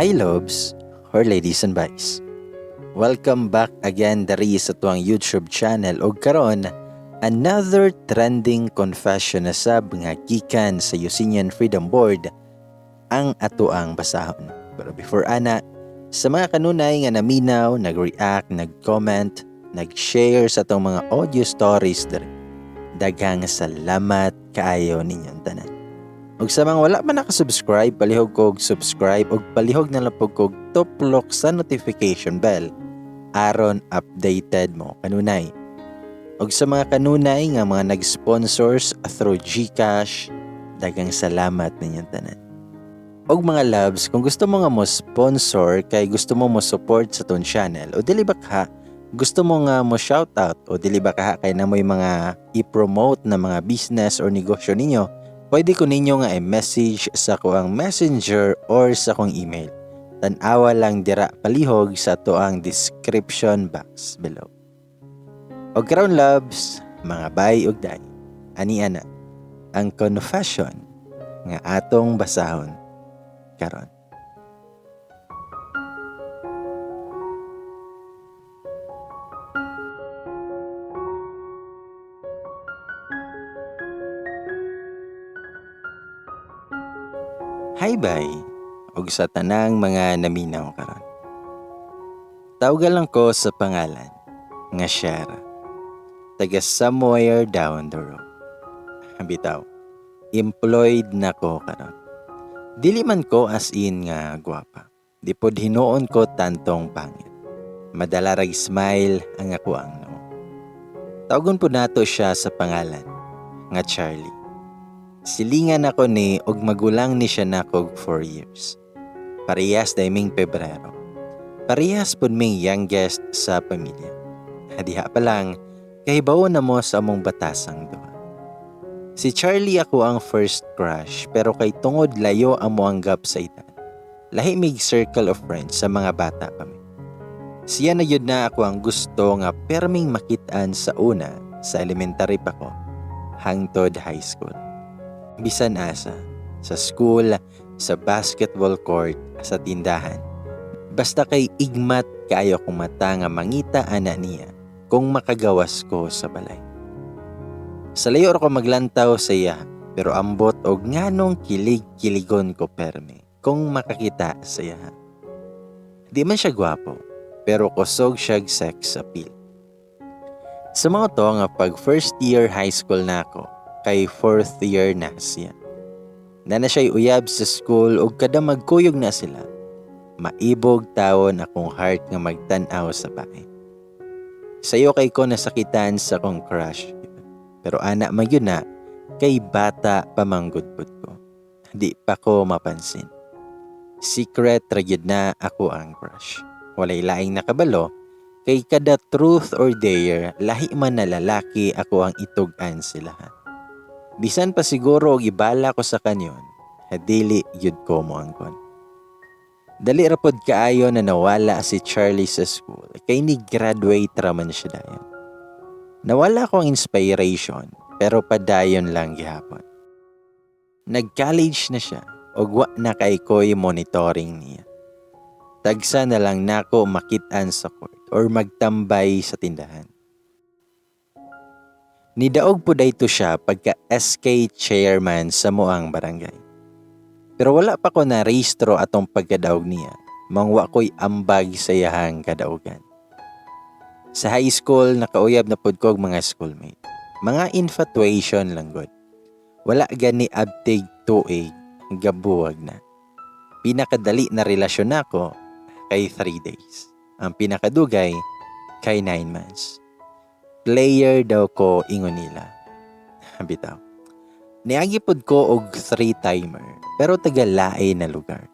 Hi loves or ladies and boys. Welcome back again diri sa tuang YouTube channel og karon another trending confession na sab nga gikan sa Eugenian Freedom Board ang atoang basahon. Pero before ana, sa mga kanunay nga naminaw, nag-react, nag-comment, nag-share sa atong mga audio stories diri, daghang salamat kaayo ninyong tanan. Ug sa mga wala pa nakasubscribe, palihog kog subscribe ug palihog na lang pud kog tuplok sa notification bell aron updated mo kanunay. Ug sa mga kanunay nga mga nag-sponsors through GCash, daghang salamat ninyong tanan. Og mga loves, kung gusto mo nga mo sponsor kay gusto mo mo support sa tong channel o dili ba ka gusto mo nga mo shoutout o dili ba ka kay namoy mga i-promote na mga business or negosyo ninyo, pwede ko ninyo nga i-message sa kuang messenger or sa kong email. Tan-awa lang dira palihog sa tuang description box below. Og karon loves, mga bay ug day. Ani ana ang confession nga atong basahon karon. Hi bay ug sa tanang mga naminaw karon. Tawgan lang ko sa pangalan nga Shara. Taga somewhere down the road. Bitaw, employed na ko karon. Dili man ko as in nga gwapa. Di pod hinuon ko tantong pangit. Madala rag smile ang ako ang noo. Tawgon po nato siya sa pangalan nga Charlie. Silingan ako ni og magulang ni siya nako og 4 years. Parehas dayming Pebrero. Parehas pud ming youngest sa pamilya. Diha pa lang, kahibaw na mo sa among batasang duha. Si Charlie ako ang first crush pero kay tungod layo amo ang gap sa edad. Lahi mig circle of friends sa mga bata pa mi. Siya na yun na ako ang gusto nga perming makitaan sa una sa elementary pa ko hangtod high school. Bisan asa, sa school, sa basketball court, sa tindahan. Basta kay igmat kaayo kong mata nga mangita ana niya kung makagawas ko sa balay. Sa layo ra ko maglantaw sa iya, pero ambot og nganong kilig-kiligon ko perme kung makakita sa iya. Di man siya gwapo, pero kusog siyag sex appeal. Sa mga to nga pag first year high school na ako, kay fourth year na siya. Nana siya'y uyab sa school ug kada magkuyog na sila. Maibog tawon akong heart nga magtan-aw sa bae. Sayo kay ko nasakitan sa akong crush. Pero ana man yun na, kay bata pamanggudpud ko. Di pa ko mapansin. Secret ra gyud na ako ang crush. Walay laing nakabalo, kay kada truth or dare, lahi man na lalaki ako ang itug-an sila. Bisan pa siguro og ibala ko sa kanyon, dili gyud ko moangkon. Dali ra pod kaayo na nawala si Charlie sa school kay ni graduate ra man siya dayon. Nawala ko ang inspiration pero padayon lang gihapon. Nag-college na siya ug wa na kay ko'y monitoring niya. Tagsa na lang nako makit-an sa court or magtambay sa tindahan. Nidaog po dayto siya pagka SK chairman sa muang barangay. Pero wala pa ko na-rehistro atong pagkadaog niya, mangwa ko'y ambag sa iyahang kadaugan. Sa high school, nakauyab na pud ko og mga schoolmate. Mga infatuation lang gud. Wala gani abtig tuig, gabuwag na. Pinakadali na relasyon nako kay 3 days. Ang pinakadugay kay 9 months. Player daw ko ingon nila. Bitaw. Niagi pod ko og 3-timer pero taga-lae na lugar.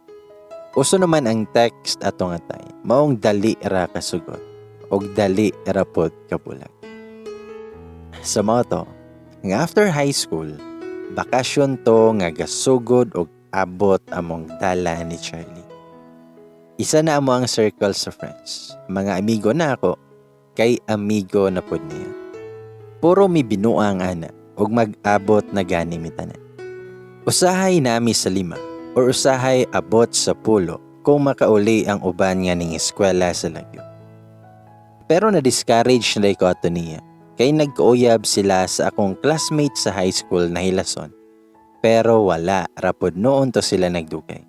Uso naman ang text atong atay. Maong dali ra kasugot og dali ra pod kabulag. Sa mga to, nga after high school, bakasyon to nga gasugod og abot among dala ni Charlie. Isa na amo ang circle sa friends. Mga amigo na ako, kay amigo na pod niya. Puro mi binuang ana og mag-abot na gani mi tanan. Usahay nami sa 5 or usahay abot sa 10 Kung makauli ang uban nga ning eskwela sa lagyo. Pero na-discourage na ko ato niya kay nagkauyab sila sa akong classmate sa high school na hilason. Pero wala rapod noon to sila nagdugay.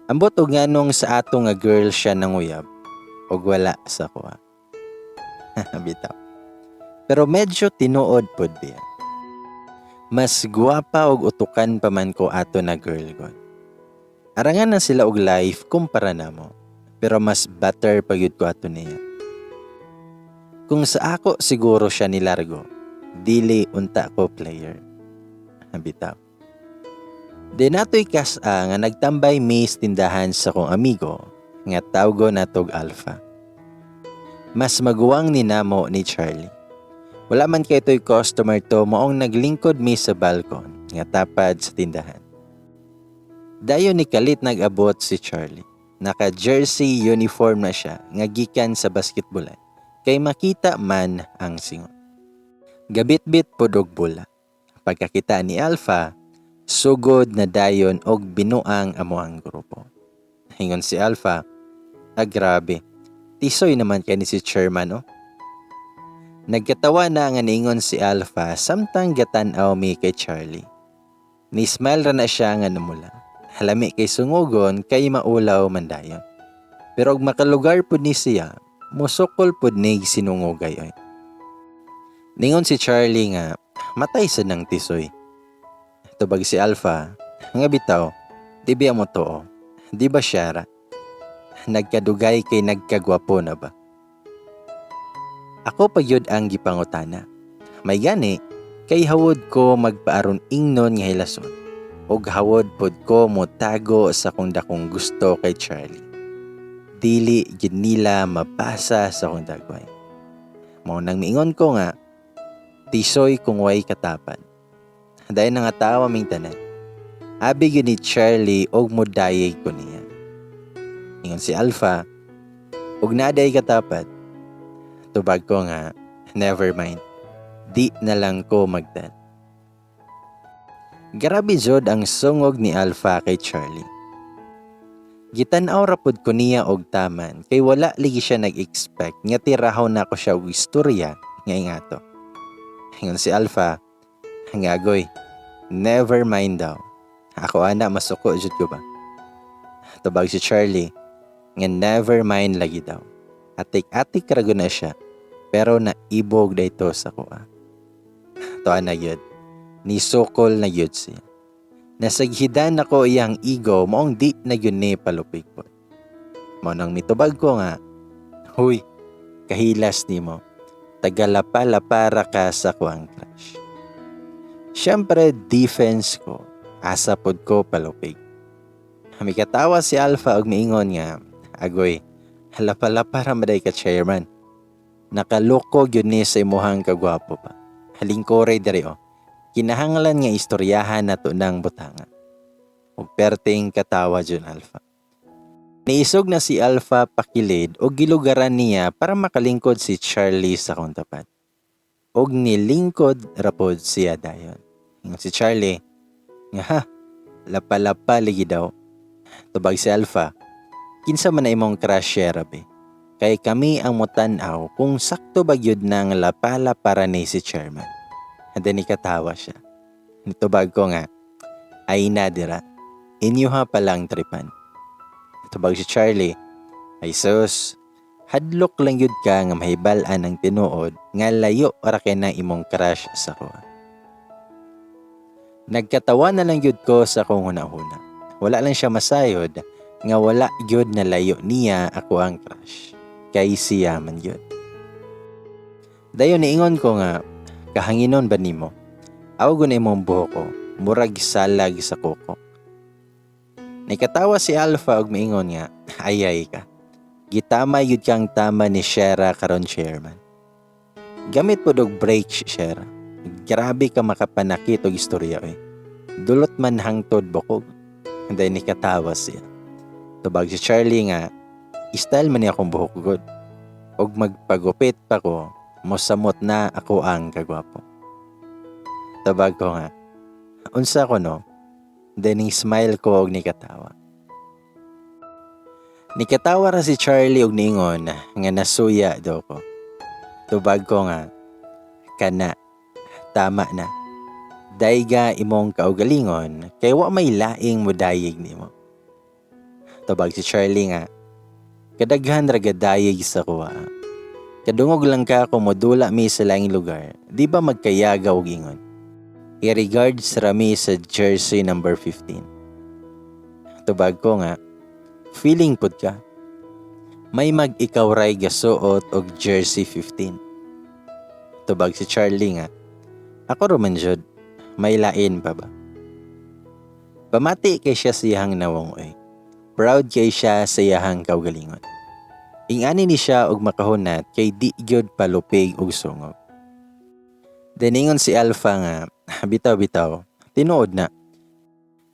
Ambot og nganong sa ato nga girl siya nanguyab og wala sa kuha. Bitaw. Pero medyo tinuod pod biya. Mas guwapa og utukan pa man ko ato na girl god. Arangan na sila og life kumpara namo. Pero mas better pa gyud ko ato niya. Kung sa ako siguro siya nilargo, dili unta ko player. Bitaw. Di nato'y kas-a nga nagtambay mi sa tindahan sa kong amigo nga tawgo natog Alpha. Mas maguwang ni namo ni Charlie. Wala man kay to'y customer to, maong naglingkod mi sa balkon nga tapad sa tindahan. Dayon ni kalit nag-abot si Charlie. Naka-jersey uniform na siya nga gikan sa basketballan kay makita man ang singot. Gabitbit pod og bola. Pagkakita ni Alpha, sugod na dayon og binuang amo ang grupo. Ingon si Alpha, "Ah, grabe. Tisoy naman kay ni si chairman, no?" Nagkatawa na nga niingon si Alpha samtang gatan-aw mi kay Charlie. Ni-smile ra na siya nga namula. Halami kay sungugon kay maulaw man dayon. Pero og makalugar pud ni siya, musukol pud ni sinungogay oy. Ningon si Charlie nga matay sa nang tisoy. Tubag si Alpha, nga bitaw, di ba mo to? Di ba siya ra? Nagkadugay kay nagkagwapo na ba? Ako pa gyud ang gipangutana. May gani, kay hawod ko magpaaron ingnon nga hilason. Og hawod pod ko motago sa kong dakong gusto kay Charlie. Dili gid nila mabasa sa akong dagway. Mao nang miingon ko nga, tisoy kung way katapad. Dahil nga tawa ming tanan. Abi gyud ni Charlie og modayeg ko niya. Ingon si Alpha, og naday katapad. Tubag ko nga, never mind. Di na lang ko magdal. Grabe jud ang sungog ni Alpha kay Charlie. Gitan-aw ra pod ko niya og taman kay wala lagi siya nag-expect nga tirahaw na ko siya og istorya nga ingato. Ingon si Alpha, ngagoy, never mind daw. Ako ana masuko jud ko ba. Tubag si Charlie, nga never mind lagi daw. Atik-atik ra na siya, pero naibog dayto sa kuha. Tuan na gyud. Nisukol na gyud siya. Nasaghidan nako iyang ego, maong di na gyud ni palupig pod. Mao nang mitubag ko nga, "Huy, kahilas nimo. Tagalapa-lapara ka sa kuang crush." Siyempre, defense ko. Asa pod ko palupig. Mikatawa si Alpha og miingon nga, "Agoy, lapa-lapa ra maday ka, chairman. Nakaloko gyud ni sa imuhang kagwapo pa. Halingkore diri oh. Kinahanglan nga istoryahan nato ng butanga." Ug perting katawa jud Alpha. Niisog na si Alpha pakilid og gilugaran niya para makalingkod si Charlie sa akong tapat. Og nilingkod rapod siya dayon. Ingon si Charlie, nga ha, lapa-lapa lagi daw. Tubag si Alpha, "Kinsa man na imong crush, Shera be? Kay kami ang mutan-aw kung sakto ba gyud nang lapa-lapa ra ni si chairman." And then nikatawa siya. Nitubag ko nga, "Ay na dira, inyuha pa lang tripan." Tubag si Charlie, "Ay sus, hadlok lang yun ka nga mahibal-an ang tinuod nga layo ra kay na imong crush sa kuha." Nagkatawa na lang yun ko sa akong huna-huna. Wala lang siya masayod nga wala gyud na layo niya ako ang crush. Kay siya man gyud. Dayon niingon ko nga, "Kahanginon ba nimo? Aw na imong buhok ko, murag salag sa kuko." Nikatawa si Alpha og miingon nga, "Ayay ka. Gitama yun kang tama ni Shera karon, chairman. Gamit po og break, Shera. Grabe ka makapanakit og istorya eh. Dulot man hangtod bukog." Then nikatawa siya. Tubag si Charlie nga, "Style man niya akong buhok gud. Og magpagupit pa ko, mosamot na ako ang kagwapo." Tubag ko nga, "Unsa ko no?" Then smile ko og nikatawa. Nikatawa ra si Charlie og niingon nga nasuya daw ko. Tubag ko nga, kana, tama na. Dayga imong kaugalingon kay wa may laing mudayig nimo. Tubag si Charlie nga, kadaghan ra gadayig sa kuha. Kadungog lang ka kung modula mi sa laing lugar, di ba magkayagaw og ingon? I-regards ra mi sa jersey number 15. Tubag ko nga, feeling pud ka. May mag-ikaw ray gasuot og jersey 15. Tubag si Charlie nga, ako ra man jud, may lain pa ba? Pamati kay siya sa iyahang nawong oy. Proud kay siya sa iyahang kaugalingon. Ingani ni siya og makahunat kay di gyud palupig og sungog. Diningon si Alpha nga, bitaw-bitaw, tinuod na.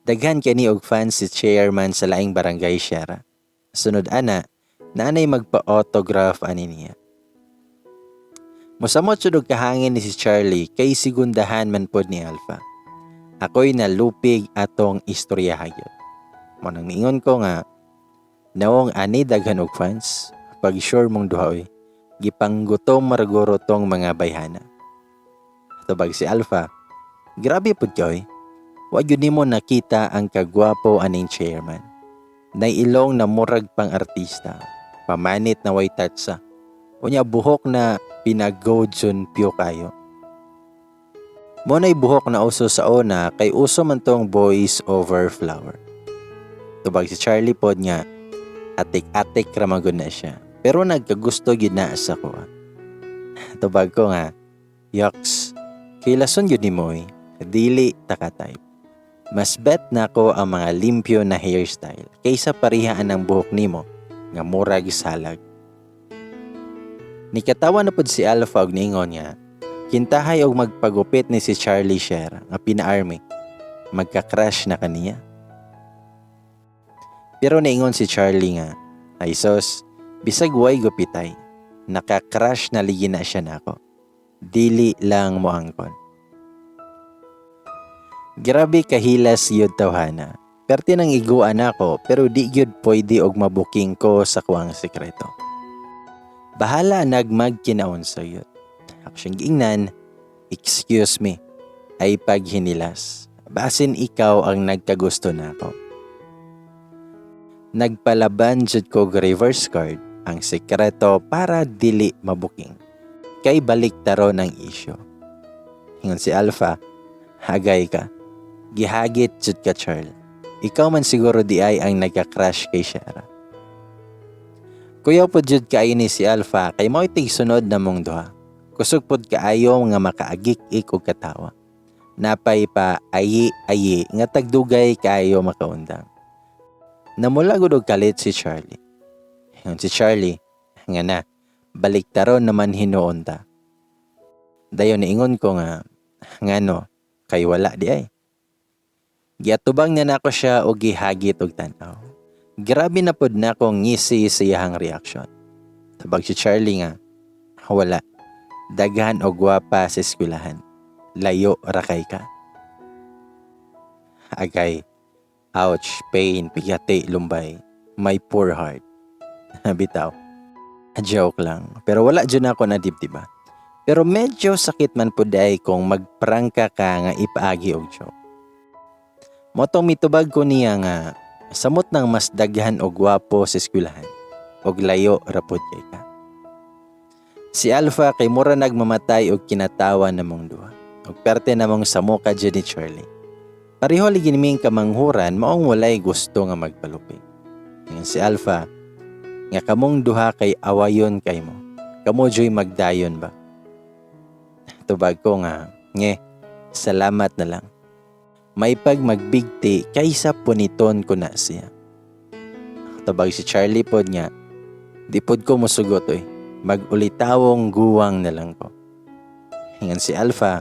Daghan kani og fans si chairman sa laing barangay Sierra. Sunod ana, naanay magpa-autograph ani niya. Mosamot jud og kahangin ni si Charlie kay sigundahan man pod ni Alpha. Ako'y nalupig atong istorya gyud. Mao nang niingon ko nga, nawong ani daghan og fans, pag sure mong duha oy, gipanggutom maraguro tong mga bayhana. Tubag si Alpha, grabe pud ka oy. Wa gyud nimo nakita ang kagwapo aning chairman. Nay ilong na murag pang artista, pamanit na way tatsa. Unya buhok na pinag-go Jun Pyo kayo. Mao na'y buhok na uso sa una kay uso man tong Boys Over Flower. Tubag si Charlie pod nga, atik-atik ra man gud na siya. Pero nagkagusto gyud na sa kuha. Tubag ko nga, yucks, kilason gyud nimo oy, dili ta ka type. Mas bet nako ang mga limpyo na hairstyle kaysa parihaan ang buhok nimo nga murag salag. Nikatawa na pod si Alpha og niingon nga, kintahay og magpagupit ni si Charlie Sierra nga pina-army. Magka-crush na kaniya. Pero niingon si Charlie nga, ay sos, bisag way gupitay, naka-crush na ligi na siya nako. Dili lang moangkon. Grabe kahilas yun tawhana. Perti nang iguan ako pero di gyud pwede og mabuking ko sa kuang sekreto. Bahala nagmagkinaon sa yun. Ako siyang giingnan, excuse me, ay paghinilas. Basin ikaw ang nagkagusto na ako. Nagpalaban jud ko og reverse card ang sekreto para dili mabuking. Kay balik taro ng isyo. Ingon si Alpha, hagay ka. Gihagit jud ka, Charles. Ikaw man siguro di ay ang nagka-crush kay Shara. Kuyaw pod jud kaayo ni si Alpha kay mao tig sunod na mong duha. Kusog pod kaayo nga makaagik-ik og katawa. Napay pa ayi-ayi nga tagdugay kaayo makaundang. Namula gud og kalit si Charlie. Ingon si Charlie, nga na, baliktaron naman hinuon ta. Dayon niingon ko nga, ngano, kay wala di ay. Giatubang na nako siya og gihagit og tan-aw. Grabe na pod nako ngisi sa iyahang reaction. Tabag si Charlie nga, wala. Daghan og gwapa sa eskwelahan. Layo ra kay ka. Agay, ouch, pain, pigati, lumbay. My poor heart. Bitaw. Joke lang. Pero wala dyan ako na dibdiba. Pero medyo sakit man po day kung magprangka ka nga ipaagi og joke. Motong mitubag ko niya nga samot nang mas daghan og gwapo sa eskwelahan og layo ra pod kay ka. Si Alpha kay mura nagmamatay og kinatawa namong duha. Og perte namong samuka jud ni Charlie. Pareho lagi niming kamanghuran maong walay gusto nga magpalupig. Ingon si Alpha nga kamong duha kay awayon kay mo. Kamo joy magdayon ba? Tubag ko nga, nge, salamat na lang. May pag magbigti kaysa puniton ko na siya. Tubag si Charlie pod nga, di pod ko musugot oy. Magulitawong guwang na lang ko. Ingon si Alpha,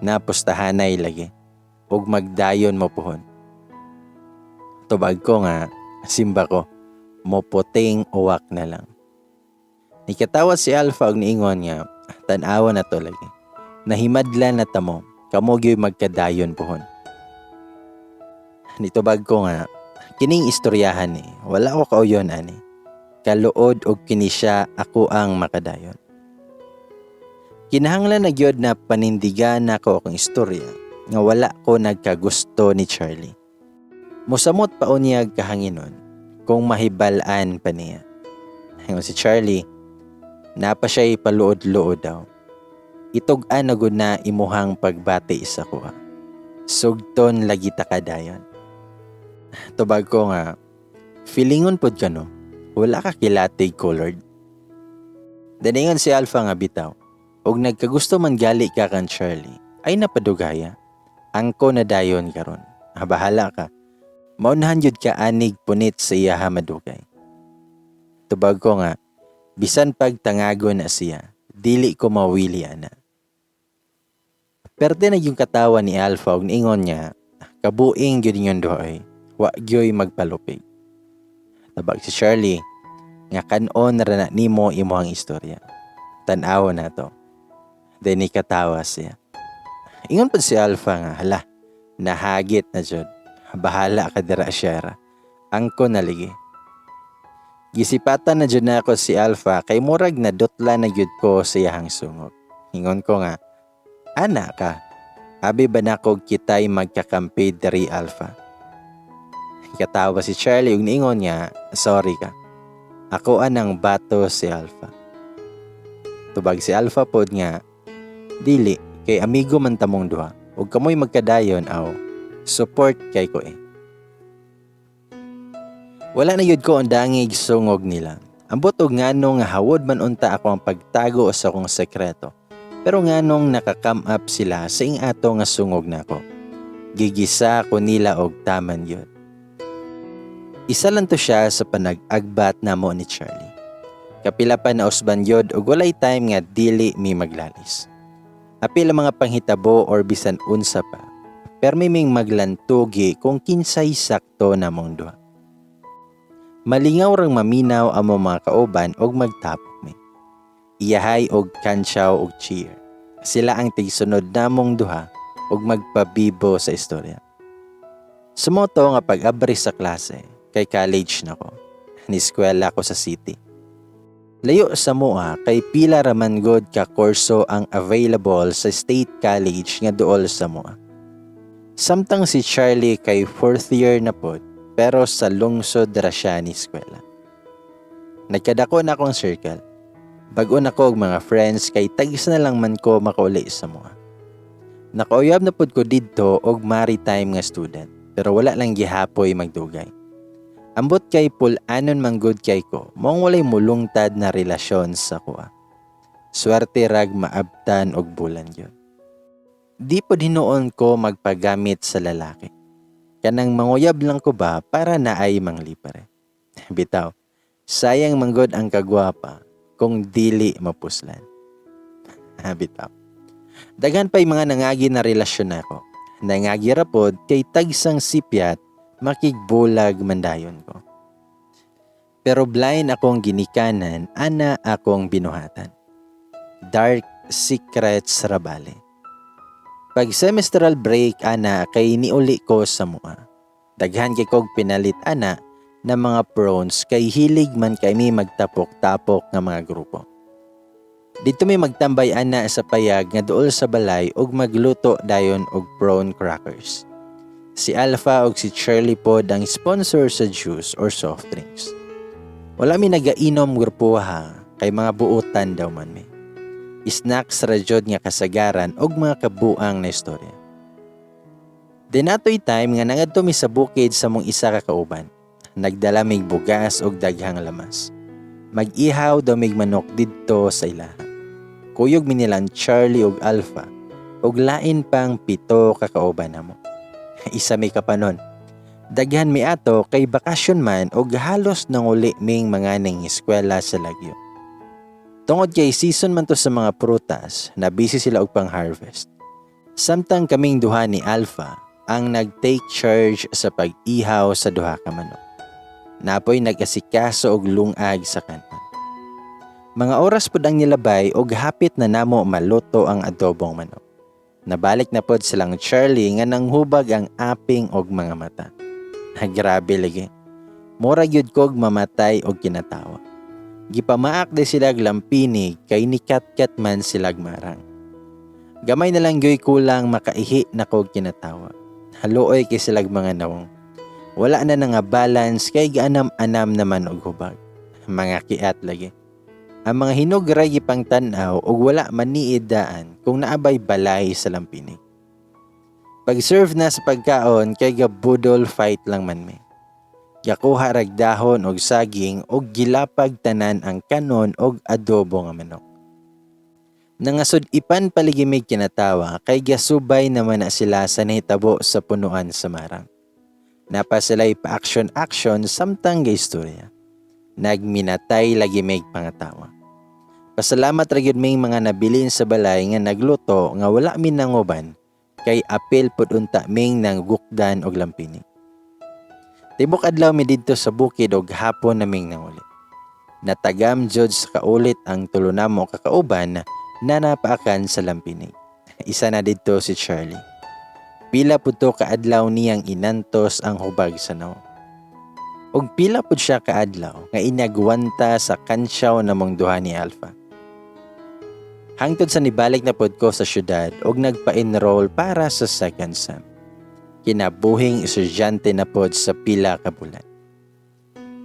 napustahanay lagi. Ug magdayon mo puhon. Tubag ko nga, simba ko, moputing uwak na lang. Nikatawa si Alpha og niingon nga, tan-awa na to lagi. Nahimadla na tamo, kamo gyoy magkadayon puhon. Nitubag ko nga, kining istoryahan ni, wala ko kauyon ani. Kaluod og kini siya ako ang makadayon. Kinahanglan na gyud na panindigan nako akong istorya nga wala ko nagkagusto ni Charlie. Musamot pa unyag kahanginon kung mahibal-an pa niya. Ingon si Charlie, napa siya'y paluod-luod daw. Itug-an na gud na imuhang pagbati sa kuha. Sugton lagi ta kadayon. Tubag ko nga, feelingon pod ka no, wala ka kilatig colored. Daningon si Alpha nga bitaw, og nagkagusto man gali ka kan Charlie, ay napadugaya. Angko na dayon karon. Ah, bahala ka. Maunahan jud ka anig punit sa iyaha madugay. Tubag ko nga, bisan pag tangago na siya, dili ko mawili ana. Perte na yung katawa ni Alpha og niingon niya, kabuing gyud inyong duha oy, wa gyoy magpalupig. Tabag si Charlie, nga kanon ra na nimo imuhang istorya. Tan-aw na to. Then katawa siya. Ingon pod si Alpha nga, hala, nahagit na jud. Bahala ka dira, Shera. Angko na ligi. Gisipatan na jud nako si Alpha kay murag na dutla na gyud ko sa iyahang sungog. Ingon ko nga, ana ka. Abi ba nako kitay magkakampi diri, Alpha? Katawa si Charlie ug niingon nga, sorry ka. Ako anang bato si Alpha. Tubag si Alpha pod nga, dili, kay amigo man tamong duha. Ug kamoy magkadayon aw, support kay ko eh. Wala na yun ko ang dangig sungog nila. Ambot og ngano nga hawod man unta ako ang pagtago sa akong sekreto. Pero nganong nakakam up sila sa ing ato nga sungog nako. Gigisa ko nila og taman yun. Isa lang to siya sa panag-agbat namo ni Charlie. Kapila pa na usban yod og walay time nga dili mi maglalis. Apil ang mga panghitabo or bisan unsa pa. Permi ming maglantugi kung kinsay sakto namong duha. Malingaw rang maminaw amo mga kauban og magtapok mi. Iyahay og kantsaw og cheer. Sila ang tigsunod namong duha og magpabibo sa istorya. Sumoto nga pag-abri sa klase, kay college na ko. Ni-eskwela ko sa city. Layo sa mua kay pila raman god ka kurso ang available sa state college nga duol sa mua. Samtang si Charlie kay fourth year na pod pero sa lungsod ra siya ni eskwela. Nagkadako na akong circle. Bag-o na ko og mga friends kay tagis na lang man ko makauli sa mua. Nakauyab na pod ko didto og maritime nga student pero wala lang gihapoy magdugay. Ambot kay pul-anon man gud kay ko, mong walay mulungtad na relasyon sa kuha. Swerte rag maabtan og bulan yun. Di pod hinuon ko magpagamit sa lalaki. Kanang manguyab lang ko ba para naay manglipare. Bitaw, sayang manggod ang kagwapa kung dili mapuslan. Bitaw. Daghan pa'y mga nangagi na relasyon nako. Nangagi ra pod kay tagsang sipyat makigbulag mandayon ko. Pero blind akong ginikanan, ana akong binuhatan. Dark secrets rabali. Pag semestral break ana kay niuli ko sa mua. Daghan kay kog pinalit ana na mga prawns kay hilig man kami magtapok-tapok nga mga grupo. Dito may magtambay ana sa payag nga duol sa balay ug magluto dayon og prawn crackers. Si Alpha ug si Charlie pod ang sponsor sa juice or soft drinks. Wala mi nagainom grupo ha, kay mga buutan daw man mi. Snacks ra jud nga kasagaran og mga kabuang na istorya. Dinatoy time nga nangadto mi sa bukid sa mong isa ka kauban. Nagdala mig bugas og daghang lamas. Mag-ihaw daw mig manok didto sa ilaha. Kuyog mi nilang Charlie ug Alpha ug lain pang 7 ka kauban namo. Isa may kapanon. Daghan mi ato kay bakasyon man og halos nanguli ming mga ning eskwela sa lagyo. Tungod kay season man to sa mga prutas, na busy sila og pang-harvest. Samtang kaming duha ni Alpha ang nag-take charge sa pag-ihaw sa duha ka manok. Napoy nag-asikaso og lungag sa kanan. Mga oras pud ang nilabay og hapit na namo maluto ang adobong manok. Nabalik na pod silang Charlie nga nanghubag ang aping og mga mata. Grabe lagi. Mura gyud kog mamatay og kinatawa. Gipamaak de silag lampinig kay nikatkat man silag marang. Gamay na lang gyoy kulang makaihi na kog kinatawa. Haluoy kay silag mga nawong. Wala na nga balance kay gaanam-anam naman og hubag. Mga kiat lagi. Ang mga hinog ra gipangtan-aw og wala maniid daan kung naabay balay sa lampinig. Pag-serve na sa pagkaon kay gabudol fight lang man mi. Gakuha rag dahon og saging og gilapag tanan ang kanon og adobo nga manok. Nangasud-ipan paligimig kinatawa kay gasubay naman na sila sa nahitabo sa punuan sa marang. Napa sila'y pa-action-action samtang gaistorya. Nagminatay lagi mig pangatawa. Pasalamat ra gyud ming mga nabilin sa balay nga nagluto nga wala mi nanguban kay apil pud unta ming nanggukdan og lampinig. Tibok adlaw mi didto sa bukid og hapon naming nanguli. Natagam jud sa kaulit ang tulo namo kakauban na napaakan sa lampinig. Isa na didto si Charlie. Pila pud to kaadlaw niyang inantos ang hubag sa nawong. Og pila pud siya kaadlaw nga inagwanta sa kansyaw namong duha ni Alpha. Hangtod sa nibalik na pud ko sa syudad og nagpa-enroll para sa second sem. Kinabuhing estudyante na pod sa pila ka bulan.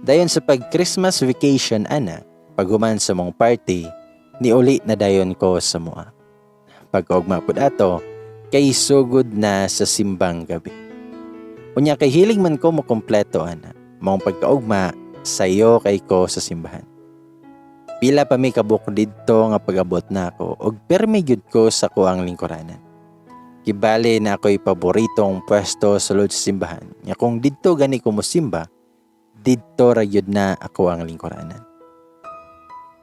Dayon sa pag Christmas vacation ana, paghuman sa mong party, niuli na dayon ko sa mua. Pagkaugma pud ato, kay sugod na sa simbang gabi. Unya kay hilig man ko mo kompleto ana, maong pagkaugma sayo kay ko sa simbahan. Pila pa mi kabuok didto nga pag-abot nako og permi gyud ko sa kuang lingkuranan. Kibali na ako'y paboritong pwesto sa sulod sa simbahan. Nga kung didto gani ko mosimba, didto ra gyud na ako ang lingkuranan.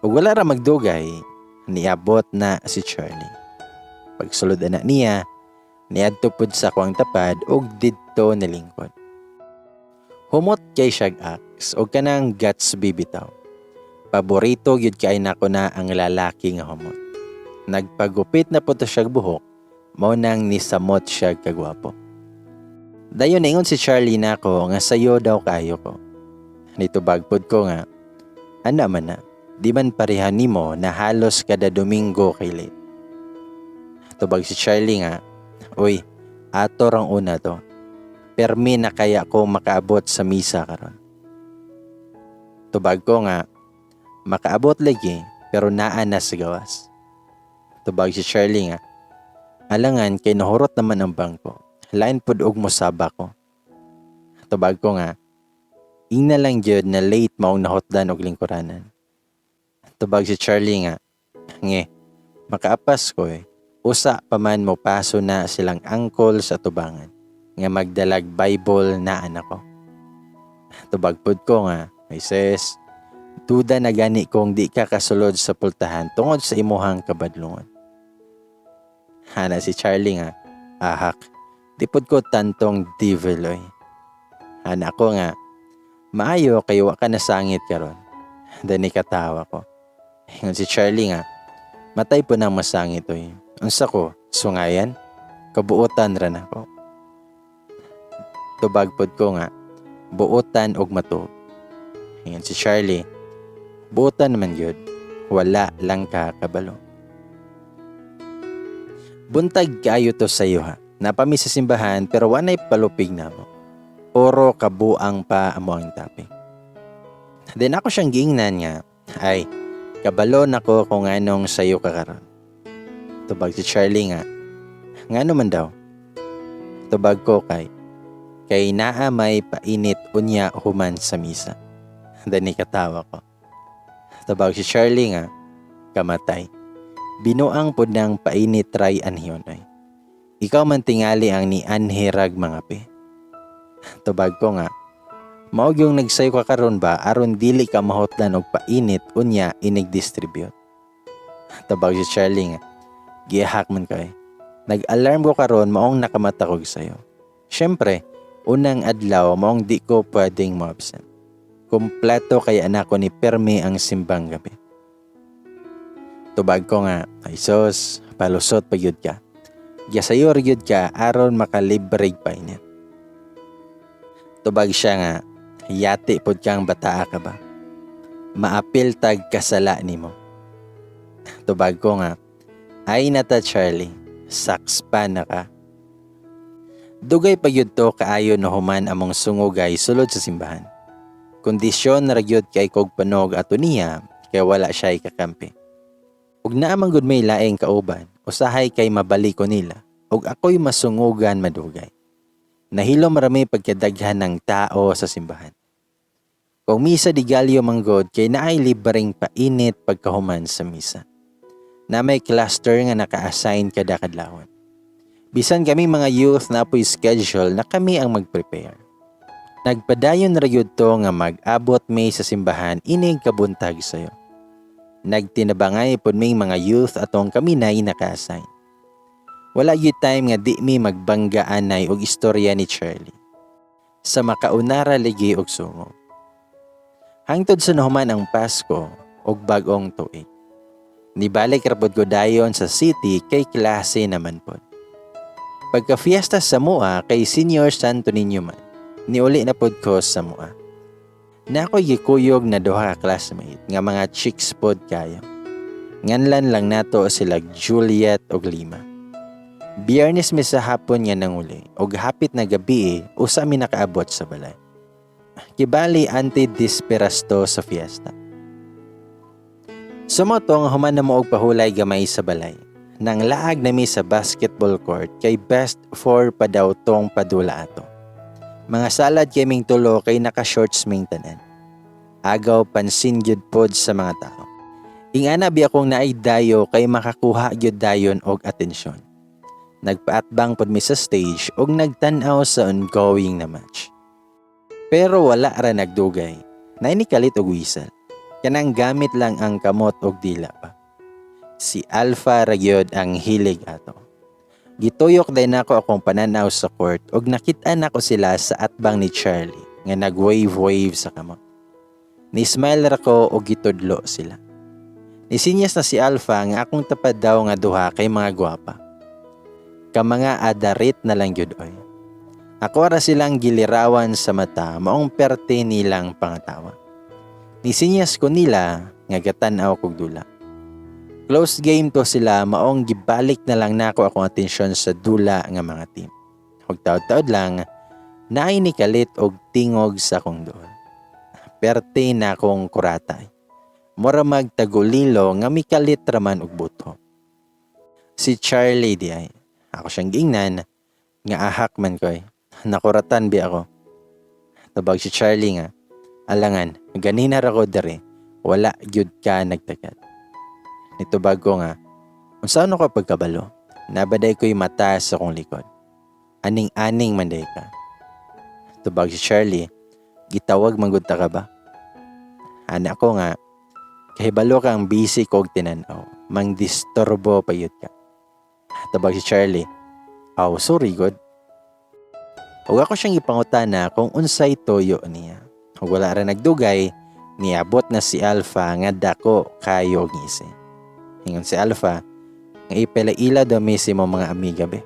Ug wala ra magdugay, niabot na si Charlie. Pagsulod ana niya, niadto pud sa akuang tapad ug didto nilingkod. Humot kay siyag Axe og kanang Gatsby bitaw. Paborito gyud kay nako na ang lalaki nga humot. Nagpagupit na pud to siyag buhok, mao nang nisamot siya kagwapo. Dayon ningon si Charlie nako nga sayo daw kayo ko. Nitubag pod ko nga, ana man na, di man pareha nimo na halos kada Domingo kay late. Tubag si Charlie nga, "Uy, ato rang una to. Permi na kaya ko makaabot sa misa karon." Tubag ko nga, "Makaabot lagi pero naa na sa gawas." Tubag si Charlie nga, "Alangan kay nahurot naman ang bangko. Lain pod og mosaba ko." Tubag ko nga, "Ingna lang gyud na late maong nahotdan og lingkuranan." Tubag si Charlie nga, "Nge, makaapas ko eh. Usa pa man mo paso na silang angkol sa tubangan nga magdalag Bible na anak ko." Tubag pod ko nga, "Ay sis, duda na gani kung di ka kasulod sa pultahan tungod sa imuhang kabadlungon." Hana si Charlie nga, "Ahak, di pod ko tantong devil oy." Hana ako nga, "Maayo kay wa ka nasangit karon." Dani katawa ko. Ingon si Charlie nga, "Matay po nang masangit oy. Unsa ko, sungayan? Kabuotan ra nako." Tubag pod ko nga, "Buotan og matuog." Ingon si Charlie, "Buotan naman gyud, wala lang ka kabalo." Buntag kaayo to sa iyo ha. Napami sa simbahan pero wanay palupig namo. Puro kabuang pa amo ang topic. Then ako siyang giingnan nga, "Ay, kabalo nako kung anong sayo ka karon." Tubag si Charlie nga, "Ngano man daw?" Tubag ko kay naa may painit unya human sa misa. Dani katawa ko. Tubag si Charlie nga, "Kamatay. Binuang pod ng painit try anhiyon ay. Ikaw man tingali ang ni anhirag mga pe." Tubag ko nga, "Mao yung nagsayo ka karon ba aron dili ka mahotdan og painit unya inig-distribute?" Tubag si Charlie nga, "Gihak man kay. Nag-alarm ko karon maong nakamata kog sayo. Syempre, unang adlaw maong di ko pwedeng mo-absent. Kompleto kay anak ko ni permi ang simbang gabi." Tubag ko nga, "Ay sos, palusot pa gyud ka. Gisayo gyud ka aron makalibre painit." Tubag siya nga, "Yati pod kang bataa ka ba?" Maapil tag kasala nimo. Tubag ko nga, "Ay nata Charlie, sakspa na ka." Dugay pa gyud to kaayo na human among sungogay sulod sa simbahan. Kondisyon na ra gyud kay kog panog ato niya kay wala siya kakampi. Ug naa man gud may laing kauban, usahay kay mabali ko nila ug ako'y masungugan madugay. Nahilom rami pagkadaghan ng tao sa simbahan. Kung misa de gallo manggod kay naay libreng painit pagkahuman sa misa. Na may cluster nga naka-assign kada kadlawon. Bisan kami mga youth na po'y schedule na kami ang mag-prepare. Nagpadayon ra gyud to nga mag-abot may sa simbahan inig kabuntag sayo. Nagtinabangay pod ming mga youth atong kami na naka-assign. Wala gyud time nga di mi magbangga anay og istorya ni Charlie. Sa makaunara ligi og sungog. Hangtod sa nahuman ang Pasko og bag-ong tuig. Nibalik ra pod ko dayon sa city kay klase naman pod. Pagka fiesta sa Mua kay Senior Santo Niño man, niuli na pod ko sa Mua. Na ako'y gikuyog na duha ka classmate nga mga chicks pod kayo. Nganlan lang nato sila Juliet og Lima. Biyernes mi sa hapon nga nanguli og hapit na gabi usa mi nakaabot sa balay. Kibali anti-disperas to sa fiesta. Sumoto nga human na mo og pahulay gamay sa balay. Nang laag nami sa basketball court kay best four pa daw tong padula ato. Mga salad kay ming tulo kay naka-shorts ming tanan. Agaw pansin gyud pod sa mga tao. Ingana biya kong naay dayo kay makakuha gyud dayon og atensyon. Nagpaatbang pod mi sa stage og nagtan-aw sa ongoing na match. Pero wala ra nagdugay. Naay nikalit og whistle. Kanang gamit lang ang kamot og dila pa. Si Alpha ra gyud ang hilig ato. Gituyok din nako akong pananaw sa court og nakit-an nako sila sa atbang ni Charlie nga nag-wave-wave sa kamot. Ni-smile ra ko og gitudlo sila. Nisinyas na si Alpha nga akong tapad daw nga duha kay mga gwapa. Ka mga adarit na lang gyud oy. Ako ra silang gilirawan sa mata, maong perte nilang pangatawa. Nisinyas ko nila nga gatan-aw kog dula. Close game to sila, maong gibalik na lang nako akong atensyon sa dula nga mga team. Ug taod-taod lang, naay nikalit og tingog sa akong duol. Perte na akong kurata. Mura magtagulilo nga mikalit raman og buto. Si Charlie di ay. Ako siyang giingnan nga ahak man koy. Nakuratan bi ako. Tabag si Charlie nga, "Alangan, ganina ra ko diri, wala gyud ka nagtagad." Nitubag ko nga, "Unsa no ka pagkabalo? Nabaday ko'y mata sa kong likod. Aning-aning man day ka." Tubag si Charlie, "Gitawag man gud ta ka ba?" Ana ko nga, "Kahibalo kang busy kog tinanaw, mang disturbo pa yun ka." Tabag si Charlie, "Aw, sorry god." Ug ako siyang ipangutana kung unsay toyo niya. Ug wala ra nagdugay, niabot na si Alpha nga dako kayo ngisi. Ingon si Alpha, nga ipila-ila daw mi si mo mga amiga be.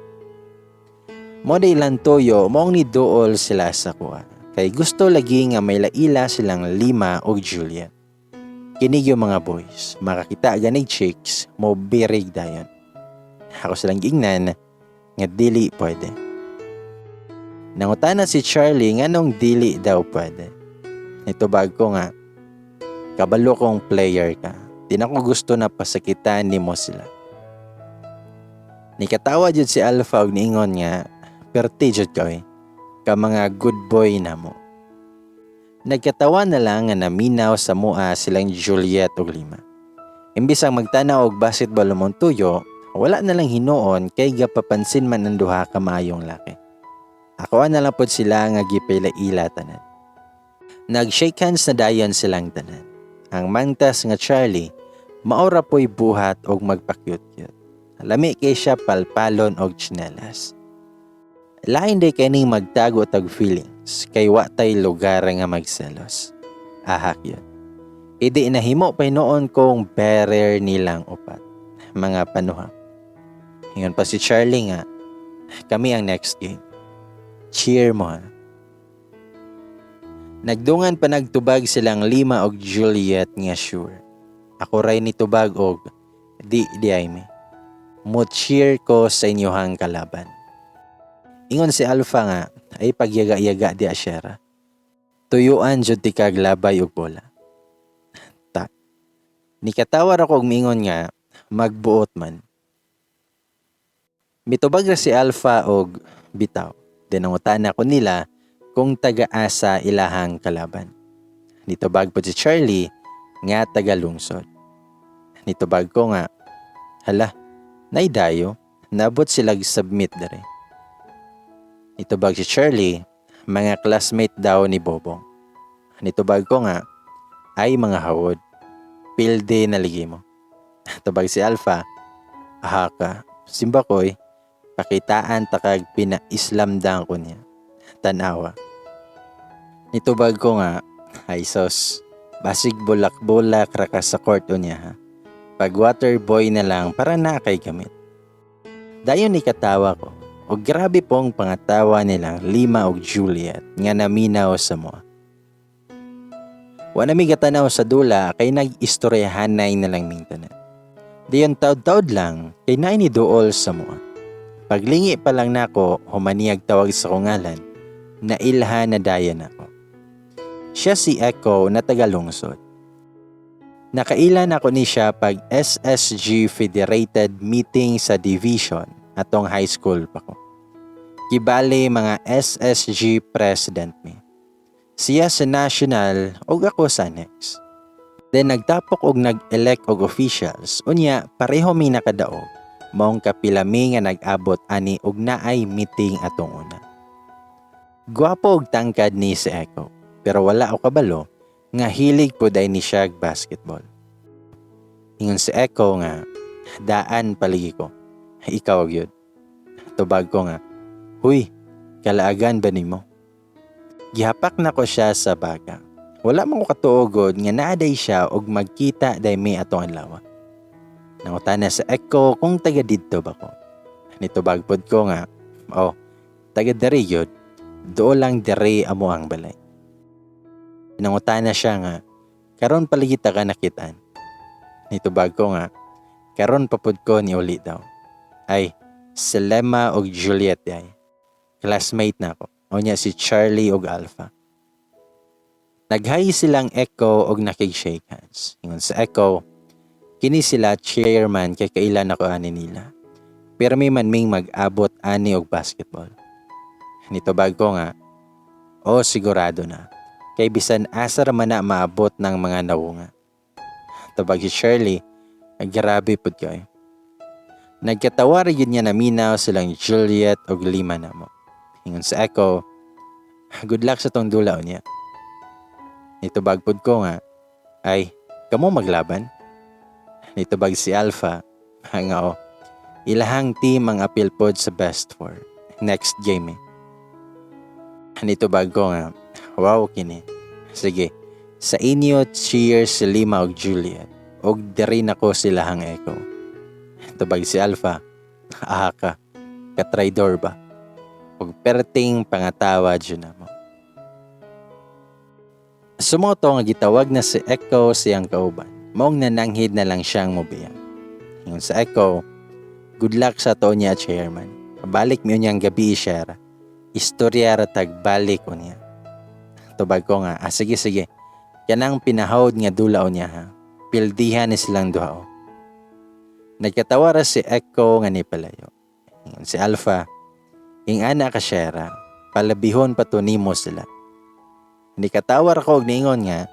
Mo day ilang toyo, maong ni duol sila sa kuha. Kay gusto lagi nga may laila silang Lima og Juliet. Kini yung mga boys, makakita ganig chicks, mo birig dayon. Ako silang giingnan nga dili pwede. Nangutana si Charlie nganong dili daw pwede. Nitubag ko nga, "Kabalo kong player ka. Di na ko gusto na pasakitan nimo sila." Nikatawa jud si Alpha og niingon nga, "Perti jud ka oy. Ka mga good boy na mo." Nagkatawa na lang nga naminaw sa mua silang Juliet og Lima. Imbis ang magtanaw og basketball mong tuyo, wala na lang hinuon kay gapapansin man ang duha ka maayong laki. Ako na lang pod sila nga gipila-ila tanan. Nag-shake hands na dayon silang tanan. Ang mantas nga Charlie, maora po'y buhat og magpa-cute-cute. Lami kay siya palpalon og tsinelas. Lain day kaning magtago tag feelings kay wa tay lugar nga magselos. Ahak yun. Idi nahimo pa noon kong bearer nilang upat. Mga panuha. Ingon pa si Charlie nga, "Kami ang next game. Cheer mo ha." Nagdungan pa nagtubag silang Lima og Juliet nga sure. Ako ray nitubag og di diay mi. Mo-cheer ko sa inyohang kalaban. Ingon si Alpha nga ay pagyaga-yaga di asyera. Tuyuan jud ti kag labay og bola. Ta. Nikatawar ako og miingon nga magbuot man. Mitubag ra si Alpha og bitaw. Dinangutan ako nila kung taga-asa ilahang kalaban. Nitubag po si Charlie nga taga lungsod. Nitubag ko nga, hala, naidayo, nabot sila submit dere. Nitubag si Charlie, mga classmate daw ni Bobong. Nitubag ko nga, ay mga hawod, pilde na ligi mo. Tubag si Alpha, aha ka, simba ko'y, pakitaan takag pina-islam dang ko niya. Tanawa. Nitubag ko nga, ay sos, basig bulak-bulak ra ka sa court niya ha. Pag water boy na lang para na kay gamit. Dayon ni katawa ko, o grabe pong pangatawa nilang Lima og Juliet nga naminaw sa moa. Wa na mi gatanaw sa dula kay nag-istoryahanay na lang ming tanan. Dayon taod-taod lang kay naay ni duol sa moa. Paglingi pa lang nako humaniyag tawag sa kong ngalan, nailhan na dayon ako. Siya si Echo na taga-lungsod. Nakailan ako ni siya pag SSG Federated meeting sa division atong high school pa ko. Kibali mga SSG president mi. Siya sa national ug ako sa next. Then nagtapok og nag-elect og officials, unya pareho mi nakadaog. Maong kapila mi nga nag-abot ani og naay meeting atong una. Gwapo og tangkad ni si Echo, pero wala ako kabalo nga hilig po day ni siya basketball. Ingon si Echo nga, daan paligi ko. Ikaw gyud. Tubag ko nga, huy, kalaagan ba nimo? Gihapak na ko siya sa baga. Wala man ko katuogod nga naaday siya og magkita day mi atong adlaw. Nangutana sa Echo kung taga didto ba ko. Nitubag pod ko nga, oh, taga diri gyud, duol lang diri amo ang balay. Nangutana siya nga, karon paligi ta ka nakitaan. Nitubag ko nga, karon pa pod ko ni uli daw. Ay, si Lema og Juliet ay. Classmate na ako. O niya si Charlie og Alpha. Naghay silang Echo og nakig-shake hands. Ingon sa Echo, kini sila chairman kay kailan ako ani nila. Pero may man ming mag-abot ani og basketball. Nitubag ko nga, o sigurado na. Kay bisan asa ra man na maabot ng mga nawunga. Tubag si Shirley, grabe pud kay. Nagkatawa ra gyud niya naminaw silang Juliet og lima na mo. Ingon sa Echo, good luck sa tong dula niya. Nitubag pud ko nga, ay, kamo maglaban? Nitubag si Alpha, nga o, ilahang team ang apil pod sa best four. Next game eh. Nitubag ko nga, wow kini. Sige, sa inyo cheers si Lima og Juliet, og diri nako silahang Echo. Tubag si Alpha, aha ka, katraidor ba? Og perting pangatawa dyan na mo. Sumoto nga gitawag na si Echo siyang kauban. Maong nananghid na lang siyang mobiya. Ingon sa Echo, good luck sa to niya, chairman. Balik mi unyang gabi siya. Istorya ra tag balik unya. Tubag ko nga, ah, sige sige. Kanang pinahawd nga dula niya ha. Pildihan ni silang duha o. Nagkatawa ra si Echo nga ni palayo. Ingon si Alpha, ing ana ka Shera, palabihon pa to nimo sila. Nikatawa ra ko og niingon nga,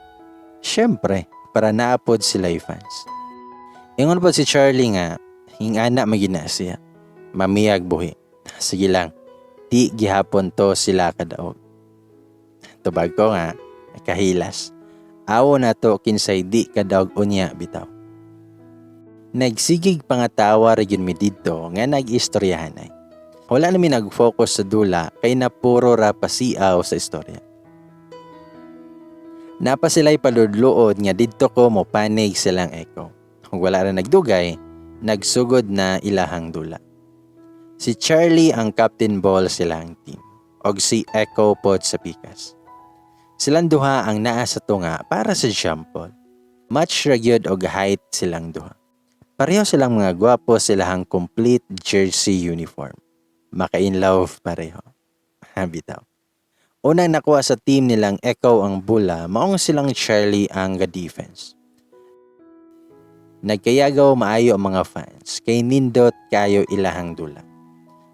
syempre, para naapod sila fans. Ingon po si Charlie nga, ing ana magina siya. Mamiyag buhi. Sige lang, di gihapon to sila kadaog. Tubag ko nga, kahilas. Awo na to kinsay di kadaog unya bitaw. Nagsigig pangatawa ra gyud mi didto nga nag-istoryahan ay. Wala na mi nag-focus sa dula kay napuro ra pasiaw sa istorya. Napa sila'y paludluod nga didto ko mo panig silang Echo. Kung wala ra nagdugay, nagsugod na ilahang dula. Si Charlie ang captain ball silang team, og si Echo pod sa pikas. Silang duha ang naa sa tunga para sa jump ball. Match ra gyud og height silang duha. Pareho silang mga gwapo sa ilahang complete jersey uniform. Maka-in love pareho. Bitaw. Unang nakuha sa team nilang Echo ang bola, maong silang Charlie ang ga-defense. Nagkayagaw maayo ang mga fans kay nindot kayo ilahang dula.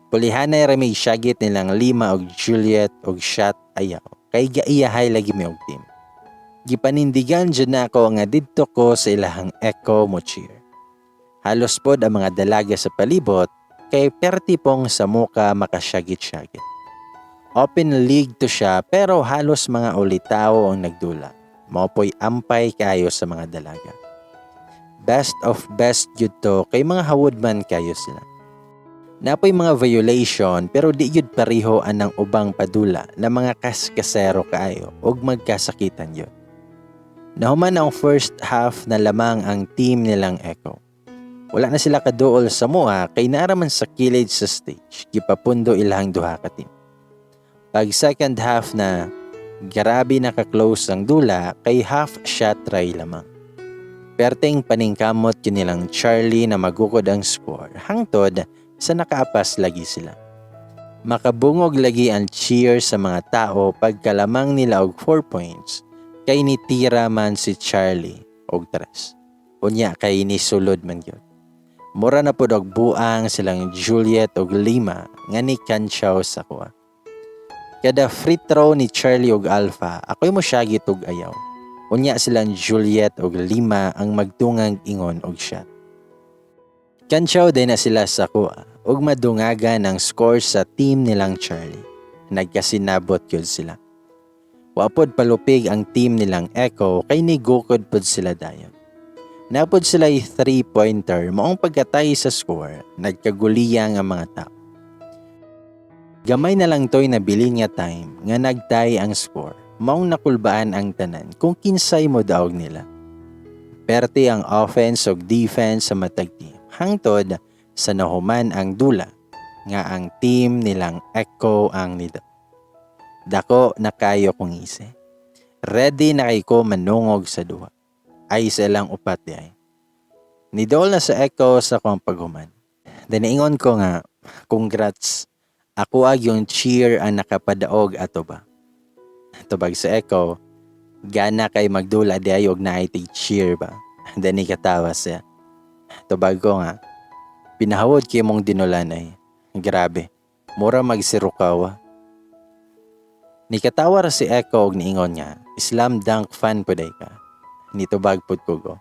Pulihanay ra may syagit nilang Lima og Juliet og shot ayaw kay gaiyahay lagi mi og team. Gipanindigan jud nako nga didto ko sa ilahang Echo mo cheer. Halos pod ang mga dalaga sa palibot kay perti pong sa muka makasyagit-syagit. Open league to siya pero halos mga ulitawo ang nagdula. Mao poy ampay kayo sa mga dalaga. Best of best gyud to kay mga hawod man kayo sila. Napoy mga violation pero di gyud pareho anang ubang padula na mga kaskasero kaayo og magkasakitan gyud. Nahuman ang first half na lamang ang team nilang Echo. Wala na sila kaduol sa mua kay naa ra man sa kilid sa stage, gipapundo ilahang duha ka team. Pag second half na, grabe naka-close ang dula kay half shot try lamang. Perting paningkamot yun nilang Charlie na magukod ang score hangtod sa nakaapas lagi sila. Makabungog lagi ang cheer sa mga tao pagkalamang nila og 4 points kay nitira man si Charlie og tres. Unya kay nisulod man gyud. Mura na pud og buang silang Juliet og Lima nga ni kantsaw sa kuha. Kada free throw ni Charlie og Alpha, ako'y mosyagit og ayaw. Unya silang Juliet og Lima ang magtungang ingon og shot. Kantsaw din na sila sa kuha ug madungagan ang score sa team nilang Charlie. Nagkasinabot yun sila. Wa pod palupig ang team nilang Echo kay nigukod pod sila dayon. Napod sila 3-pointer maong pagkatay sa score, nagkaguliyang ang mga tao. Gamay na lang to'y nabilin nga time nga nagtay ang score, maong nakulbaan ang tanan kung kinsay mo daog nila. Perte ang offense ug defense sa matag team hangtod sa nahuman ang dula nga ang team nilang Echo ang nido. Dako na kayo kong ise. Ready na kay ko manungog sa duha. Ay sa ilang upat di ay. Nidol na sa Echo sa akong paghuman. Diniingon ko nga, "Congrats. Ako ag yung cheer ang nakapadaog ato ba?" Tubag sa Echo, "Gana kay magdula di ay og naay cheer ba?" Dani katawa siya. Tubag ko nga, "Pinahawod kay mong dinulan ay. Grabe. Mura magsirukawa." Nikatawa ra si Echo og niingon nga, "Slam Dunk fan pud ay ka." Nitubag pud ko go.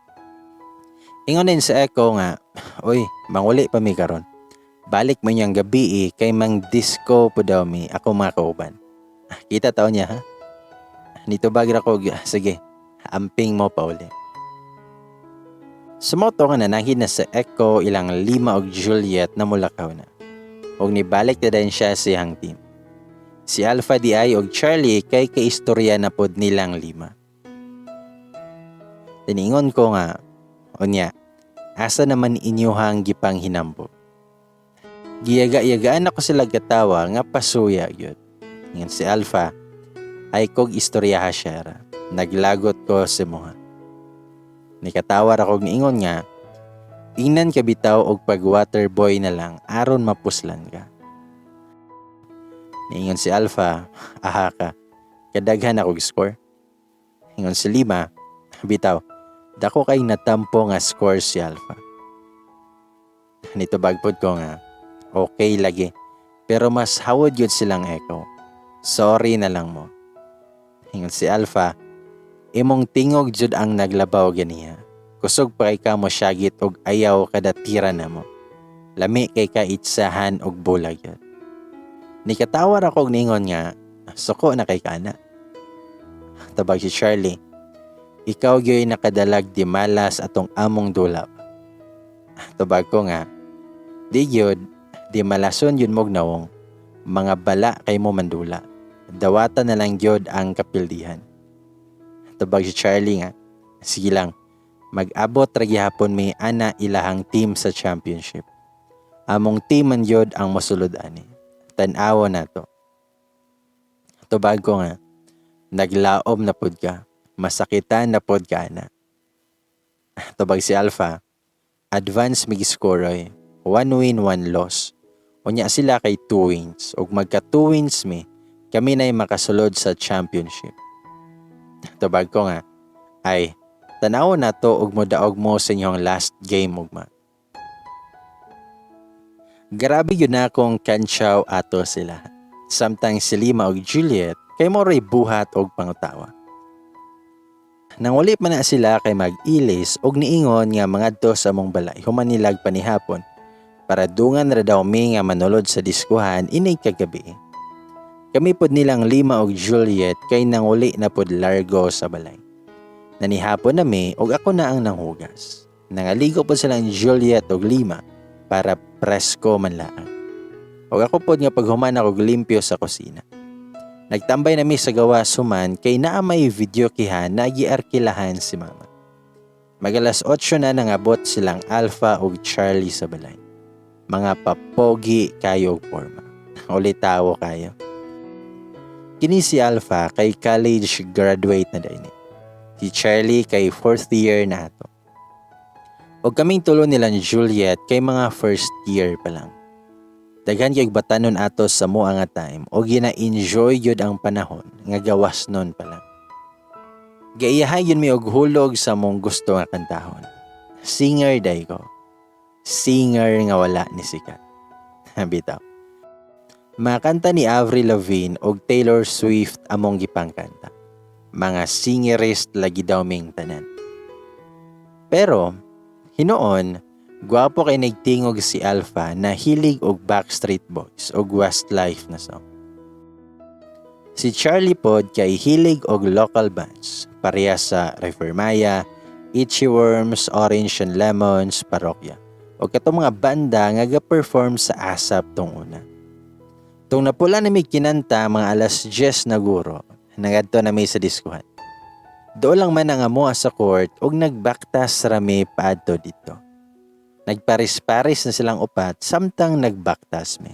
Ingon din sa Echo nga, "Uy, manguli pa mi karon. Balik mo niyang gabi eh, kay mang disco po daw mi ako mga kauban. Kita taon niya ha?" Nitubag ra ko, "Sige, amping mo pa uli." Sumoto nga nanahid na sa Echo ilang Lima og Juliet na mulakaw na. Og nibalik na din siya sa iyang team. Si Alpha di og Charlie kay kaistorya na pod nilang Lima. Tiningon ko nga, "Unya, asa naman inyuhang gipang hinambog?" Giyaga-yagaan ako sila katawa nga pasuya gyud. Ingon si Alpha, "Ay kog istorya ha siya. Naglagot ko si Moha." Nikatawa ra kog niingon nga, "Ingnan ka bitaw og pag water boy na lang aron mapuslan ka." Niingon si Alpha, "Aha ka, kadaghan akong score." Ingon si Lima, "Bitaw, dako kay natampo nga score si Alpha." Nitubag pod ko nga, "Okay lagi, pero mas hawod yun silang Echo. Sorry na lang mo." Ingon si Alpha, "Imong tingog jud ang naglabaw ganiha. Kusog pa kay ka mo syagit og ayaw kada tira na mo. Lami kay ka itsahan og bola gyud." Nikatawa ra kog ningon nga, "Suko na kay kana." Tabag si Charlie, "Ikaw gyoy nakadalag di malas atong among dula." Tubag ko nga, "Di gyud, di malason yun mog nawong. Mga bala kay mo mandula. Dawata na lang gyud ang kapildihan." Tubag si Charlie nga, "Sige lang, mag-abot ra gihapon mi ana ilahang team sa championship. Among team man gyud ang mosulod ani. Tan-awa na to." Tubag ko nga, Naglaom na pod ka. Masakitan na pod ka ana. Tubag si Alpha, advance mig score oy. 1 win, 1 loss. Unya sila kay 2 wins. Ug magka 2 wins mi, kami na'y makasulod sa championship. Tubag ko nga, ay, tanaw na to ug modaog mo sa inyong last game ugma. Grabe yun na akong kantsaw ato sila. Samtang si Lima og Juliet kay mo ray buhat og pangutawa. Nanguli man na sila kay mag-ilis og niingon nga mangadto sa among balay human nilag panihapon para dungan ra daw mi nga manulod sa diskuhan inig kagabi. Kami pod nilang Lima og Juliet kay nanguli na pod largo sa balay. Nanihapon na mi og ako na ang nanghugas. Nangaligo pod silang Juliet og Lima para presko man laang. Og ako pod nga paghuman ako limpyo sa kusina. Nagtambay na mi sa gawas human kay naa may video kihan na giarkilahan si mama. Mag-alas 8 na nangabot silang Alpha ug Charlie sa balay. Mga papogi kayo og porma. Ulitawo kayo. Kini si Alpha kay college graduate na diay ni. Si Charlie kay fourth year na ato. Og kaming tulo nilang Juliet kay mga first year pa lang. Daghan kay batanon ato sa mua nga time og gina-enjoy gyud ang panahon nga gawas nun pa lang. Gaiyahay yun mi og hulog sa mong gusto nga kantahon. Singer day ko. Singer nga wala ni sikat. Bitaw. Makanta ni Avril Lavigne og Taylor Swift among gipangkanta. Mga singerist lagi daw ming tanan. Pero, hinuon, gwapo kay nagtingog si Alpha na hilig og Backstreet Boys og Westlife na song. Si Charlie pod kay hilig og local bands, pareha sa Rivermaya, Itchyworms, Orange and Lemons, Parokya. O katong mga banda nga ga-perform sa ASAP tong una. Tung napula na mi kinanta mga alas 10 na guro, nangadto na mi sa diskuhan. Doon lang man ang amoa sa court ug nagbaktas rami paadto dito. Nagparis-paris na silang upat samtang nagbaktas mi.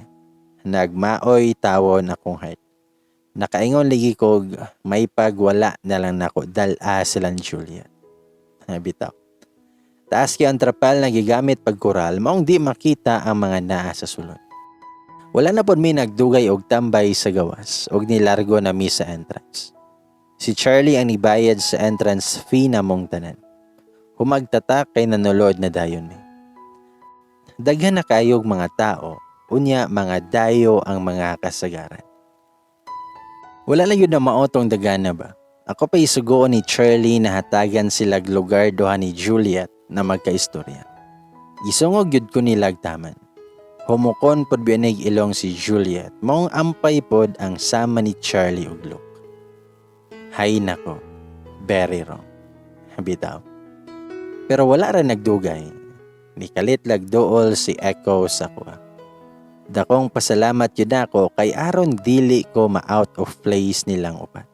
Nagmaoy tawon akong heart. Nakaingon ligi kog may pagwala na lang nako dal-a silang Juliet. Bitaw. Taas kay ang trapal na gigamit pagkural maong di makita ang mga naa sa sulod. Wala na pod mi nagdugay og tambay sa gawas og nilargo na mi sa entrance. Si Charlie ang nibayad sa entrance fee namong tanan. Humagtata kay nanulod na dayon mi. Daghan na kayog mga tao, unya mga dayo ang mga kasagaran. Wala na yun na maotong dagana ba? Ako pa isugoon ni Charlie na hatagan sila lugar duha ni Juliet na magkaistorya. Gisungog yun ko nilag taman. Humukon pod biyanig ilong si Juliet, maong ampay pod ang sama ni Charlie ug Luke. Hay nako, very wrong. Bitaw. Pero wala ra nagdugay. Nikalit lagdool si Echo sa kuha. Dakong pasalamat yun ako kay aron dili ko ma-out of place nilang upat.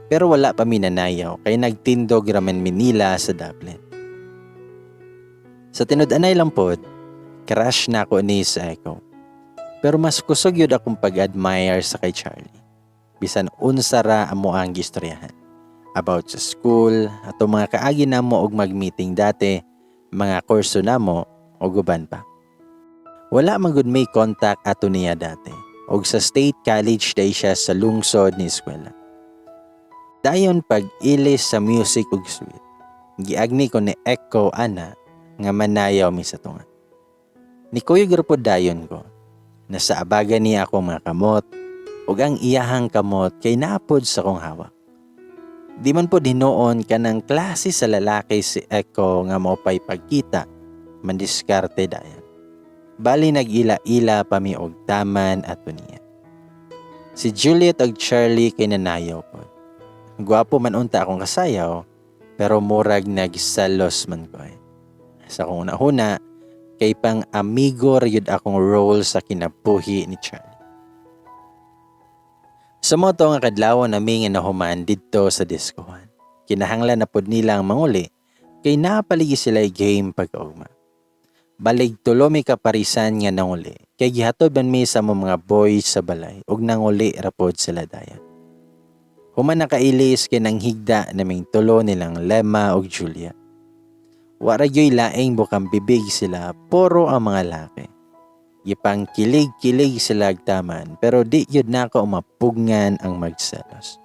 Pero wala pa minanayaw kay nagtindog raman Manila sa Dublin. Sa tinud-anay lang pod, crush na ako ni sa Echo. Pero mas kusog yun akong pag-admire sa kay Charlie. Bisan unsa ra amo ang gistoryahan. About sa school, ato mga kaagi namo og mag-meeting dati, mga kurso namo og uban pa. Wala man gud may contact ato niya dati. Og sa state college day siya sa lungsod ni eskwela. Dayon pag ilis sa music ug sweet, giagni ko ni Echo ana nga manayaw mi sa tunga. Nikuyog ra pod dayon ko. Nasa abaga niya ako mga kamot ug ang iyahang kamot kay naapod sa kong hawak. Di man pod hinuon kanang klase sa lalaki si Echo nga maupay pagkita, mandiskarte dayon. Bali nag-ila-ila pa mi og taman ato niya. Si Juliet ug Charlie kay nanayaw pod. Gwapo man unta akong kasayaw, pero murag nagsalos man ko eh. Sa akong una-huna, kay pang amigo ra yun akong role sa kinabuhi ni Charlie. Sa moto nga kadlawon nami nga nahuman didto sa diskohan. Kinahanglan na pod nila ang manguli kay napaligi sila game pag-ugma. Balig tulo mi kaparisan nga nanguli kay gihatod man mi sa mga boys sa balay ug nanguli ra pod sila dayon. Human nakailis kay nanghigda naming tulo nilang Lema og Julia. Wa ra gyoy laing bukang bibig sila, puro ang mga laki. Gipang kilig-kilig sila taman, pero di gyud nako mapugngan ang magselos.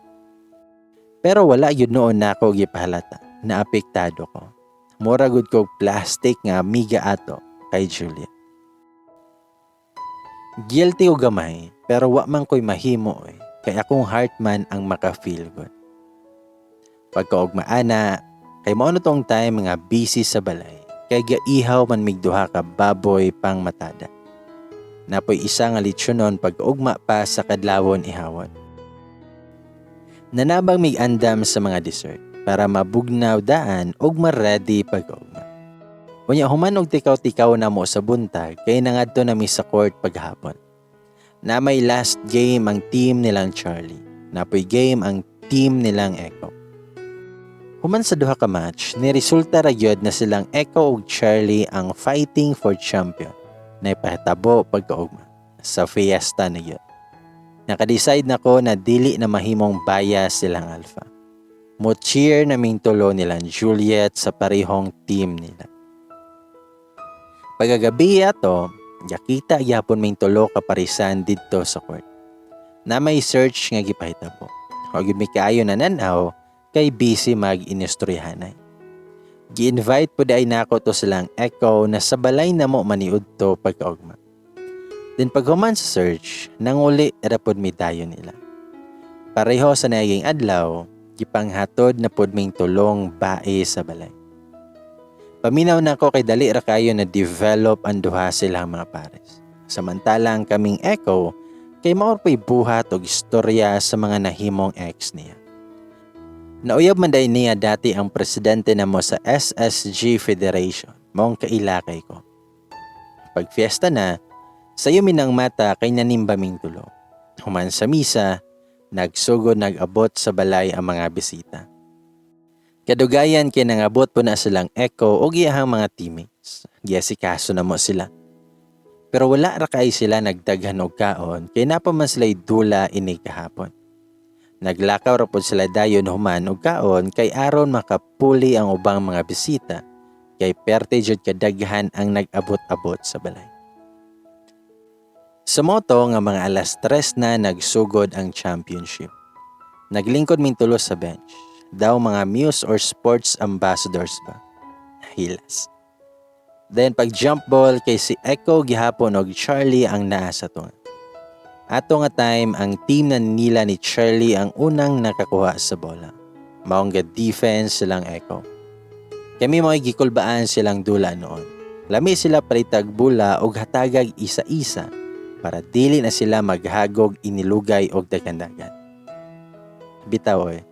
Pero wala gyud noon nako gipahalata na apektado ko. Mura gud kog plastic nga amiga ato kay Julia. Guilty og gamay, pero wa man ko'y mahimo eh, kay akong heart man ang maka-feel good. Pagkaugma ana, kay mao na tong time nga busy sa balay, kay gaihaw man mig duha ka baboy pang matada. Napoy isa nga litsunon pag-ugma pa sa kadlawon ihawon. Nanabang mig andam sa mga dessert para mabugnaw daan ug ma-ready pag-ugma. Unya human og tikaw-tikaw na mo sa buntag kay nangadto nami sa court paghapon. Na may last game ang team nilang Charlie. Napoy game ang team nilang Echo. Human sa duha ka match, ni resulta ra gyud na silang Echo ug Charlie ang fighting for champion na ipahitabo pagkaugma sa fiesta na gyud. Naka-decide na ko na dili na mahimong bias silang Alpha. Mo cheer naming tulo nilang Juliet sa parehong team nila. Pagkagabi ato, yakita gyapon ming tulo ka parisan didto sa court. Na may search nga gipahitabo. Wa gyud mi kaayo nananaw kay busy mag-inistoryahanay. Gi-invite po diay nako to silang Echo na sa balay na mo maniud to pagkaugma. Then paghuman sa search, nanguli ra pod mi dayon nila. Pareho sa naging adlaw, gipanghatod na pod ming tulong bae sa balay. Paminaw nako kay dali ra kayo na develop ang duha silang mga pares. Samantalang kaming Echo kay mao pa'y buhat og istorya sa mga nahimong ex niya. Nauyab man diay niya dati ang presidente namo sa SSG Federation, maong kailakay ko. Pag fiesta na, sayo minang mata kay nanimba ming tulo. Human sa misa, nagsugod nag-abot sa balay ang mga bisita. Kadugayan kay nangabot po na silang Echo o iyahang mga teammates. Giasikaso na mo sila. Pero wala ra kay sila nagdaghan og kaon kay napa man sila'y dula ini kahapon. Naglakaw ra pod sila dayon human og kaon kay aron makapuli ang ubang mga bisita kay perte jud kadaghan ang nag-abot-abot sa balay. Sa moto nga mga 3:00 na nagsugod ang championship. Naglingkod ming tulo sa bench. Daw mga muse or sports ambassadors ba? Hilas. Then pag jump ball kay si Echo gihapon og Charlie ang naa sa tunga. Ato nga time ang team na nila ni Charlie ang unang nakakuha sa bola. Maong ga defense silang Echo. Kami mga gikulbaan silang dula noon. Lami sila palitag bula og hatagag isa-isa para dili na sila maghagog inilugay og dagandagan. Bitaw oy.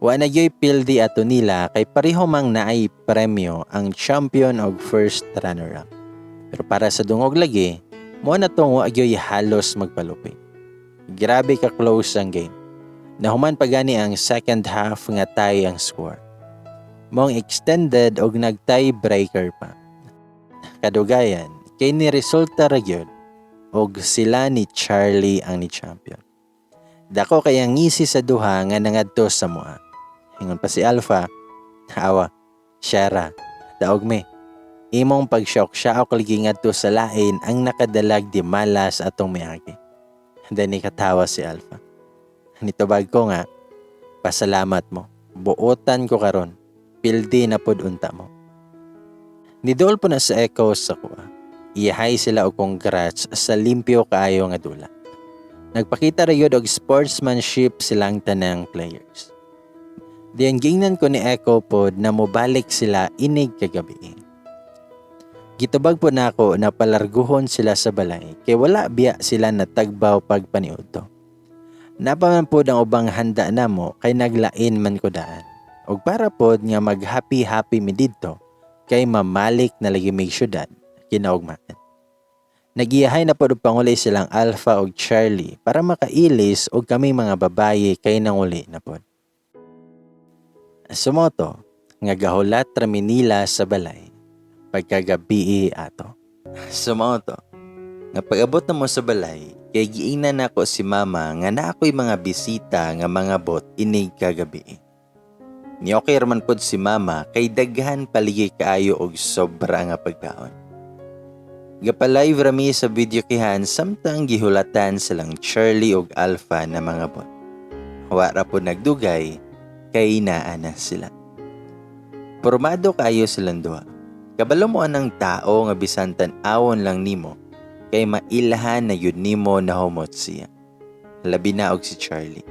Wa na gyoy pildi ato nila kay pareho mang naay premyo ang champion og first runner-up. Pero para sa dungog lagi, mo na tong wa gyoy halos magpalupit. Grabe ka close ang game. Nahuman pa gani ang second half nga tie ang score. Mong extended og nag-tie breaker pa. Kadugayan, kay ni resulta ra gyud og sila ni Charlie ang ni champion. Dako kay ang ngisi sa duha nga nangadto sa mua. Ingon pa si Alpha, "Awa, Shara, daog me. Imong pag-shock-shock lagi ngadto sa lain ang nakadalag di malas atong miagi." Then katawa si Alpha. Nitubag ko nga, "Pasalamat mo. Buotan ko karon. Pildi na pod unta mo." Nidol po na sa Echo sa kuha. Iyahay sila og congrats sa limpyo kaayo nga dula. Nagpakita ra gyud og sportsmanship silang tanang players. Diyan gingnan ko ni Echo pod na mobalik sila inig kagabi. Gitubag po nako na palarguhon sila sa balay kay wala biya sila natagbaw pagpaniudto. Napaman pod ang ubang handa namo kay naglain man ko daan. Og para pod nga mag happy happy mi didto kay mamalik na lagi mig syudad kinaugmaan. Nagiyahay na pod og panguli silang Alpha og Charlie para makailis og kami mga babaye kay nanguli na pod. Sumoto nga gahulat ra mi nila sa balay pagkagabii ato. Sumoto nga pag-abot na mo sa balay, Kay giingnan nako si mama nga naa ko'y mga bisita nga mga bot inig kagabi. Ni okay raman pod si mama kay daghan paligi kaayo og sobra nga pagkaon. Gapa-live rami sa videokehan samtang gihulatan silang Charlie og Alpha na mga bot. Wa ra pod nagdugay kay naa na sila. Pormado kaayo silang duha. Kabalo mo anang tao nga bisan tan-awon lang nimo kay mailhan na yun nimo nahumot siya. Labi na og si Charlie.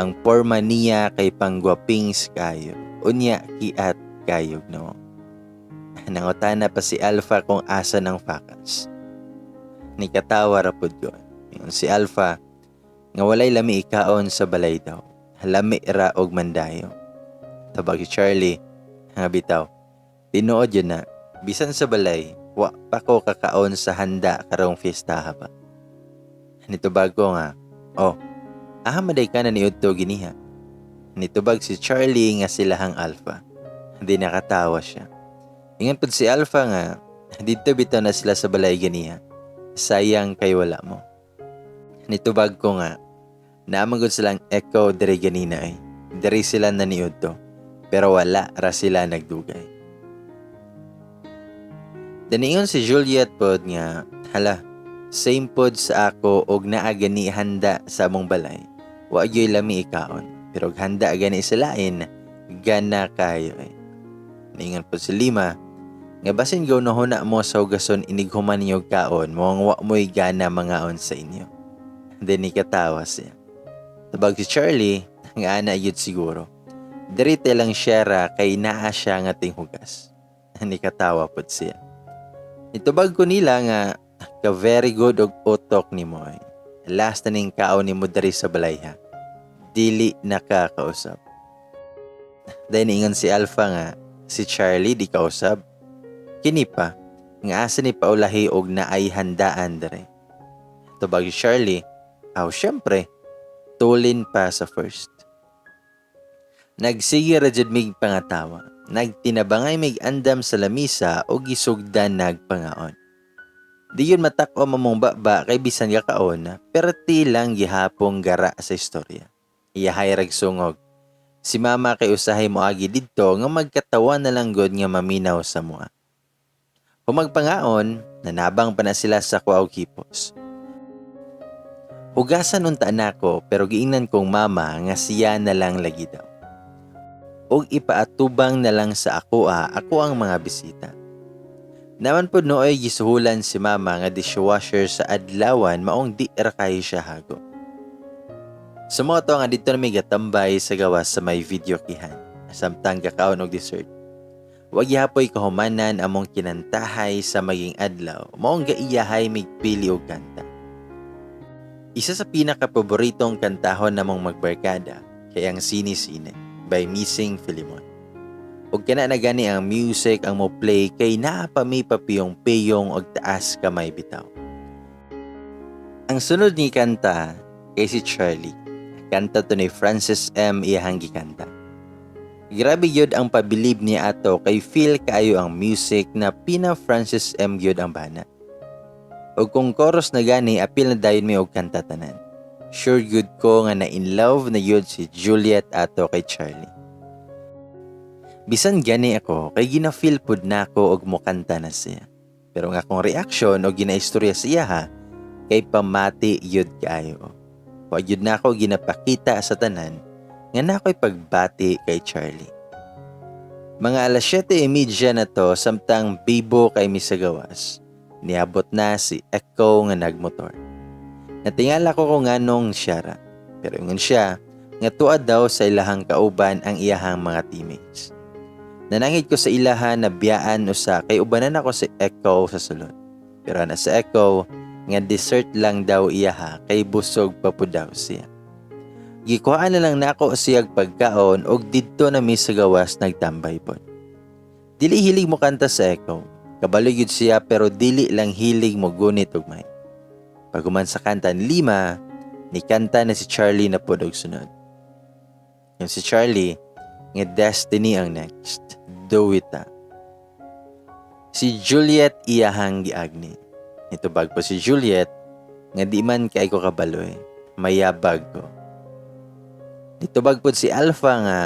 Ang porma niya kay panggwapings kayo. Unya kiat kayog no. Nangutana pa si Alpha kung asa ng fakas. Nikatawa ra pud ko. Ingon si Alpha nga walay lami ikaon sa balay daw. Lami ra og mandayo. Tabag si Charlie nga bitaw. Tinuod yun na, bisan sa balay, wa pa ko kakaon sa handa karong fiestaha pa. Nitubag ko nga, "Oh, aha maday ka na niudto giniha?" Nitubag si Charlie nga silahang Alpha. Hindi nakatawa siya. Ingon pud si Alpha nga, didto bitaw na sila sa balay ganiha. Sayang kay wala mo. Nitubag ko nga, naamagod silang Echo diri ganina ay. Diri sila naniudto. Pero wala ra sila nagdugay. Daniingon si Juliet pod nga, "Hala, same pod sa ako og naa gani handa sa among balay. Wa gyoy lami ikaon, pero og handa gani sa lain, gana kayo eh." Niingon pod si Lima, nga basin gaw nahuna mo sa hugason inig human ninyo kaon, mo ang wa mo'y gana mangaon sa inyo. Then nikatawa siya. Tabag si Charlie, nga ana yun siguro. Diri lang siya kay naa siya nga tinghugas. Nikatawa pod siya. Itubag ko nila nga ka very good og utok nimo ay. Last na ning kaon nimo diri sa balay ha. Dili nakakausap. Dahil niingon si Alpha nga si Charlie di kausap. Kini pa nga asa ni paulahi og naay handaan dere. Tubag si Charlie, aw syempre, tulin pa sa first. Nagsige ra jud mig pangatawa. Nagtinabangay mig andam sa lamisa o gisugdan nagpangaon. Di yun matak-o mamong baba kay bisan kaon, perti lang gihapong gara sa istorya. Iyahay rag sungog. Si mama kay usahay moagi didto nga magkatawa na lang gud nga maminaw sa mua. Humagpangaon, nanabang pa na sila sa kuaw hipos. Hugasan unta nako pero giingnan kong mama nga siya na lang lagi daw. Og ipaatubang na lang sa ako ako ang mga bisita. Naman pod nooy gisuhulan si mama nga dishwasher sa adlawan maong di ra kayo siya hago. Sumoto nga dito na may gatambay sa gawas sa may videokehan samtang gakaon og dessert. Wa gihapoy kahumanan among kinantahay sa maging adlaw maong gaiyahay migpili og kanta. Isa sa pinakapaboritong kantahon namong magbarkada kay ang Sine Sine by Missing Filimon. Og kana na gani ang music ang mo play kay naa pa mi papiyong-piyong og taas kamay bitaw. Ang sunod ni kanta kay si Charlie. Kanta to ni Francis M. iyahang gikanta. Grabe gyud ang pabilib niya ato kay feel kaayo ang music na pina Francis M gyud ang bana. Og kung chorus na gani apil na dayon mi og kanta tanan. Sure gyud ko nga na in love na gyud si Juliet ato kay Charlie. Bisan gani ako kay gina-feel pud nako og mokanta na siya. Pero nga akong reaction o ginaistorya siya ha kay pamati gyud kaayo. Wa gyud nako ginapakita sa tanan nga nako'y pagbati kay Charlie. Mga alas 7:30 na to samtang bibo kay mi sa gawas. Niabot na si Echo nga nagmotor. Natingala ko kung nganong siya ra. Pero ingon siya nga tuad daw sa ilahang kauban ang iyahang mga teammates. Nanangid ko sa ilaha na biyaan usa kay ubanan ako si Echo sa sulod. Pero ana sa Echo nga dessert lang daw iyaha kay busog pa pud daw siya. Gikuhaan na lang nako siyag pagkaon og didto na mi sa gawas nagtambay pod. Dili hilig mo kanta sa Echo. Kabalo gyud siya pero dili lang hilig mo gunit og mic. Paghuman sa kanta ni Lima, ni kanta na si Charlie na pod og sunod. Yung si Charlie, nga Destiny ang next. Do it ah. Si Juliet iyahang giagni. Nitubag po si Juliet, Nga di man kay ko kabalo eh. Mayabag ko. Nitubag pod si Alpha nga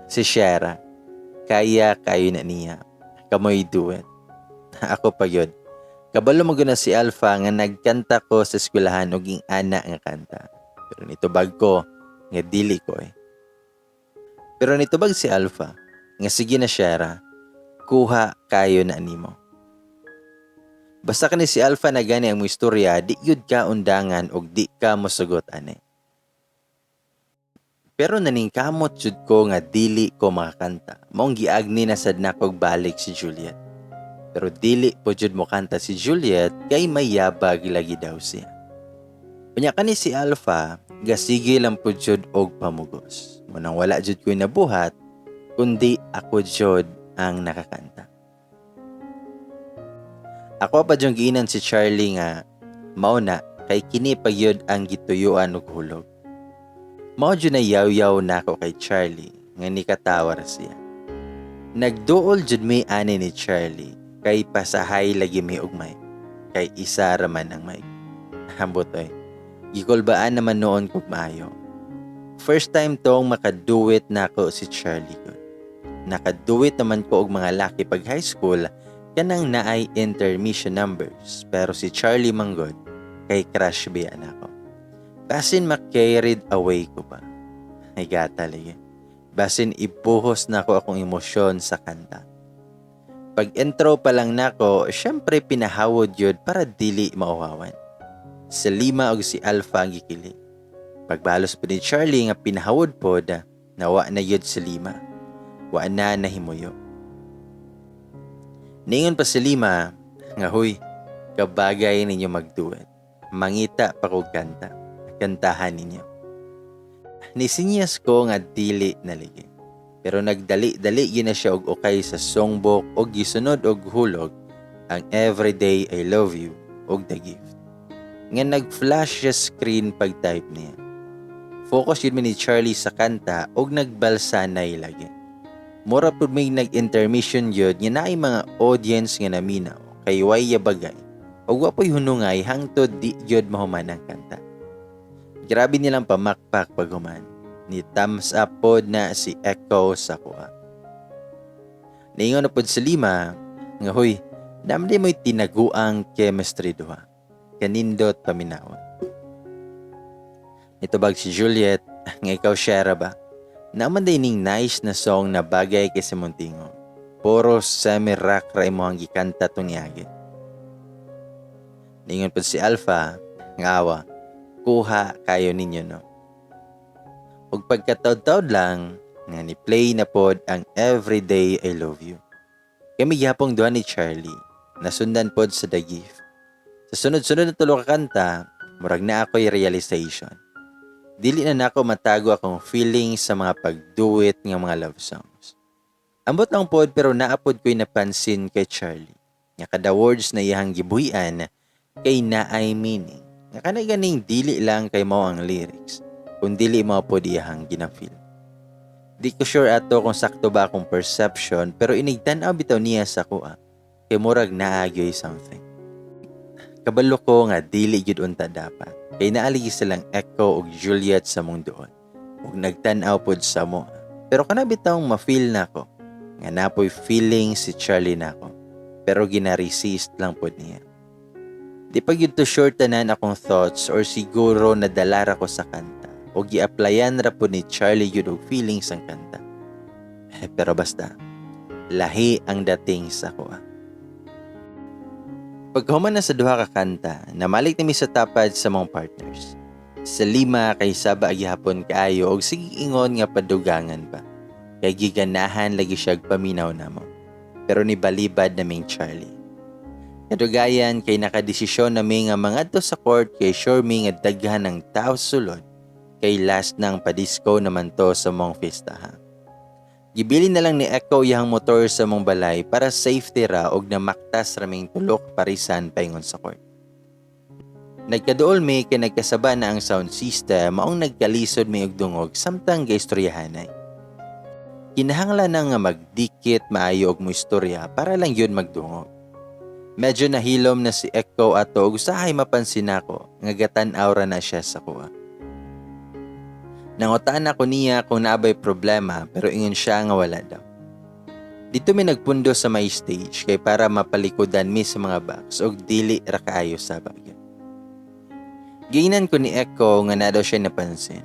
si Shera. Kaya kayo na niya. Kamoy duet. Ako pa yun. Kabalo mo na si Alpha nga nagkanta ko sa eskwelahan og ana nga kanta. Pero nitubag ko nga dili ko eh. Pero nitubag si Alpha nga sige na, Shera, kuha kayo na nimo. Basta kani si Alpha na gani ang mo istorya, di yud ka undangan og di ka mosugot ani. Pero naningkamot jud ko nga dili ko makakanta. Maong giagni na sad nakog balik si Juliet. Pero dili po jud mo kanta si Juliet kay mayabag lagi daw siya. Unya kani si Alpha, gasige lang po jud og pamugos. Munang wala jud ko'y nabuhat, kundi ako jud ang nakakanta. Ako pa jud giinan si Charlie nga mao na kay kini pagyud ang gituyuan og hulog. Mao jud na yaw-yaw nako kay Charlie nga nikatawa ra siya. Nagduol jud mi ani ni Charlie kay pasahay lagi mi og mic kay isa ra man ang mic. Ambot oy. Gikulbaan naman noon kog maayo. First time tong makaduet nako si Charlie gud. Nakaduet naman ko og mga laki pag high school kanang naay intermission numbers, pero si Charlie manggod kay crush biya nako. Basin ma-carried away ko ba. Ay gata lagi. Basin ibuhos nako akong emosyon sa kanta. Pag intro pa lang nako, syempre pinahawod yun para dili mauhawan. Si Lima og si Alpha ang gikili. Pagbalos po ni Charlie nga pinahawod pod, nawa na yun si Lima. Wa na nahimuyo. Ningon pa si Lima nga huy, kabagay ninyo magduet. Mangita pa kog kanta. Kantahan ninyo. Nisinyas ko nga dili naligi. Pero nagdali-dali yun na siya og okay sa songbook og gisunod og hulog ang Everyday I Love You og The Gift. Nga nag-flash siya screen pag-type niya. Focus yun mi ni Charlie sa kanta og nagbalsanay lagi. Mura pud may nag-intermission yun nga naay mga audience nga naminaw kay way yabagay og wa po'y hunungay hangtod di yun mahuman ang kanta. Grabe nilang pamakpak paghuman. Ni thumbs up pod na si Echo sa kuha. Niingon na pod sa Lima nga huy, namdi mo'y tinaguang chemistry duha. Kanindot paminawon. Nitubag si Juliet nga ikaw, Shera ba? Naman day ning nice na song na bagay kay sa Montingo. Puro semi-rock ra imo ang gikanta tong niagi. Ningon pod si Alpha nga awa, kuha kayo ninyo no. Ug pagkataod-taod lang nga ni play na pod ang Everyday I Love You. Kami gihapong duha ni Charlie, nasundan pod sa The Gift. Sa sunod-sunod na tulo ka kanta, murag na ako'y realization. Dili na nako matago akong feelings sa mga pagduet nga mga love songs. Ambot lang pod pero naapod ko'y napansin kay Charlie. Nga kada words na iyang gibuhian kay naay meaning. Nga kanay ganing dili lang kay mao ang lyrics, kung dili mao pod iyang gina-feel. Di ko sure ato kung sakto ba akong perception, pero inigtan-aw bitaw niya sa kuha kay murag naagyoy something. Kabalo ko nga dili gyud unta dapat kay naaligi silang Echo ug Juliet sa mong duol ug nagtan-aw pod sa mo. Pero kana bitawng ma-feel nako nga napoy feeling si Charlie nako pero gina-resist lang pod niya. Di pa gyud to sure tanan akong thoughts or siguro nadala ra ko sa kanta o gi-applyan ra pod ni Charlie gyud og feelings ang kanta. Pero basta, lahi ang dating sa kuha. Pagkahuman na sa duha ka kanta, namalik nami sa tapad sa mga partners. Sa Lima kay saba gihapon kaayo og sige ingon nga padugangan pa. Kay giganahan lagi siya paminaw namo. Pero nibalibad naming Charlie. Kadugayan kay nakadesisyon nami nga mangadto sa court kay sure mi nga daghan ng tao sa sulod kay last ng padisco naman to sa mong fiestaha. Gibilin na lang ni Echo iyang motor sa mong balay para safety ra og namaktas raming tulok parisan paingon sa court. Nagkaduol mi kay nagkasaba na ang sound system, maong nagkalisod mi og dungog samtang gaistoryahanay. Kinahanglan na nga magdikit maayo og mo istorya para lang yun magdungog. Medyo nahilom na si Echo ato ug usahay mapansin nako nga gatan-aw ra na siya sa akoa. Nangutan ako niya kung naa bay problema, pero ingon siya nga wala daw. Didto mi nagpundo sa may stage kay para mapalikodan mi sa mga box og dili ra kaayo sa bagay. Giingnan ko ni Echo nga naa daw siya napansin.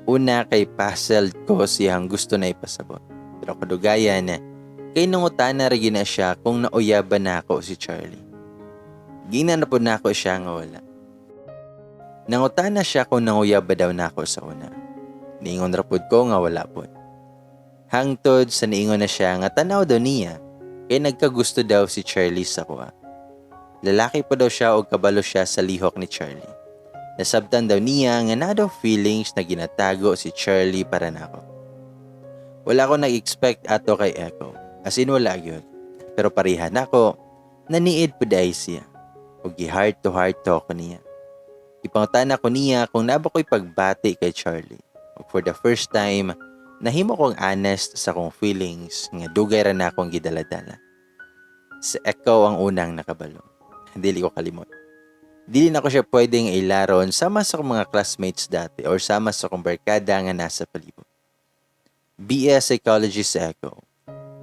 Una kay puzzled ko sa iyang gusto na ipasabot. Pero kadugayan kay nangutana ra gyud na siya kung nauyaban nako si Charlie. Giingnan na pud nako siya nga wala. Nangutana siya kung nanguyab ba daw nako sa una. Niingon ra pud ko nga wala pud. Hangtod sa niingon na siya nga tanaw daw niya kay nagkagusto daw si Charlie sa akoa. Lalaki pa daw siya og kabalo siya sa lihok ni Charlie. Nasabtan daw niya nga naa daw feelings na ginatago si Charlie para nako. Wala ko nag-expect ato kay Echo. As in, wala gyud. Pero pareha nako, naniid pud ay siya. Og heart to heart talk ko niya. Ipangutana ko niya kung naa ba ko'y pagbati kay Charlie. Og for the first time, nahimo kong honest sa akong feelings nga dugay ra na akong gidaladala. Si Echo ang unang nakabalo. Dili ko kalimot. Dili na ko siya pwedeng ilaron sama sa akong mga classmates dati or sama sa akong barkada nga nasa palibot. BS Psychology sa Echo.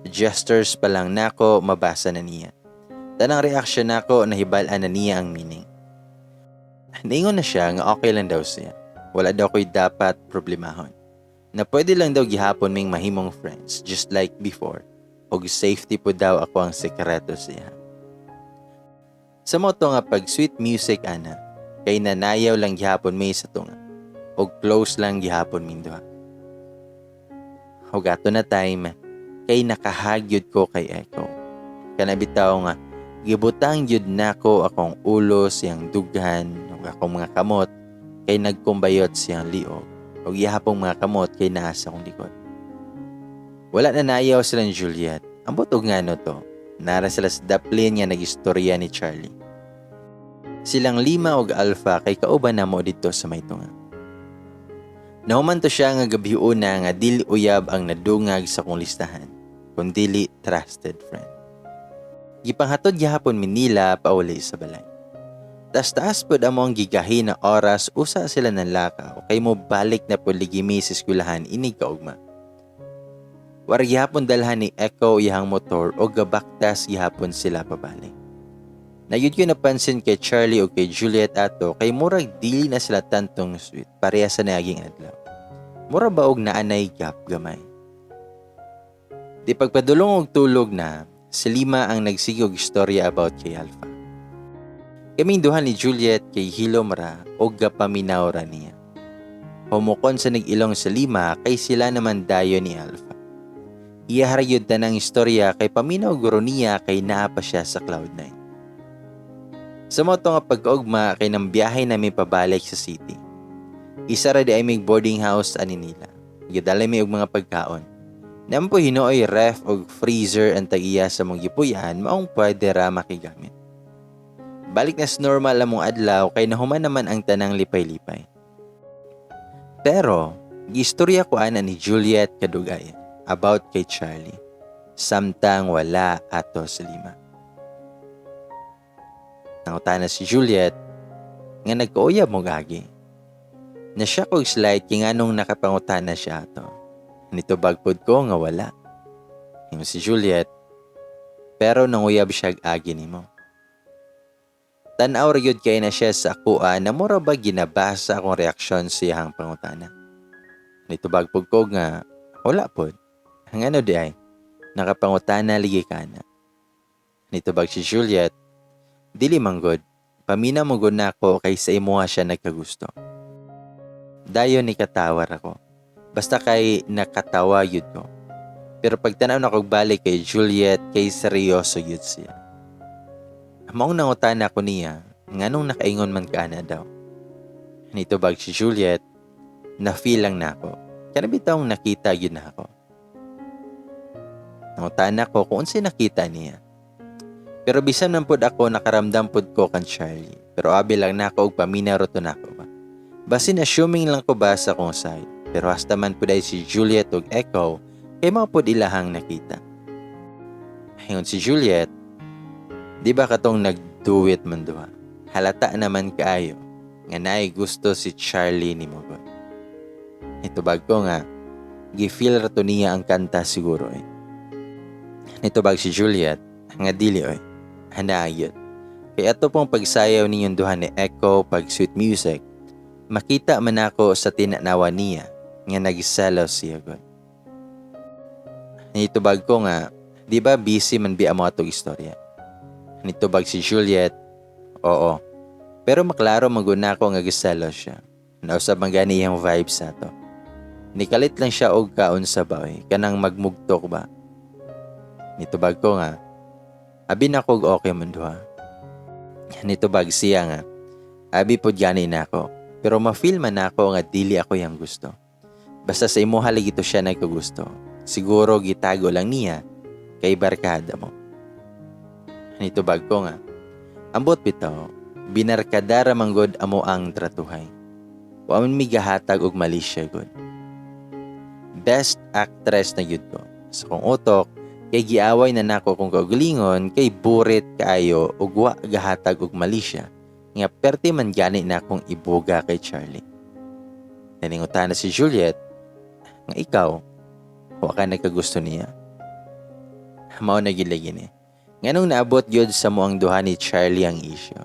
Gestures pa lang nako, mabasa na niya. Tanang reaction nako, nahibal-an na niya ang meaning. Niingon na siya nga okay lang daw siya. Wala daw ko'y dapat problemahon. Na pwede lang daw gihapon ming mahimong friends just like before. Og safety po daw ako ang sekreto siya. Sa mao to nga pag sweet music ana, kay nanayaw lang gihapon mi sa tunga. Og close lang gihapon ming duha. Og ato na time, kay naka-hug gyud ko kay Echo. Kana bitaw nga gibutang gyud nako akong ulo siyang dughan ug akong mga kamot kay nagkumbayot siyang liog ug iyahapong mga kamot kay naa sa akong likod. Wala na nayaw silang Juliet. Ambot og ngano to. Naa ra sila sa daplin nga nagistorya ni Charlie. Silang Lima og Alpha kay kauban namo didto sa may tunga. Nahuman to siya nga gabiuna nga dili uyab ang nadungag sa akong listahan, kun dili trusted friend. Gipanghatod gihapon mi nila pauli sa balay. Taas-taas pod amo ang gigahi na oras usa sila nanlakaw kay mo balik na pod ligi mi sa eskwelahan inig kaugma. Wara gihapon dalhan ni Echo iyang motor o gabaktas gihapon sila pabalik. Naa gyud ko napansin kay Charlie o kay Juliet ato kay murag dili na sila tantong sweet pareha sa naaging adlaw. Mura ba og naanay gap gamay. Di pagpadulong og tulog na, si Lima ang nagsige og istorya about kay Alpha. Kaming duha ni Juliet kay hilom ra og gapaminaw ra niya. Humukon sa nag-ilong sa Lima kay sila naman dayon ni Alpha. Iya ra gyud tanang istorya kay paminaw guro niya kay naa pa siya sa cloud nine. Sa mao to nga pagkaugma kay nang biyahe nami pabalik sa city. Isa ra di ay mig boarding house ani nila. Gidala mi og mga pagkaon. Nampo hinuoy ref og freezer ang tag-iya sa mong gipuy-an, maong pwede ra makigamit. Balik na sa normal among adlaw kay nahuman naman ang tanang lipay-lipay. Pero giistorya ko ana ni Juliet kadugayan about kay Charlie. Samtang wala ato sa Lima. Nangutana si Juliet nga nagkauyab mo gagi. Na-shock og slight kay nganong nakapangutana siya ato. Nitubag pod ko nga wala. Ingon si Juliet, pero nanguyab siya agi nimo. Tan-aw ra gyud kay na siya sa akoa na mura ba ginabasa akong reaksyon sa iyang pangutana. Nitubag pod ko nga wala pod. Ngano di ay nakapangutana ligi ka na? Nitubag si Juliet, "Dili man gud, paminaw mo gud nako kay sa imuha siya nagkagusto." Dayon ni katawar ako. Basta kay nakatawa yun ko. Pero pagtanaw na kog balik kay Juliet kay seryoso yun siya. Maong nangutana ko niya, nganong nakaingon man ka na daw? Nitubag si Juliet, "Na feel lang nako. Kana bitawng nakita yun na ako." Nangutana ko kung unsay nakita niya. Pero bisan man pud ako, nakaramdam pud ko kan Charlie. Pero abi lang nako og paminaw to nako ba. Basin assuming lang ko ba sa akong side. Pero hasta man pud ay si Juliet ug Echo kay mao pud ilahang nakita. Ingon si Juliet, Di ba katong nagduet man duha? Halata naman kaayo nga naay gusto si Charlie nimo gud. Nitubag ko nga, gi-feel ra to niya ang kanta siguro eh. Nitubag si Juliet nga dili oy. Hanayot. Kay ato pong pagsayaw ninyong duha ni Echo pag Sweet Music, makita man ako sa tinanawa niya nga nagselos siya gud. Nitubag ko nga, di ba busy man biya mo atong istorya? Nitubag si Juliet, oo. Pero maklaro maguna ko nga giselos siya. Nausab man gani iyang vibes ato. Nikalit lang siya og kaon sa bawi, kanang magmugtok ba. Nitubag ko nga, abi na kog okay man duha. Nitubag siya nga, abi pod gani na ako. Pero ma-feel man ako nga dili ako yang gusto. Basta sa imuha lagi to siya nagkagusto. Siguro gitago lang niya kay barkada mo. Nitubag ko nga, ambot bitaw, binarkadara manggod amo ang tratuhay. Wa man mi gahatag og malisya gud. Best actress na gyud ko. Sa kong utok, kay giaway na nako kung kaugalingon kay burit kaayo ug wa gahatag og malisya nga perti man gani na akong ibuga kay Charlie. Naningutan na si Juliet nga ikaw, wa ka nagkagusto niya. Mao na gyud lagi ni. Nganong naabot gyud sa moang duha ni Charlie ang issue.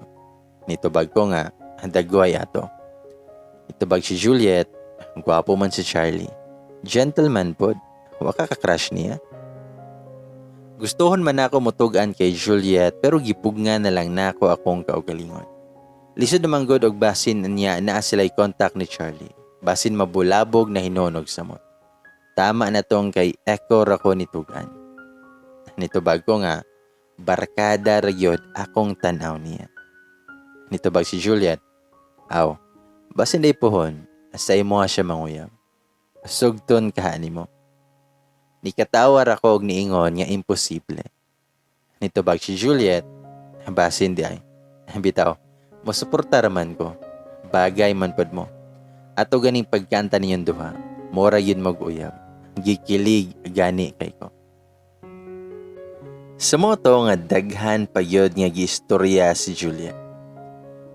Nitubag ko nga, dagway ato. Nitubag si Juliet, gwapo man si Charlie. Gentleman pod, wa ka ka-crush niya. Gustuhon man ako mutugan kay Juliet pero gipugngan na lang nako akong kaugalingon. Lisod naman gud og basin niya naa sila'y contact ni Charlie. Basin mabulabog na hinunog samot. Tama na tong kay Echo ra ko nitugan. Nitubag ko nga, barkada ra gyud akong tan-aw niya. Nitubag si Juliet, aw, basin day pohon, sa imo siya manguyab. Sugton ka nimo. Nikatawa ra ko og niingon nga imposible. Nitubag si Juliet, basin di ay. Bitaw, mosuporta raman ko. Bagay man pod mo. Ato ganing pagkanta ninyong duha, mora yun mag-uyab. Gikilig gani kay ko. Sa moto nga daghan pa gyud nga giistorya si Juliet.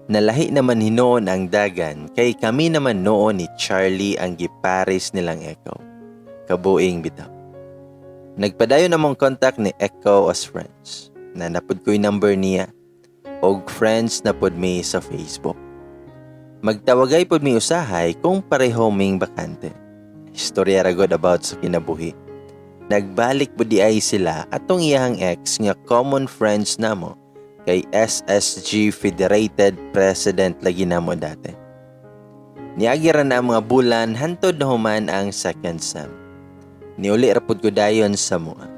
Nalahi naman hinuon ang dagan kay kami naman noon ni Charlie ang giparis nilang Echo. Kabuing bitaw. Nagpadayon namong contact ni Echo as friends. Na napud ko'y number niya. Og friends na pod mi sa Facebook. Magtawagay pod mi usahay kung pareho ming bakante. Istorya ra gud about sa kinabuhi. Nagbalik pod di ay sila atong iyahang ex nga common friends namo kay SSG Federated President lagi namo dati. Niagi ra na ang mga bulan hantod na human ang second sem. Niuli ra pud ko dayon sa mua.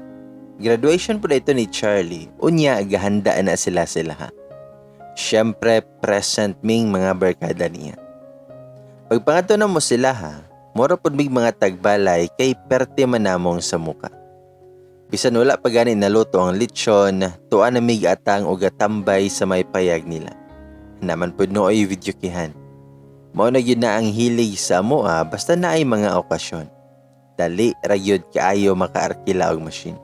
Graduation pud ito ni Charlie, unya gahanda na sila sila ha. Siyempre present ming mga barkada niya. Pagpangadto na mo sila ha, mura pud mig mga tagbalay kay perte man namong sa muka. Bisan wala pa gani naluto ang lechon, tuwa na mig atang og atambay sa may payag nila. Naman pud nooy videokehan. Mao na gyud na ang hilig sa amoa basta naay mga okasyon. Dali ra gyud kaayo makaarkila og machine.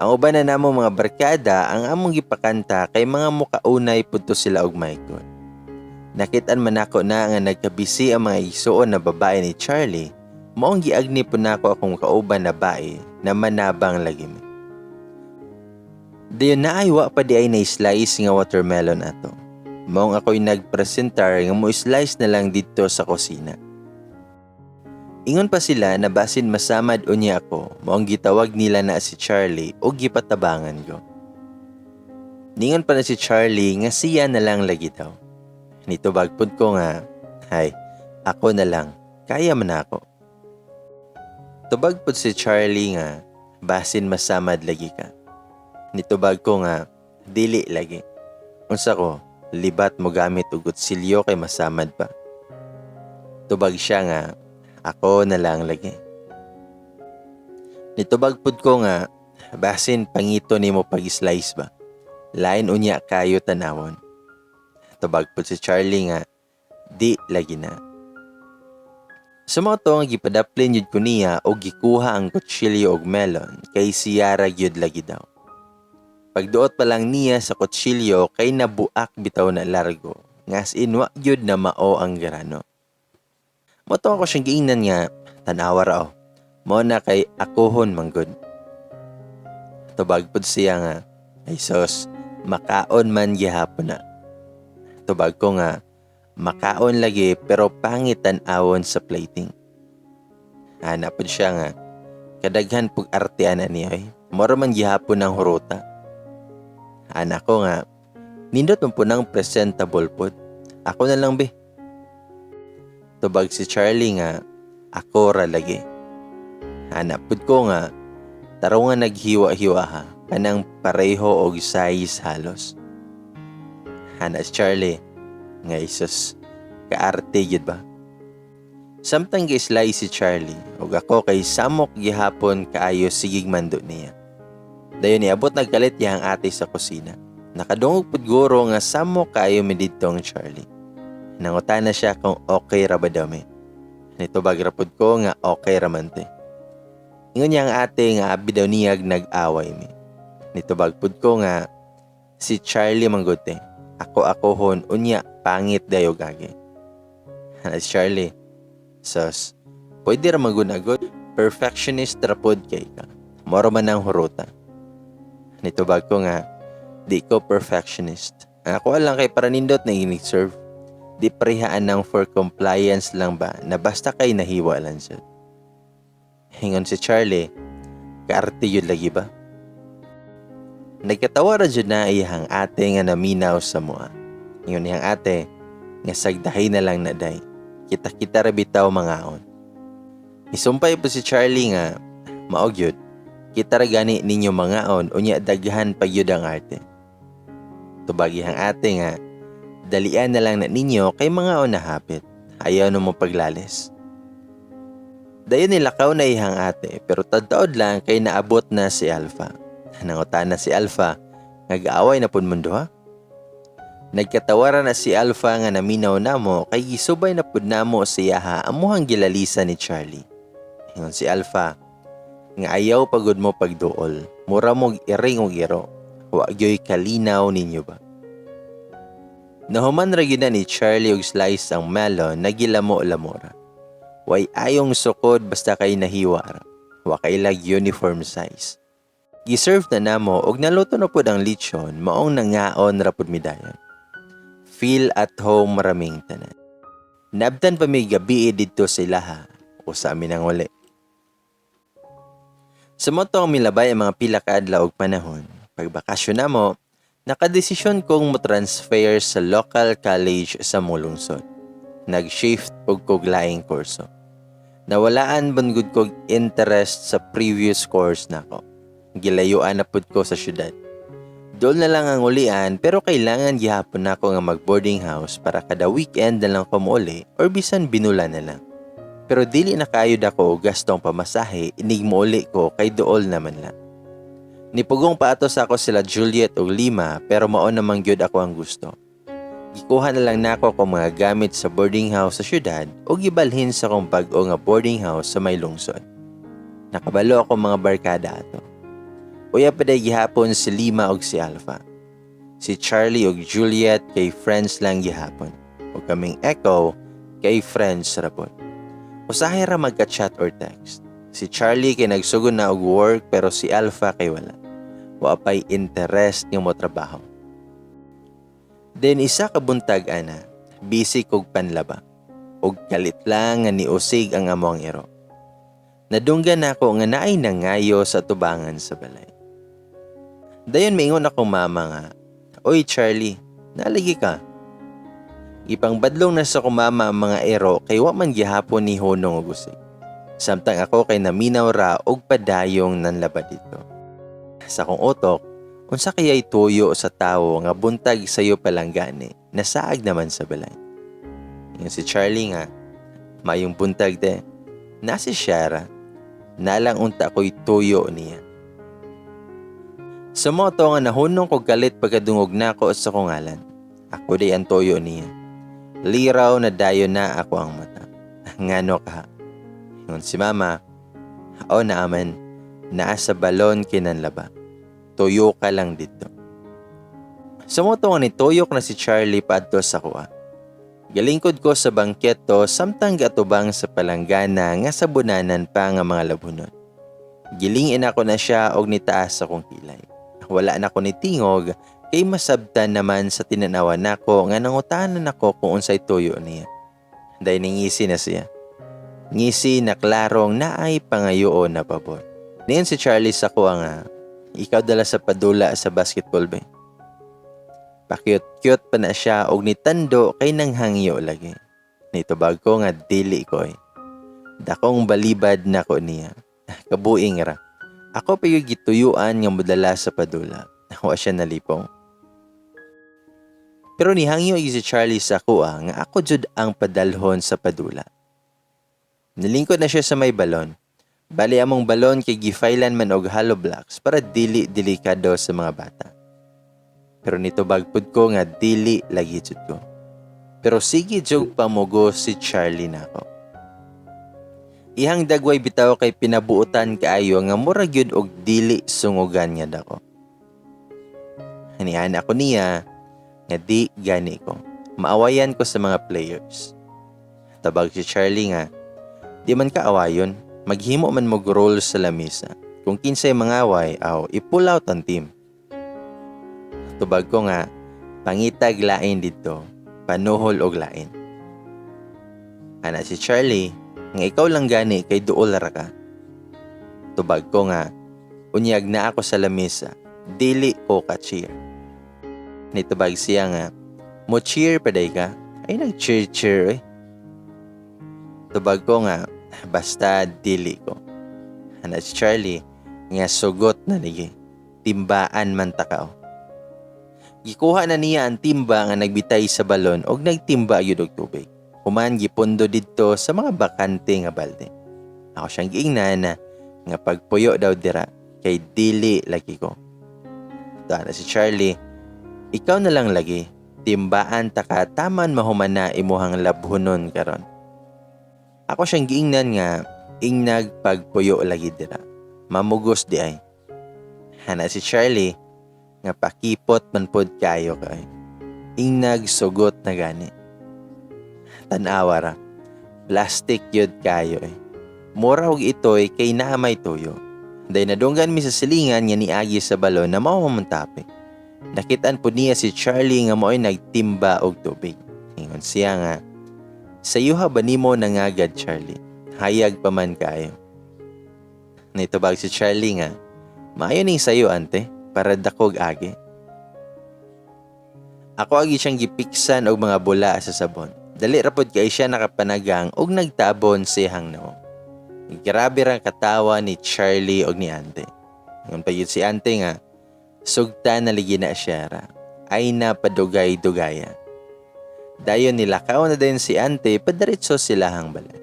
Ang uban na namo mga barkada ang among gipakanta kay mga mukaunay pud to sila og mic. Nakit-an man nako na nga nagkabisi ang mga igsuon na babae ni Charlie, maong giagni po nako akong kauban na bae na manabang lagi mi. Dayon naay wa pa di ay na-slice nga watermelon ato. Maong ako'y nagpresentar nga mo slice na lang didto sa kusina. Ingon pa sila na basin masamad unya ako, maong gitawag nila na si Charlie o gipatabangan ko. Ningon pa na si Charlie nga siya na lang lagi daw. Nitubag pud ko nga, hay, ako na lang, kaya man ako. Tubag pud si Charlie nga, basin masamad lagi ka. Nitubag ko nga, dili lagi. Unsa ko, libat mo gamit og kutsilyo kay masamad pa. Tubag siya nga, ako na lang lagi. Nitubag pud ko nga, basin pangito nimo pag-slice ba. Lain unya kayo tanawon. Tubag pud si Charlie nga, di lagi na. Sa mga to nga gipadaplin yun ko niya o gikuha ang kutsilyo og melon kay siya ra gyud lagi daw. Pagduot pa lang niya sa kutsilyo kay nabuak bitaw na largo. Nga as in wa gyud na mao ang grano. Mao to ako siyang giingnan nga tanawa ra oh. Mao na kay akohon manggod. Tubag pud siya nga, "Ay sos, makaon man gihapon na." Tubag ko nga, "Makaon lagi pero pangit tan-awon sa plating." Ana pud siya nga, "Kadaghan pug arte ana niya oy. Mura man gihapon ang huruta." Ana ko nga, "Nindot man pud nang presentable pod. Ako na lang be." Tubag si Charlie nga, "Ako ra lagi." Ana pud ko nga, "Tarong nga naghiwa-hiwa ha, kanang pareho og size halos." Ana si Charlie, nga isus, kaarte gyud ba? Samtang gi-slice si Charlie, ug ako kay samok gihapon kaayo sigig mando niya. Dayon niabot nagkalit iyang ate sa kusina. Nakadungog pud guro nga samok kaayo mi didto ang Charlie. Nangutana siya kung okay ra ba daw mi. Nitubag ra pud ko nga okay ra man te. Ingon niya ang ate nga abi daw niyag nag-away mi. Nitubag pud ko nga si Charlie man gud te. Ako akohon unya pangit dayo gagi. Ana si Charlie, "Sos, pwede ra man gud agod. Perfectionist ra pod kay ka. Moro man ang huruta." Nitubag ko nga, "Di ko perfectionist. Ang ako lang kay para nindot na inig-serve. Di parehaan ng for compliance lang ba na basta kay nahiwa lang siya." Ingon si Charlie, "Kaarte yun lagi ba?" Nagkatawa ra jud na iyang ate nga naminaw sa mua. Ingon niyang ate, nga sagdahay na lang na day. Kita-kita ra bitaw mangaon. Isumpay po si Charlie nga, "Mao gyud, kita ra gani ninyo mangaon unya daghan pa gyud ang arte." Tubag iyang ate nga, "Dalian na lang na ninyo kay mangaon na hapit. Ayaw na mo paglalis." Dayon nilakaw na iyang ate pero tadtaod lang kay naabot na si Alpha. Nangutana si Alpha, "Nag-aaway na pud mong duha?" Nagkatawara na si Alpha nga naminaw namo kay gisubay na pud namo siya amuhang gilalisa ni Charlie. Ingon si Alpha, nga ayaw pagod mo pagduol. Mura mo iring og iro. Wa gyoy kalinaw ninyo ba? Nahuman ra gyud na ni Charlie og slice ang melon na gilamo-lamora. Way ayong sukod basta kay nahiwa ra. Wa kailag uniform size. Giserve na namo og naluto na pud ang lechon, maong nangaon ra pud mi dayon. Feel at home raming tanan. Nabtan pa mi gabi didto sa ilaha o sa amin ang uli. Sa mao to ang milabay ang mga pila ka adlaw og panahon. Pagbakasyon namo, nakadesisyon kong mo-transfer sa local college sa among lungsod. Nag-shift og kog laing kurso. Nawalaan man gud kog interest sa previous course nako. Gilayuan na pud ko sa syudad. Dool na lang ang ulian pero kailangan gihapon nako nga mag boarding house para kada weekend na lang ko mouli or bisan binula na lang. Pero dili na kayo dako og gastong pamasahe inig mouli ko kay dool naman lang. Nipugong pa ato sa ako sila Juliet og Lima pero mao namang gyud ako ang gusto. Gikuha na lang nako akong mga gamit sa boarding house sa syudad o gibalhin sa akong bag-o nga boarding house sa may lungsod. Nakabalo ako mga barkada ato. Uya pa day gihapon si Lima og si Alpha. Si Charlie og Juliet kay friends lang gihapon. O kaming Echo kay friends ra pod. Usahay ra magka-chat or text. Si Charlie kay nagsugod na og work pero si Alpha kay wala. Wa pay interest nga mo trabaho. Then isa ka buntag ana, busy kog panlaba. Og kalit lang nga niusig ang among iro. Nadunggan nako nga naay nangayo sa tubangan sa balay. Dayon maingon akong mama nga, "Oy Charlie, nalagi ka." Ipangbadlong na sa akong mama ang mga ero kay wa man gihapon ni hunong og usig. Samtang ako kay naminaw ra og padayong nanlaba dito. Sa akong utok, unsa kaya'y tuyo sa tawo nga buntag sayo pa lang gani, nasaag naman sa balay. Ingon si Charlie nga, "Mayong buntag de, na si Shara, nalang unta ko'y tuyo niya." Sa mao to nga nahunong ko galit pagkadungog nako sa akong ngalan. Ako day ang tuyo niya. Liraw na dayon na ako ang mata. "Ngano ka?" Ingon si mama, "O naaman, naa sa balon kinanlaba." Tuyo ka lang dito. Sa mao to nga nituyok na si Charlie paadto sa akoa. Galingkod ko sa bangketo samtang gaatubang sa palanggana nga sabunanan pa nga mga labhunon. Gilingin ako na siya og nitaas akong kilay. Wala na ko nitingog kay masabtan naman sa tinanawa nako nga nangutanan ako kung unsay tuyo niya. Dayon ningisi na siya. Ngisi na klarong naay pangayoon na pabor. Niingon si Charlie sa akoa nga, "Ikaw dala sa padula sa basketball ba?" Pa-cute-cute pa na siya og nitando kay nanghangyo lagi. Nitubag ko nga dili ko eh. Dakong balibad nako niya. Kabuing ra. Ako pa yung gituyuan nga modala sa padula. Wa siya nalipong. Pero nihangyo si Charlie sa akoa nga ako jud ang padalhon sa padula. Nilingkod na siya sa may balon. Bali among balon kay gifailan man og hollow blocks para dili delikado sa mga bata. Pero nitubag pud ko nga dili lagi jud ko. Pero sige jud pamugos si Charlie nako. Ihang dagway bitaw kay pinabuotan kaayo nga mura gyud og dili sungugan nga dako. Hanian ako niya nga di gani ko. Maawayan ko sa mga players. Tabag si Charlie nga, "Di man ka awayon, maghimo man mo role sa lamisa. Kung kinsay mangaway, aw, i-pull out ang team." Tubag ko nga, "Pangitag lain dito, panuhol og lain." Ana si Charlie, nga "Ikaw lang gani kay duol ra ka." Tubag ko nga, "Unyag na ako sa lamisa, dili ko ka cheer." Nitubag siya nga, "Mo cheer pa day ka? Ay nag-cheer cheer eh." Tubag ko nga, "Basta dili ko." Ana si Charlie, nga "Sugot na ligi. Timbaan man ta ka oh." Gikuha na niya ang timba nga nagbitay sa balon og nagtimba gyud og tubig. Human gipundo didto sa mga bakante nga balde. Ako siyang giingnan na nga pagpuyo daw dira kay dili lagi ko. Ana si Charlie, "Ikaw na lang lagi. Timbaan ta ka taman mahuman na imuhang labhunon karon." Ako siyang giingnan nga ingnag pagpuyo lagi dira. Mamugos di ay. Ana si Charlie nga "Pakipot man pod kayo kay. Ingnag sugot na gani. Tan-awa ra. Plastic yun kayo eh. Mura og itoy kay naa may tuyo." Dayon nadunggan mi sa silingan nga niagi sa balon na mao man topic. Nakitaan po niya si Charlie nga mo'y nagtimba og tubig. Ingon siya nga, "Sayuha ba nimo nangagad, Charlie? Hayag pa man kayo." Nitubag si Charlie nga, "Maayo ning sayo ante, para dakog agi." Ako agi siyang gipiksan og mga bula sa sabon. Dali ra pod kay siya nakapanagang og nagtabon sa iyang nawong. Grabe ra katawa ni Charlie og ni Ante. Ingon pa gyud si Ante nga, "Sugta na ligi na siya ra. Ay na padugay-dugaya." Dayon nilakaw na din si Ante padiretso silahang balay.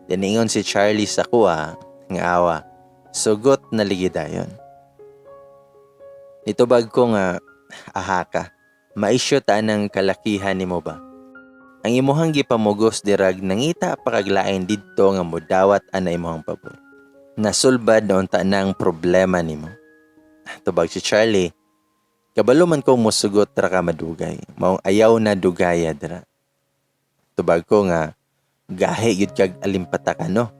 Dayon niingon si Charlie sa akoa nga awa, "Sugot na ligi dayon." Nitubag ko nga, "Aha ka, maisyo ta ng kalakihan nimo ba? Ang imuhang gipamugos dirag nangita pa kag lain didto nga mudawat ana imuhang pabor. Nasulbad na unta nang problema nimo." Tubag si Charlie, "Kabalo man ko musugot ra ka madugay, maong ayaw na dugaya dira." Tubag ko nga, "Gahi gyud kag alimpataka no."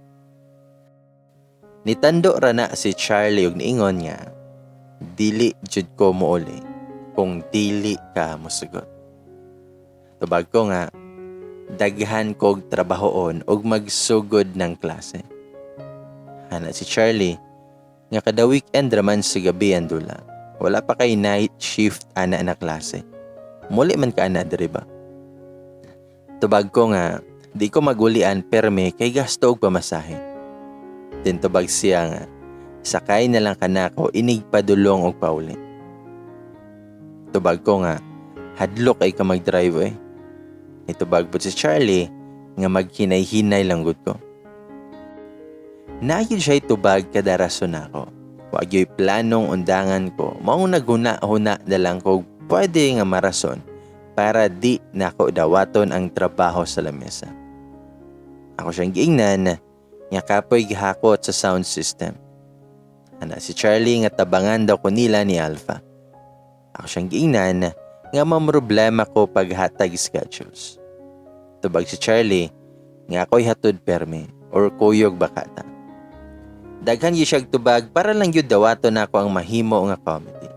Nitando ra na si Charlie ug niingon nga, "Dili jud ko mouli kung dili ka mosugot." Tubag ko nga, "Daghan kog trabahoon ug magsugod ng klase." Ana si Charlie, nga "Kada weekend raman sa gabi ang dula. Wala pa kay night shift ana na klase. Muli man ka ana diri ba?" Tubag ko nga, "Di ko magulian perme kay gasto og pamasahe." Then tubag siya nga, "Sakay na lang kanako inig padulong og pauli." Tubag ko nga, "Hadlok ay ka mag-drive eh." Nitubag po si Charlie nga maghinay-hinay lang gud ko. Naa gyud siya tubag kada rason nako. Wa gyoy planong undangan ko, maong naghuna-huna na lang ko pwede nga marason para di nako dawaton ang trabaho sa lamesa. Ako siyang giingnan nga kapoy gihakot sa sound system. Ana si Charlie nga tabangan daw ko nila ni Alpha. Ako siyang giingnan nga mamroblema ko paghatag schedules. Tubag si Charlie nga ako'y hatod permi or kuyog bakata. Daghan gyud siyag tubag para lang gyud dawato nako ang mahimo nga committee.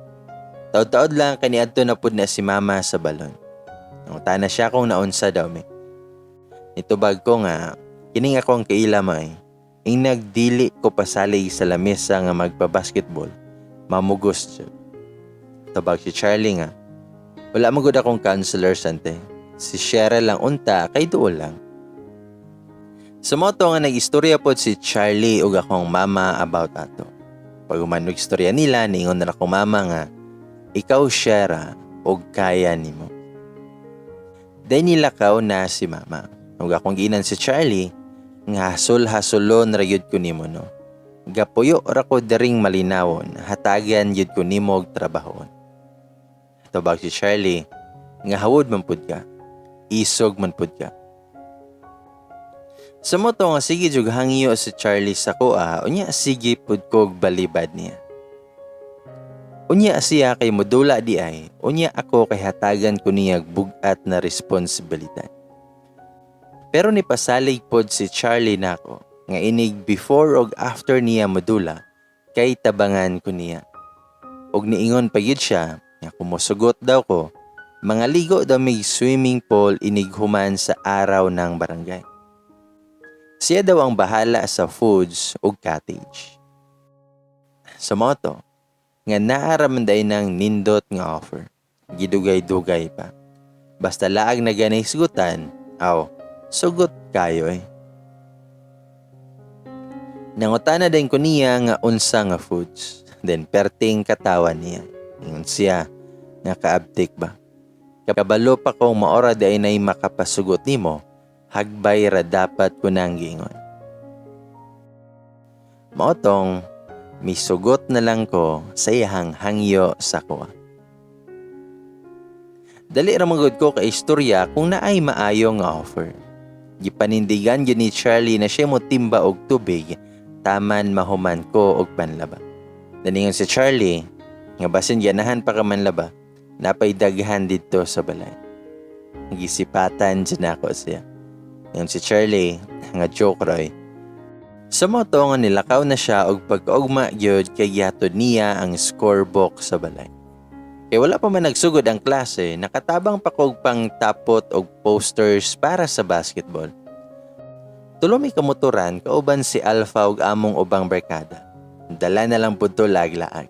Taod-taod lang kaniadto na pud na si Mama sa balon. Nangutana siya kung naunsa daw mi. Nitubag ko nga kining ako ang kaila may ing nagdili ko pasalig sa lamesa nga magpa-basketball, mamugos jud. Tubag si Charlie nga wala man gud akong counselor sante. Si Cheryl lang unta kay duol lang. Sa moto nga nag-istorya pod si Charlie ug akong mama about ato. Pag human og istorya nila, niingon na akong mama nga, "Ikaw, Shera, og kaya nimo." Day nilakaw na si mama. Ug akong giinan si Charlie nga hasol-hasolon ra gyud ko nimo, no. Gapuyo ra ko diring malinawon, hatagan gyud ko nimo og trabahoon. Tubag si Charlie nga hawod man pud ka. Isog man pud ka. Sa moto nga sige jug hangyo si Charlie sa kuha, unya sige pud kog balibad niya. Unya siya kay modula di ay, unya ako kay hatagan ko niya bug-at na responsibilidad. Pero ni pasalig pod si Charlie nako nga inig before og after niya modula kay tabangan ko niya. Og niingon pa gyud siya nga kung mosugot daw ko, mga ligo daw mig swimming pool inig human sa araw ng barangay. Siya daw ang bahala sa foods ug cottage. Sa moto, nga naa ra man day ng nindot nga offer. Gidugay-dugay pa. Basta laag na ganay sugutan, aw, sugot kayo eh. Nangutana din ko niya nga unsa nga foods. Then perting katawa niya. Ingon siya nga kaabtik ba. Kabalo pa kong maora di ay nay makapasugot nimo, hagbay ra dapat ko nang giingon. Maotong misugot na lang ko sa iyahang hangyo sa kuha. Dali ra man gud ko ka istorya kung naay maayo nga offer. Gipanindigan gyud ni Charlie na siya mo timba og tubig taman mahuman ko og panlaba. Daningon si Charlie nga basin ganahan pa ka manlaba, napay daghan didto sa balay. Gisipatan jud nako siya. Ingon si Charlie nga joke roy. Sa moto nga nilakaw na siya og pagkaugma gyud kay gihatod niya ang scorebook sa balay. Kay wala pa man nagsugod ang klase, nakatabang pa kog pangtapot og posters para sa basketball. Tulo mi kamotoran kauban si Alpha ug among ubang barkada. Dala na lang pud to laag-laag.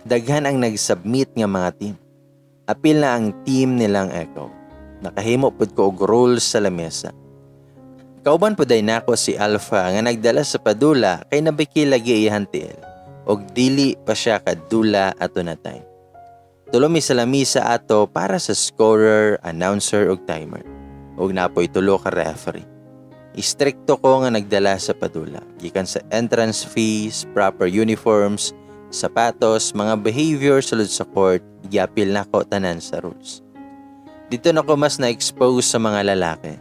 Daghan ang nag-submit nga mga team. Apil na ang team nilang Echo. Nakahimo pud ko og rules sa lamesa. Kauban pud ay nako si Alpha nga nagdala sa padula kay nabiki lagi iyang tiil og dili pa siya kadula ato na time. Tulo mi sa lamisa ato para sa scorer, announcer ug timer. Ug napoy tulo ka referee. Istrikto ko nga nagdala sa padula gikan sa entrance fees, proper uniforms, sapatos, mga behavior sulod sa court, giapil nako tanan sa rules. Dito na ko mas na-expose sa mga lalaki.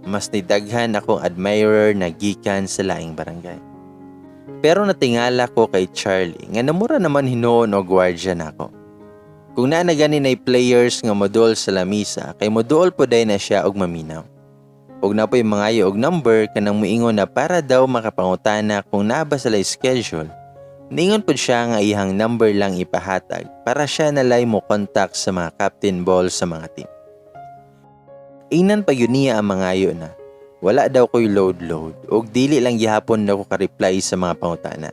Mas nidaghan akong admirer na gikan sa laing barangay. Pero natingala ko kay Charlie nga namura naman hinuon og guardian nako. Kung naa na gani nay players nga modol sa lamisa, kay moduol po day na siya og maminaw. Og napoy mangayo og number kanang muingon na para daw makapangutana kung naa ba sila schedule. Ningon pod siya nga iyang number lang ipahatag para siya nalay mo contact sa mga captain ball sa mga team. Ingnan pa yun niya ang mangayo na wala daw ko'y load-load og dili lang gihapon daw ko ka-reply sa mga pangutana.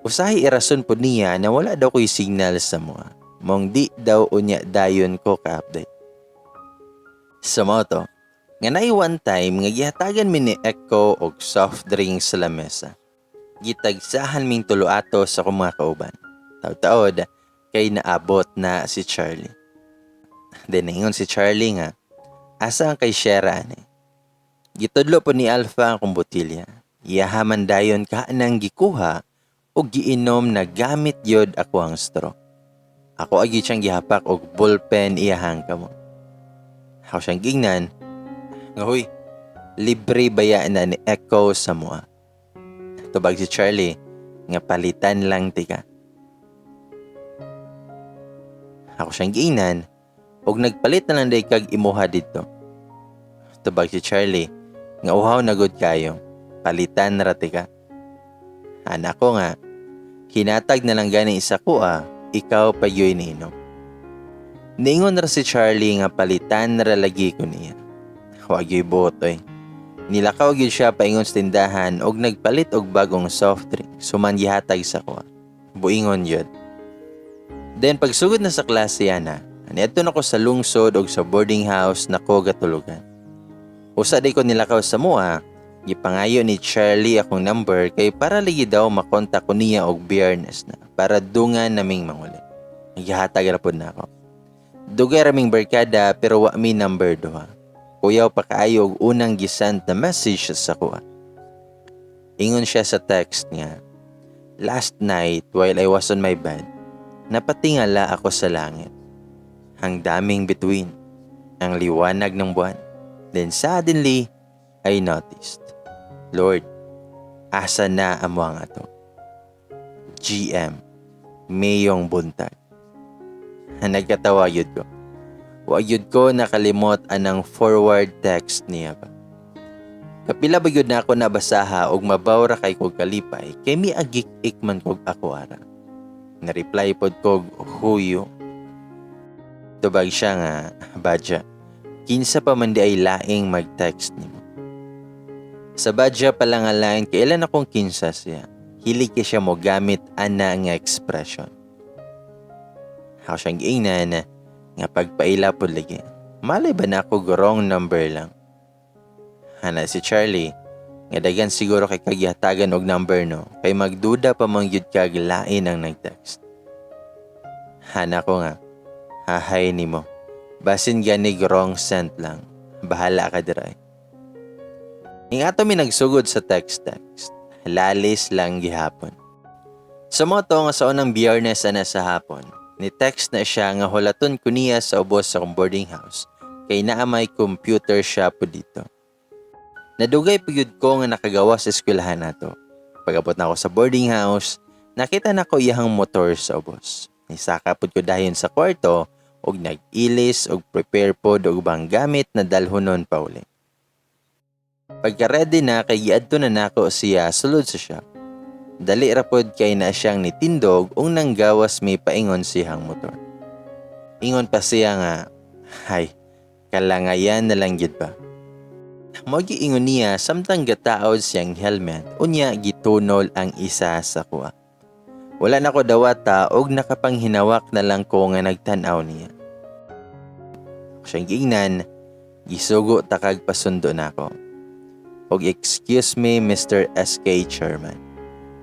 Usahay irason pod niya na wala daw ko'y signal sa mga. Mong di daw unya dayon ko ka-update. Sa moto, nga naay one time nga gihatagan mi ni Echo og soft drink sa lamesa. Gitagsahan ming tulo ato sa akong mga kauban. Taod-taod kay naabot na si Charlie. Then ningon si Charlie nga, "Asa ang kay Shera ani?" Gitudlo po ni Alpha ang akong botilya. Iyahaman dayon ka nang gikuha o giinom na gamit yod ako ang straw. Ako agi siyang gihapak og ballpen iyahang kamot. Ako siyang gingnan nga, "Huy, libre baya na ni Echo sa mua?" Tubag si Charlie Nga palitan lang tika. Ako siyang giingnan, og nagpalit na lang day kag imuha didto. Tubag si Charlie, nga uhaw na gud kayo, palitan ra tika. Ana ko nga, hinatag na lang gani isa ko ah, ikaw pa yo'y niinom. Niingon ra si Charlie nga palitan ra lagi ko niya. Wa gyoy buot oy. Nilakaw gyud siya paingon sa tindahan og nagpalit og bagong soft drink suman gihatag sa kuha. Buingon yun. Then pagsugod na sa klase ana, niadto na ko sa lungsod og sa boarding house na ko gatulugan. Usa di ko nilakaw sa mua, gipangayo ni Charlie akong number kay para lagi daw makontak ko niya og Biyernes na para dungan naming manguli. Gihatag ra pod nako. Dugay raming barkada pero wa mi number duha. Kuyaw pa kaayo og unang gisend na message sa kuha. Ingon siya sa text nga, "Last night while I was on my bed, napatingala ako sa langit. Ang daming bituin, ang liwanag ng buwan. Then suddenly, I noticed, Lord, asa na amo ang ato? GM, mayong buntag." Nagkatawa yun ko. Wa gyud ko nakalimot anang forward text niya ba. Kapila ba gyud na ako nabasaha og mabaw ra kay kog kalipay kay miagik-ik man kog ako ara. Na-reply pod kog huyo. Tubag siya nga, "Badya, kinsa pa man di ay laing mag-text nimo?" Sa badya pa lang nga line, kailan akong kinsa siya. Hilig kay siya mo gamit ana nga expression. Ako siyang giingnan nga pagpaila pod lagi. Malay ba na ako wrong number lang? Ana si Charlie, nga dagan siguro kay kagihatagan og number no, kay magduda pa man gyud kag lain ang nag-text. Ana ko nga, "Hahay nimo. Basin ganig wrong sent lang. Bahala ka diray." Ing ato mi nagsugod sa text-text. Lalis lang gihapon. Sa moto nga sa unang Biyernes ana sa hapon, ni text na siya nga hulaton ko niya sa ubos sa akong boarding house kay naa may computer shop po dito. Nadugay pa gyud ko nga nakagawa sa eskwelahan nato. Pag-abot na ako sa boarding house, nakita na ko iyahang motor sa ubos. Nisaka pod ko dayon sa kwarto og nag-ilis og prepare pod og ubang gamit na dalhonon pauli. Pagka-ready na kay giadto na nako siya sulod sa shop. Dali ra pod kay na siyang nitindog ug nanggawas mi paingon siyang motor. Ingon pa siya nga, "Hay, kalangayan na lang gyud ba?" Mao ingon niya samtang gataod siyang helmet, unya gitunol ang isa sa kuha. Wala na ko dawata og nakapanghinawak na lang ko nga nagtan-aw niya. Siyang giingnan, "Gisugo ta kag pasundo nako. Og excuse me, Mr. SK Chairman.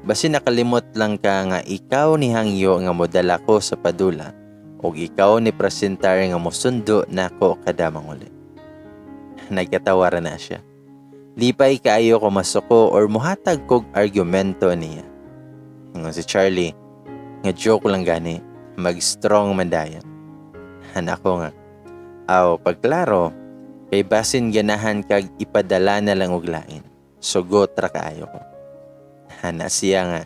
Basi nakalimot lang ka nga ikaw ni hangyo nga modala ko sa padula og ikaw ni presentar nga mosundo nako kada manguli." Nagkatawa ra na siya. Lipay kaayo ko masuko or muhatag kog argumento niya. Ingon si Charlie, nga joke lang gani, mag-strong man dayon. Ana ko nga, "Aw, pagklaro, kay basin ganahan kag ipadala na lang og lain. Sugot ra kaayo ko." Ana siya nga,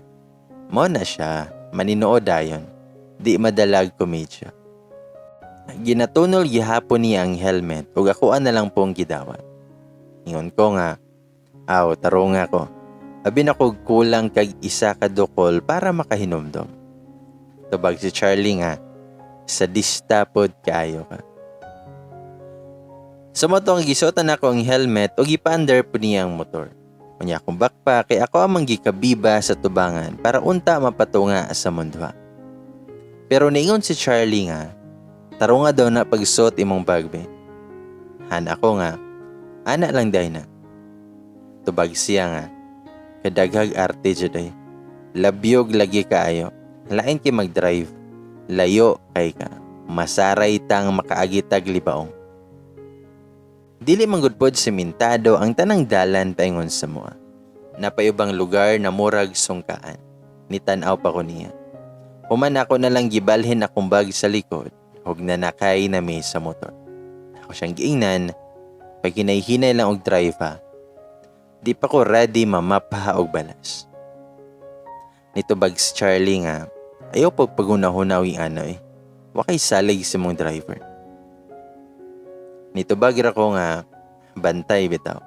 "Mo na siya, maninuod dayon, di madalag komedya." Ginatunol gihapon niya ang helmet ug ako na lang pong gidawat. Ingon ko nga, "Aw, tarunga ko. Abi na kog kulang kag isa ka dukol para makahinumdom." Tubag si Charlie nga, "Sadista pod kaayo ka." Sa moto ang gisuotan nako ang helmet ug gipa-under po niya ang motor. Unya akong backpack kay ako amang gikabiba sa tubangan para unta mapatunga sa munduha. Pero niingon si Charlie nga, "Tarunga daw na pagsuot imong bag be." Ana ko nga, "Ana lang day na." Tubag siya nga, "Kadaghag arte jud ay. Labyog lagi kaayo. Lain kay mag-drive. Layo kay ka. Masaray tang makaagitag libaong." Dili man gud pod sementado ang tanang dalan paingon sa mua. Napayubang lugar na murag sungkaan. Nitan-aw pa ko niya. Human ako na lang gibalhin akong bag sa likod ug nanakay na mi sa motor. Ako siyang giingnan, "Pag hinay-hinay lang og drive ha. Di pa ko ready mamapha og balas." Nitubag si Charlie nga, "Ayaw pagpaghuna-huna og ano eh. Wa kay salig sa mong driver." Nitubag ra ko nga, "Bantay bitaw."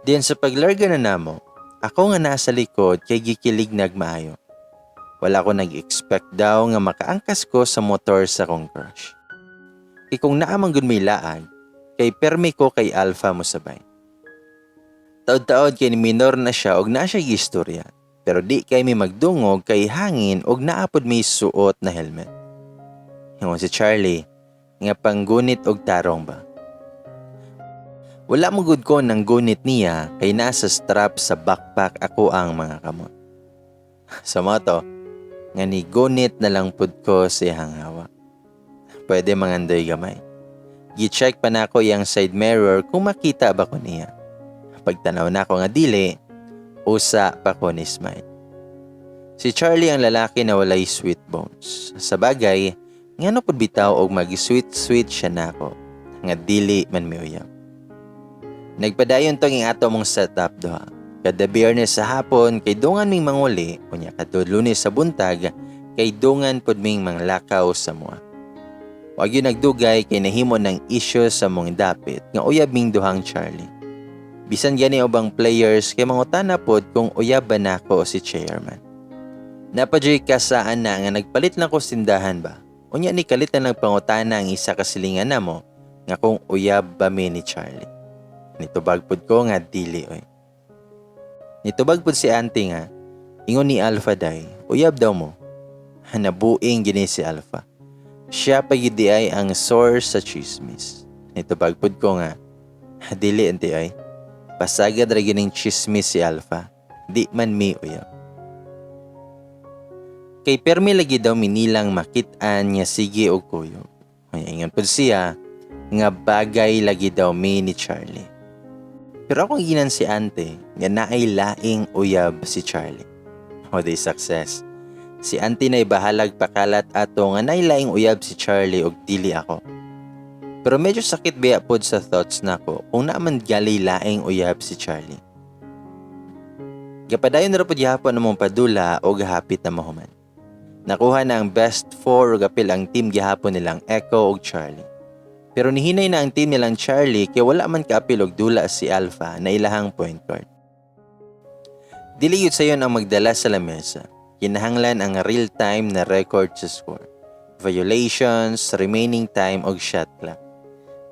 Diyan sa paglarga na namo, ako nga nasa likod kay gikilig nagmaayo. Wala ko nag-expect daw nga makaangkas ko sa motor sa kong crush. Kay kung naa man gud may laag, kay permi ko kay Alpha mosabay. Taod-taod kay ni minor na siya og naa siya istorya. Pero di kay mi magdungog kay hangin og naa pod may suot na helmet. Ingon si Charlie nga panggunit og tarong ba. Wala mo gud ko nang gunit niya kay nasa strap sa backpack ako ang mga kamot. Sa moto, nga ni gunit na lang pud ko sa iyang hawa. Pwede mangandoy gamay. Gi-check pa nako iyang side mirror kung makita ba ko niya. Pagtanaw nako nga dili, usa pa ko ni smile. Si Charlie ang lalaki na walay sweet bones. Sa bagay, ngano pud bitaw og mag-sweet-sweet siya nako nga dili man miuyab. Nagpadayon tong ing ato mong setup duha. Kada Biyernes sa hapon kay dungan ming manguli, unya kadto Lunes sa buntag kay dungan pud ming manglakaw sa mua. Wa gyud nagdugay kay nahimo ng issue sa mong dapit nga uyab ming duhang Charlie. Bisan gani ubang players kay mangutana pod kung uyab ba nako si chairman. Napadyoy kasaan na nga nagpalit lang ko tindahan ba. Unya ni kalit na nagpangutana ang isa ka silingan namo nga kung uyab ba mi ni Charlie. Nitubag pud ko nga dili oy. Nitubag pud si auntie nga ingon ni Alpha day, uyab daw mo. Nabuing gini si Alpha. Siya pa gyud di ay ang source sa chismis. Nitubag pud ko nga dili, auntie ay. Pasagad ra gining chismis si Alpha. Di man mi uyab. Kay permi lagi daw minilang makit-an nga sige og kuyog. Ay, ingon pud siya nga bagay lagi daw mi ni Charlie. Pero akong ginan si ante nga naay laing uyab si Charlie. O day success. Si ante na'y bahalag pakalat ato nga naay laing uyab si Charlie og dili ako. Pero medyo sakit biya pod sa thoughts nako kung naaman gali laing uyab si Charlie. Gapadayon na ra pod gihapon among padula og hapit na mahuman. Nakuha na ang best four ug apil ang team gihapon nilang Echo ug Charlie. Pero nihinay na ang team nilang Charlie kay wala man kaapil og dula si Alpha na ilahang point guard. Dili yun sayon ang magdala sa lamesa. Kinahanglan ang real time na record sa score, violations, remaining time og shot clock.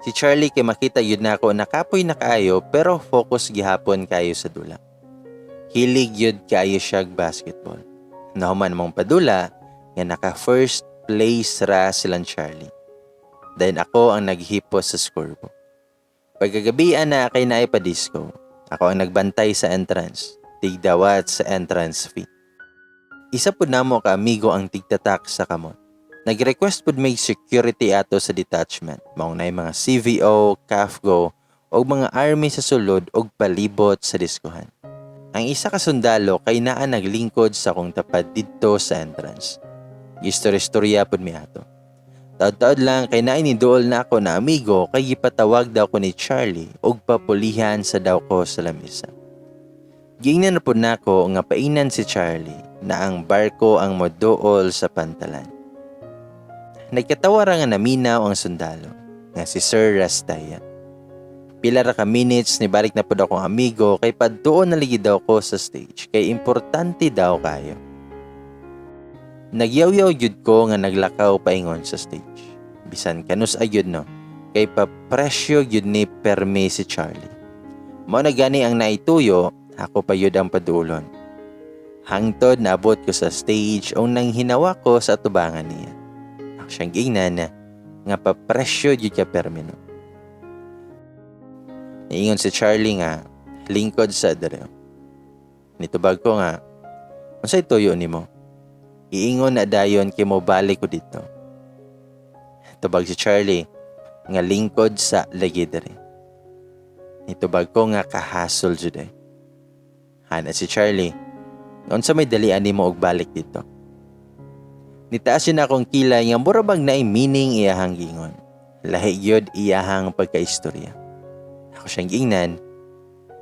Si Charlie kay makita yun nako nakapoy na kaayo pero focus gihapon kayo sa dula. Hilig yun kaayo siya basketball. Nahuman mong padula nga naka first place ra silang Charlie. Dahil ako ang naghipos sa scorebook. Pagkagabian na kay naay pa disco, ako ang nagbantay sa entrance, tigdawat sa entrance fee. Isa pud namo ka amigo ang tigtatak sa kamot. Nag-request pud may security ato sa detachment. Maong naay mga CVO, CAFGO, o mga army sa sulod og palibot sa diskohan. Ang isa ka sundalo kay naa naglingkod sa akong tapad didto sa entrance. Gistorya-istorya pud mi ato. Taod-taod lang kay naay niduol na ako na amigo kay gipatawag daw ko ni Charlie og papulihan sa daw ko sa lamesa. Giingnan na pud nako nga painan si Charlie na ang barko ang moduol sa pantalan. Nagkatawa ra nga naminaw ang sundalo nga si Sir Rastaya. Pila ra ka minutes nibalik na pud akong amigo kay padtuon na ligi daw ko sa stage kay importante daw kayo. Nagyaw-yaw gyud ko nga naglakaw paingon sa stage. Bisan kanus gyud no, kay papresyo gyud ni permi si Charlie. Mao na gani ang naituyo, ako pa yun ang padulon. Hangtod naabot ko sa stage o nang hinawa ko sa atubangan niya. Ako siyang giingnan na nga papresyo gyud ka permi no. Niingon si Charlie nga lingkod sa dere. Nitubag ko nga, "Unsay tuyo nimo? Iingon na dayon kay mo balik ko dito." Tubag si Charlie nga lingkod sa lagi dere. Nitubag ko nga kahasol jud eh. Hana si Charlie, "Unsa may dalian nimo og balik dito?" Nitaas yun akong kilay nga mura bag naay meaning iyahang gingon. Lahi gyud iyahang pagkaistorya. Ako siyang giingnan,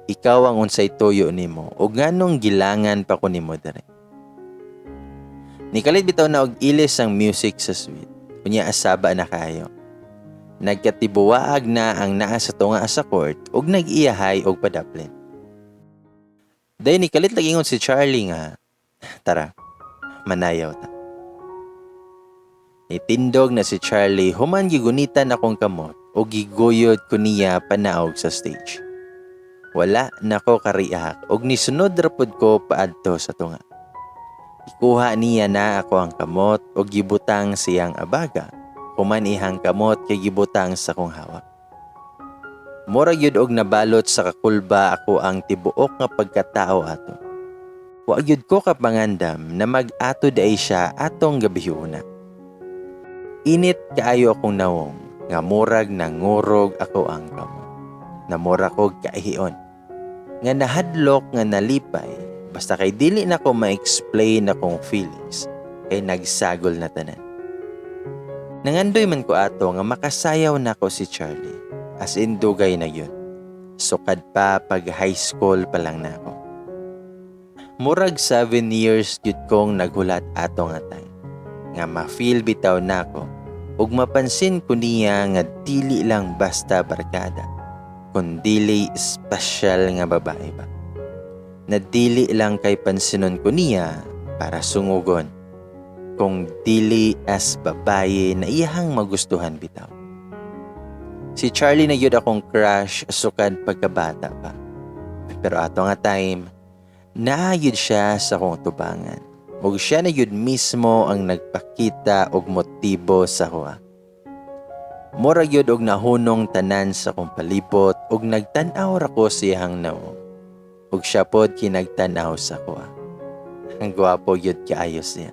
"Ikaw ang unsay tuyo nimo ug nganong gilangan pa ko nimo dere?" Nikalit bitaw na og ilis ang music sa suite. Unya asaba na kayo. Nagkatibuwaag na ang naa sa tunga sa court ug nag-iyahay og padaplin. Dayon nikalit lagi ingon si Charlie nga, "Tara, manayaw ta." Nitindog na si Charlie human gigunitan akong kamot ug giguyod ko niya panaog sa stage. Wala na ko ka-react ug nisunod ra pud ko paadto sa tunga. Ikuha niya na ako ang kamot ug gibutang siyang abaga, human ihang kamot kay gibutang sa kong hawak. Mura gyud og nabalot sa kakulba ako ang tibuok nga pagkatao ato. Wa gyud ko kapangandam na mag-ato diay siya atong gabhiona. Init kaayo akong nawong nga murag nangurog ako ang kamot. Namura kog kaihion. Nga nahadlok nga nalipay, basta kay dili na ko ma-explain akong feelings kay nagsagol na tanan. Nangandoy man ko ato nga makasayaw nako si Charlie. As in dugay na yun. Sukad pa pag high school pa lang nako. Murag 7 years gyud kong naghulat ato nga time. Nga ma-feel bitaw nako ug mapansin ko niya nga dili lang basta barkada, kun dili special nga babae ba. Na dili lang kay pansinon ko niya para sungugon, kung dili as babae na iyahang magustuhan bitaw. Si Charlie na gyud akong crush sukad pagkabata pa. Pero ato nga time, naa gyud siya sa akong tubangan. Ug siya na gyud mismo ang nagpakita og motibo sa akoa. Mura gyud og nahunong tanan sa akong palibot ug nagtan-aw ra ko siyang nawong. Ug siya pod kinagtan-aw sa akoa. Ang gwapo gyud kaayo siya.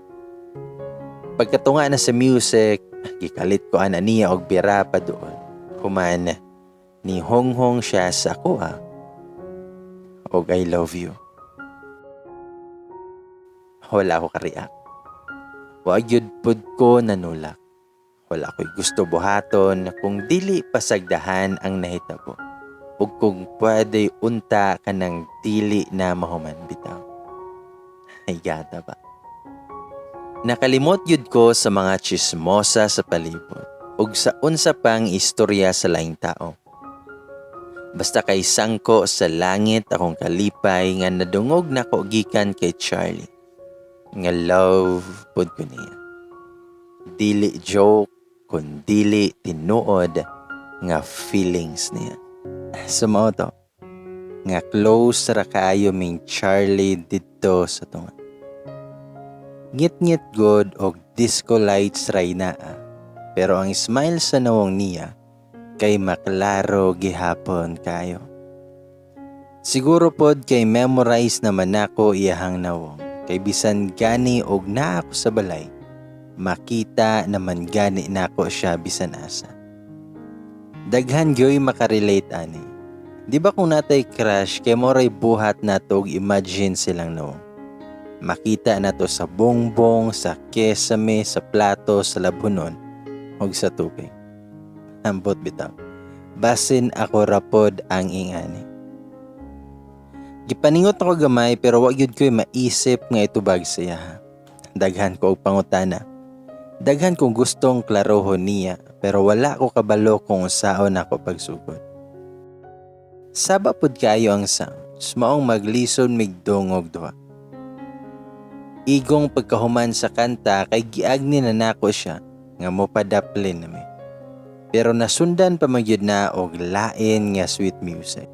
Pagkatunga na sa music, gikalit ko ana niya og bira pa doon. Human, ni honghong siya sa akoa. Og "I love you." Wala ako ka-react. Wa gyud pud ko nanulak. Wala ko'y gusto buhaton kung dili pasagdahan ang nahitabo. Ug kung pwede unta kanang dili na mahuman bitaw. Ay gata ba? Nakalimot gyud ko sa mga chismosa sa palibot ug sa unsa pang istorya sa laing tao. Basta kay sangko sa langit akong kalipay nga nadungog nako gikan kay Charlie nga love pod ko niya. Dili joke kun dili tinuod nga feelings niya. So mao to nga close ra kaayo ming Charlie didto sa tunga. Ngit-ngit god og disco lights ray naa. Pero ang smile sa nawong niya kay maklaro gihapon kayo. Siguro pod kay memorize naman nako iyahang nawong. Kay bisan gani og naa ako sa balay, makita naman gani nako siya bisan asa. Daghan gyoy makarelate ani. Di ba kung natay crush kay moray buhat nato og imagine silang nawong? Makita nato sa bongbong, sa kesame, sa plato, sa labunon, ug sa tubig. Ambot bitaw. Basin ako rapod ang ingani. Gipaningot ako gamay pero wa gyud ko'y maisip nga itubag siya. Daghan ko og pangutana. Daghan kong gustong klarohon niya pero wala ko kabalo kung unsaon ako pagsugod. Saba pud kayo ang sounds, maong maglisod migdungog duha. Igong pagkahuman sa kanta kay giagni na nako siya nga mopadaplin nami. Pero nasundan pa man gyud na og lain nga sweet music.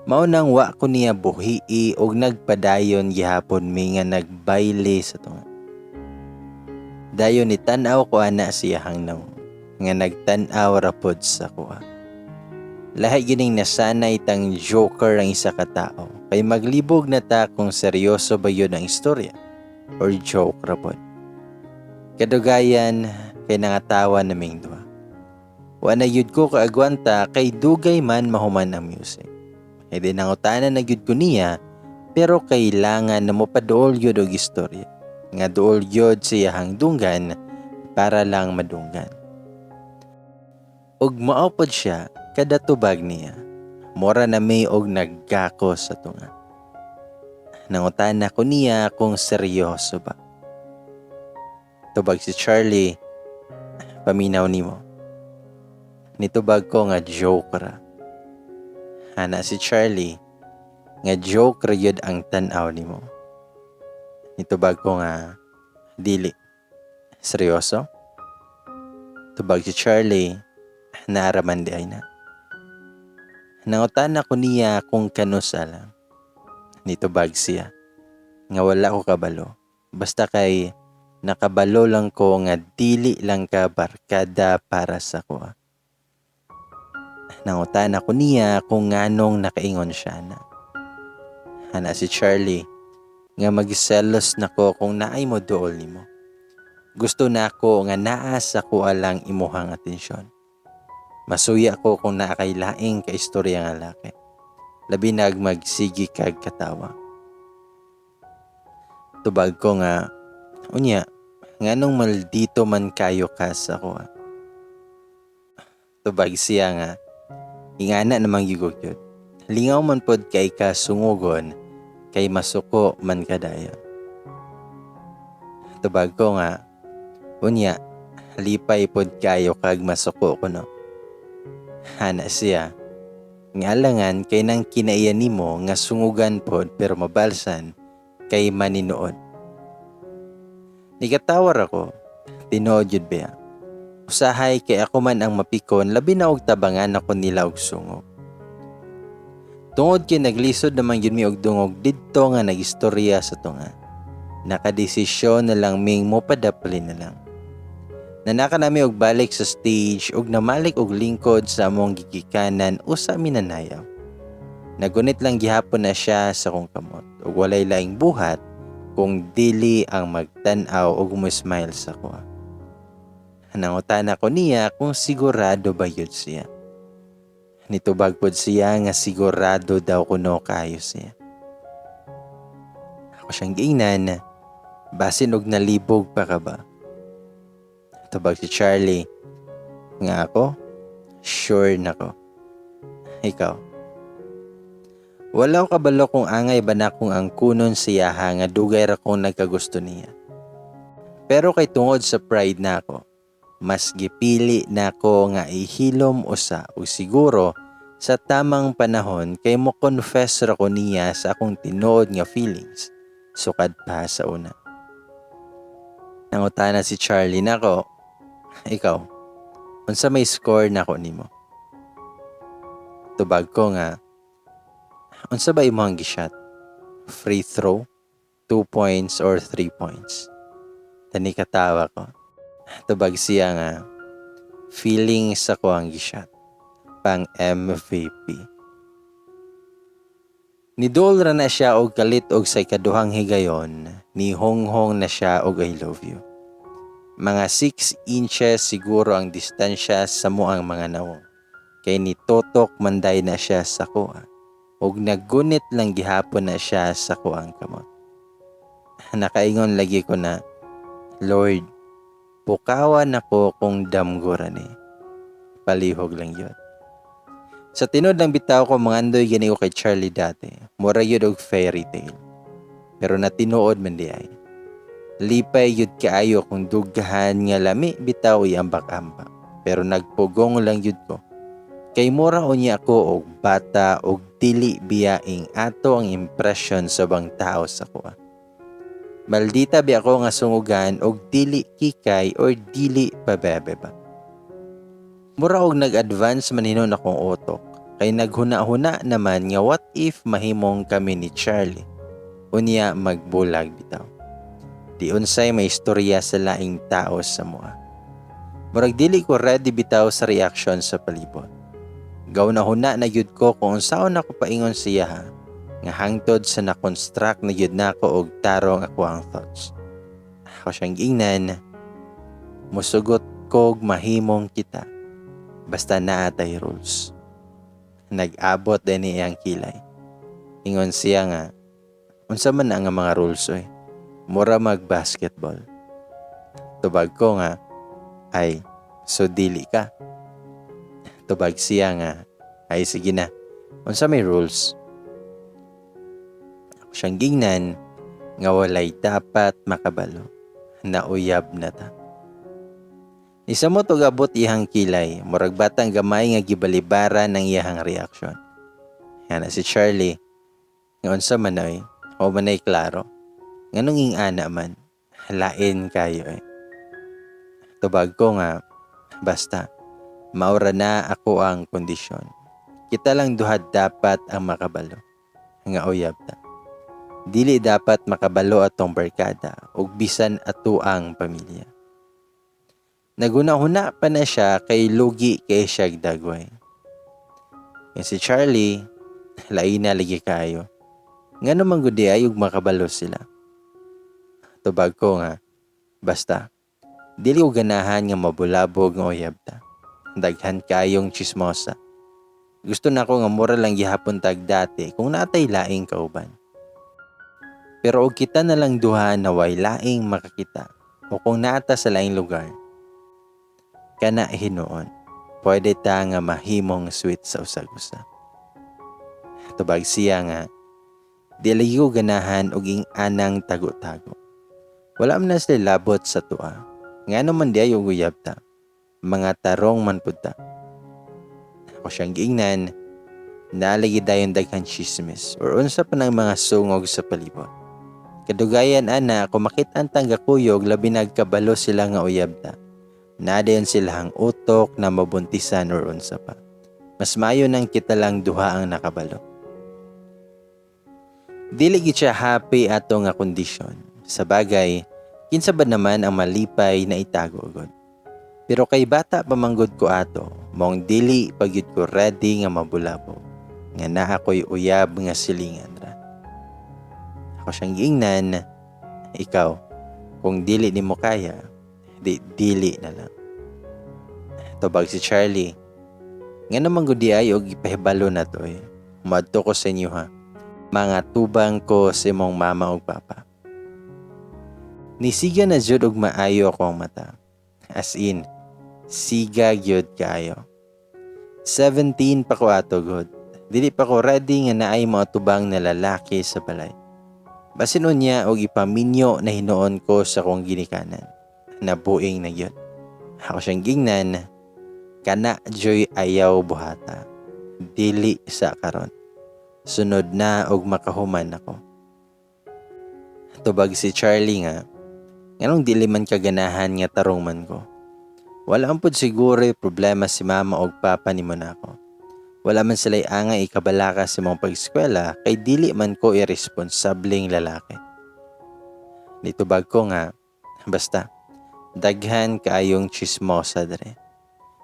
Mao nang wa ko niya buhii og nagpadayon gihapon mi nga nagbayle sa tunga. Dayon ni tan-aw ko ana siyahang nawong nga nagtan-aw ra pod sa akoa. Lahi gining nasanay tang joker ang isa ka tao kay maglibog na ta kung seryoso ba yun ang istorya or joke ra pod. Kadugayan kay nangatawa naming duha. Wa na gyud ko kaagwanta kay dugay man mahuman ang music. E di nangutana na gyud ko niya pero kailangan na mopaduol gyud og istorya. Nga duol gyud siyahang dunggan para lang madunggan. Ug mao pod siya kada tubag niya. Mura na may og naggako sa tunga. Nangutana ko niya kung seryoso ba. Tubag si Charlie, "Paminaw nimo." Nitubag ko nga joke ra. Ana si Charlie nga joke ra gyud ang tan-aw nimo. Nitubag ko nga dili. Seryoso? Tubag si Charlie, naa ra man diay na. Nangutana ko niya kung kanusa lang. Nitubag siya nga wala ko kabalo. Basta kay nakabalo lang ko nga dili lang ka barkada para sa akoa. Nangutana ko niya kung nganong nakaingon siya na. Ana si Charlie nga magselos nako kung naay mo duol nimo. Gusto nako nga naa sa akoa lang imuhang atensyon. Masuya ko kung naa kay laing kaistorya nga laki. Labi nag magsige kag katawa. Tubag ko nga, unya, nganong maldito man kayo ka sa akoa? Tubag siya nga, ingana namang gyud yun. Lingaw man pod kay ka sungugon, kay masuko man kadayon. Tubag ko nga, unya, lipay pod kayo kag masuko ko, no? Ana siya nga alangan kay nang kinaiya nimo nga sungugan pod pero mabalsan kay maninuod. Nikatawar ako, tinuod yun biya. Usahay kay ako man ang mapikon, labi na og tabangan ako nila og sungog. Tungod kay naglisod naman yun mi og dungog didto nga nagistorya sa tunga, nakadesisyon na lang ming mopadapli na lang. Nanaka nami og balik sa stage ug namalik og lingkod sa among gigikanan usa minanayaw. Nagunit lang gihapon na siya sa kong kamot ug walay laing buhat kung dili ang magtan-aw ug mo-smile sa akoa. Nangutana ko niya kung sigurado ba yun siya. Nitubag pod siya nga sigurado daw kuno kayo siya. Ako siyang giingnan, "Basin og nalibog pa ka ba?" Tubag si Charlie nga ako, sure na ko. Ikaw? Wala ko kabalo kung angay ba na kung ang kunon siya nga dugay ra kong nagkagusto niya. Pero kay tungod sa pride nako, mas gipili nako nga ihilom usa ug siguro sa tamang panahon kay mo confess ra ko niya sa akong tinuod nga feelings sukad pa sa una. Nangutana si Charlie nako, "Ikaw, unsa may score nako nimo?" Tubag ko nga, "Unsa ba imong gishot? Free throw, 2 points or 3 points?" Tani katawa ko. Tubag siya nga, feeling sa ko ang gishot. Pang MVP. Niduol ra na siya og kalit og sa ikaduhang higayon, ni honghong na siya og "I love you." Mga 6 inches siguro ang distansya sa moang mga nawong. Kay nitotok manday na siya sa kuha. Og naggunit lang gihapon na siya sa kuang kamot. Nakaingon lagi ko na, "Lord, pukawan ako kung damgo ra ni." Palihog lang yun. Sa tinuod lang bitaw ko mangandoy gani ko kay Charlie dati. Mura yun og fairy tale. Pero natinuod man di ay. Lipay yun kaayo kung dughan nga lami bitaw iambak-ambak. Pero nagpugong lang yun ko. Kay mura unya ako og bata og dili biyaing ato ang impression sa ubang tao sa kuha. Maldita bi ako nga sungugan og dili kikay or dili pabebe ba. Mura og nag-advance man hinon akong utok kay naghuna-huna naman nga what if mahimong kami ni Charlie. Unya magbulag bitaw. Di unsay may istorya sa laing tao sa mua. Murag dili ko ready bitaw sa reaction sa palibot. Gaw na huna na gyud ko kung unsaon ako paingon siya ha, nga hangtod sa na-construct na gyud nako og tarong ako ang thoughts. Ako siyang giingnan, "Musugot kog mahimong kita. Basta naa tay rules." Nag-abot din iyang kilay. Ingon siya nga, "Unsa man na nga mga rules oy? Mura mag-basketball." Tubag ko nga, "Ay, so dili ka?" Tubag siya nga, "Ay sige na, unsa may rules?" Ako siyang gingnan nga walay dapat makabalo. Nauyab na ta. Nisamot og abot iyang kilay, murag batang gamay nga gibalibaran ng iyahang reaksyon. Ana si Charlie, nga unsa man oy, o manay klaro. Nganong ing-ana man, lain kayo eh. Tubag ko nga, basta, maura na ako ang kondisyon. Kita lang duha dapat ang makabalo, nga uyab ta. Dili dapat makabalo atong barkada ug bisan ato ang pamilya. Naguna-huna pa na siya kay lugi kay siya dagway. Yung si Charlie, lain na lagi kayo. Ngano man gud ay ug makabalo sila. Tubag ko nga, basta, dili ko ganahan nga mabulabog nga uyab ta. Daghan kayong chismosa. Gusto na ko nga mura lang gihapon tag dati kung natay laing kauban. Pero og kita na lang duha na way laing makakita o kung naata sa laing lugar, kana hinuon, pwede ta nga mahimong sweet sa usag-usa. Tubag siya nga, di lagi ko ganahan og ing-anang tago-tago. Wala man na sila labot sa tua. Ngano man di ay og uyab ta. Mga tarong man pud ta. Ako siyang giingnan, nalagi dayon daghan chismis or unsa pa ng mga sungog sa palibot. Kadugayan ana, kung makita ang tanggakuyog, labi nagkabalo sila nga uyab ta. Nadayon sila ang utok na mabuntisan or unsa pa. Mas maayo nang kita lang duha ang nakabalo. Dili gid siya happy ato nga kondisyon. Sa bagay, kinsa ba naman ang malipay na itago gud. Pero kay bata pa manggod ko ato, maong dili pa gyud ko ready nga mabulabog, nga naa ko'y uyab nga silingan ra. Ako siyang giingnan, ikaw, kung dili nimo kaya, di dili na lang. Tubag si Charlie, nga naman gud di ay og ipahibalo na to eh. Muadto ko sa inyo ha. Mga tubang ko sa imong mama ug papa. Nisiga na jud og maayo ako ang mata. As in, siga gyud kaayo. 17 pa ko ato gud. Dili pa ko ready nga naay moatubang na lalaki sa balay. Basin unya og ipaminyo na hinuon ko sa akong ginikanan. Nabuing na gyud. Ako siyang gingnan, kana joy ayaw buhata. Dili sa karon. Sunod na og makahuman ako. Tubag si Charlie nga, nganong dili man kaganahan nga tarong man ko. Wala man pud siguro problema si mama og papa nimo nako. Wala man sila'y angay ikabalaka sa imong pag-eskwela kay dili man ko irresponsableng lalaki. Nitubag ko nga, basta, daghan kaayong chismosa dre.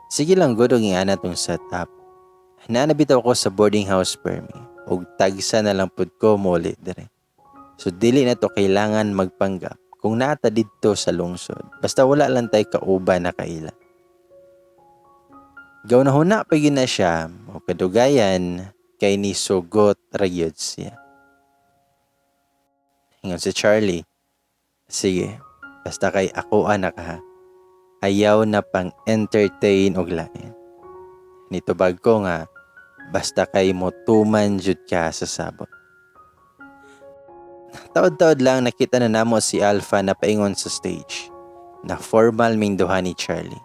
Sige lang gud og ingana tong setup. Naa na bitaw ko sa boarding house permi og tagsa na lang pud ko muli dre. So dili na to kailangan magpanggap kung nata didto sa lungsod. Basta wala lang tay kauban na kaila. Gahuna-huna pa gyud na siya o kadugayan kay ni sugot ra gyud siya. Ingon si Charlie, sige, basta kay ako anak ha. Ayaw na pang entertain og lain. Nitubag ko nga, basta kay motuman jud ka sa sabot. Taod-taod lang nakita na namo si Alpha na paingon sa stage, na formal ming duha ni Charlie.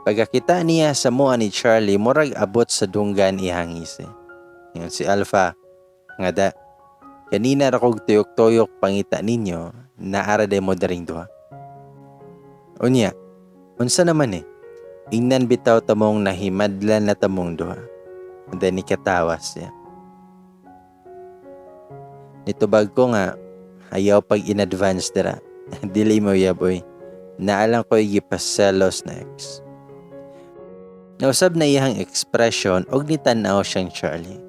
Pagkakita niya sa mua ni Charlie, murag abot sa dunggan iyang ngisi. Ingon si Alpha, nga da, kanina ra kog tuyok-tuyok pangita ninyo, naara day mo daring duha. Unya, unsa naman eh, ingnan bitaw tamong nahimadlan na tamong duha. Then nikatawas siya. Nitubag ko nga, ayaw pag in advance dira. Dili mo ya boy. Naalang ko gipaselos na ex. Nausab na iyang expression og nitan-aw siyang Charlie.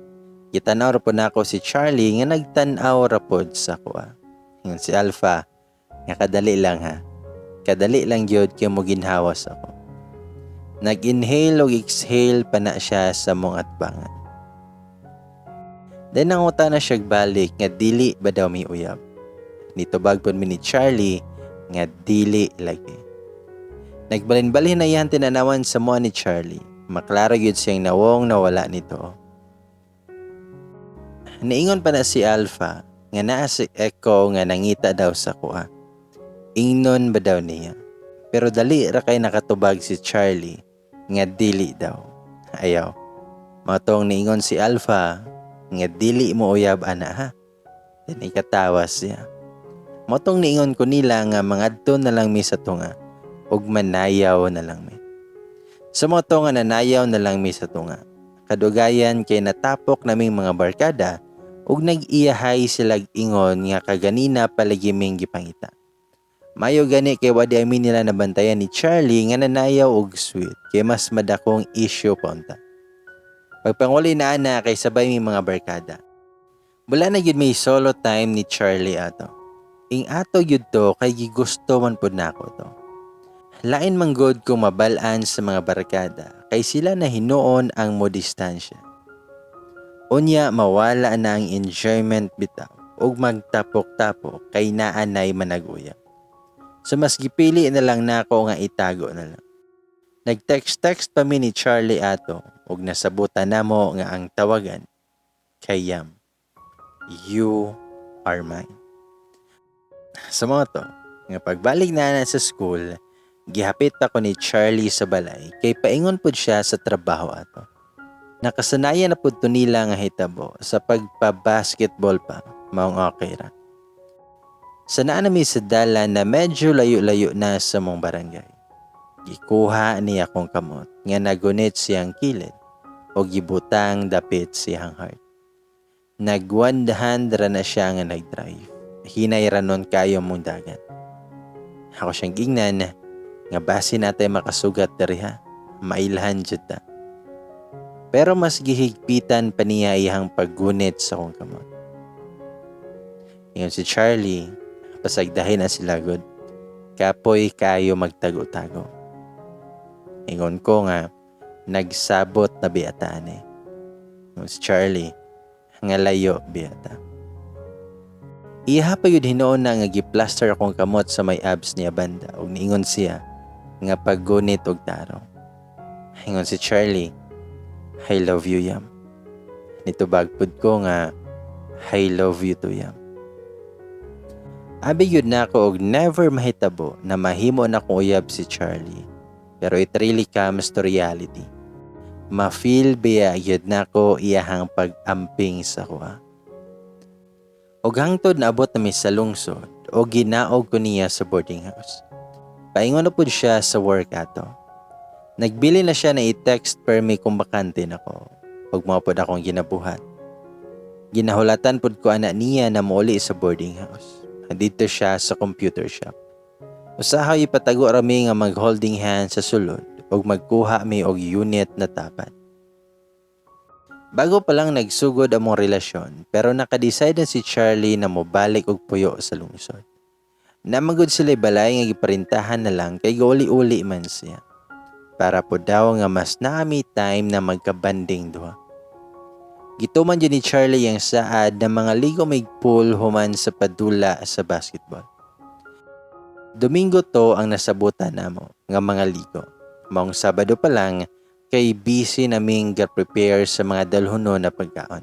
Gitanaw ra pod nako si Charlie nga nagtan-aw ra pod sa kuha. Ingon si Alpha, nga kadali lang ha. Kadali lang gyud kay mo ginhawas ako. Nag-inhale og exhale pa na siya sa mong atbangan. Then nanguta na siya balik nga dili ba daw mi uyab. Nitubag pod mi ni Charlie nga dili lagi. Nagbalin-balhin na iyan tinanawan sa mua ni Charlie. Maklaro gyud siyang nawong nawala nito. Niingon pa na si Alpha nga naa si Echo nga nangita daw sa kuha. Ingnon ba daw niya. Pero dali ra kay nakatubag si Charlie nga dili daw. Ayaw. Mao tong niingon si Alpha nga dili mo uyab ana ha. Then ikatawa siya. Mao tong niingon ko nila nga mangadto na lang mi sa tunga ug manayaw na lang mi. Sa mao to nga nanayaw na lang mi sa tunga. Kadugayan kay natapok naming mga barkada ug nag-iyahay silag ingon nga kaganina palagi ming gipangita. Mayo gani kay wa di amin nila nabantayan ni Charlie nga nanayaw og sweet kay mas madakong issue pa unta. Pagpanguli na ana kay sabay mi mga barkada. Wala na gyud may solo time ni Charlie ato. Ing ato gyud to kay gigusto man pud nako to. Lain man gud kung mabal-an sa mga barkada kay sila na hinuon ang mo distansya. Unya mawala na ang enjoyment bitaw ug magtapok-tapok kay naa nay managuyab. So mas gipili na lang nako nga itago na lang. Nag-text-text pa mi ni Charlie ato ug nasabutan namo nga ang tawagan kay Yam. You are mine. Sa mao to, nga pagbalik na na sa school, gihapit ako ni Charlie sa balay kay paingon pud siya sa trabaho ato. Nakasanayan na pud to nila nga hitabo sa pagpa-basketball pa, maong okay ra. Sa naa nami sa dalan na medyo layo-layo na sa mong barangay. Gikuha niya akong kamot nga nagunit siyang kilid o gibutang dapit siyang heart. Nagwandahan ra na siya nga nag-drive. Hinay ra nun kayo mong dagan. Ako siyang gingnan nga basi natay makasugat diri ha. Mailhan jud ta. Pero mas gihigpitan pa niya iyang paggunit sa akong kamot. Ingon si Charlie, pasagdahin na sila gud. Kapoy kayo magtago-tago. Ingon ko nga, nagsabot na biyataan eh. Ingon si Charlie, nga layo biyata. Iha pa yun hinuon na nga giplaster akong kamot sa may abs niya banda ug niingon siya nga paggunit og tarong. Ingon si Charlie, "I love you, Yam." Nitubag pud ko nga, "I love you too, Yam." Abi yun na ako og never mahitabo na mahimo na kong uyab si Charlie. Pero it really comes to reality. Ma-feel biya yun nako iyahang pag-amping sa kuha. Og hangtod naabot na mi sa lungsod o ginaog ko niya sa boarding house. Paingon na pud siya sa work ato. Nagbili na siya na i-text per me kung bakante nako. Ug mao pud akong ginabuhat. Ginahulatan pud ko ana niya na muuli sa boarding house. Dito siya sa computer shop. Usahay ipatago rami nga mag-holding hands sa sulod ug magkuha mi og unit na tapad. Bago pa lang nagsugod among relasyon pero nakadecide na si Charlie na mobalik og puyo sa lungsod. Namagod sila balay nga giparintahan na lang kay gauli-uli man siya. Para po daw nga mas naami time na magkabanding duha. Gituman din ni Charlie ang saad na mga ligo may pool human sa padula sa basketball. Domingo to ang nasabutan namo nga mga ligo. Maong Sabado pa lang kay busy naming ga-prepare sa mga dalhono na pagkaon.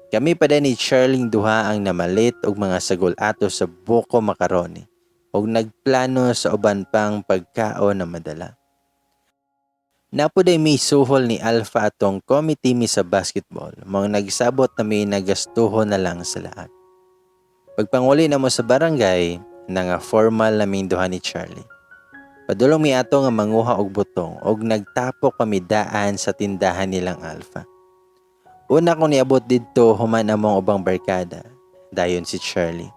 Kami pa din ni Charlie duha ang namalit og mga sagol ato sa buko macaroni og nagplano sa uban pang pagkaon na madala. Napuday may suhol ni Alpha atong committee mi sa basketball, mga nagsabot na may nagastuho na lang sa lahat. Pagpanguli na mo sa barangay, na nga formal naming duha ni Charlie. Padulong mi ato nga manguha og butong og nagtapok kami daan sa tindahan nilang Alpha. Una kong niabot didto human among ubang barkada, dayon si Charlie.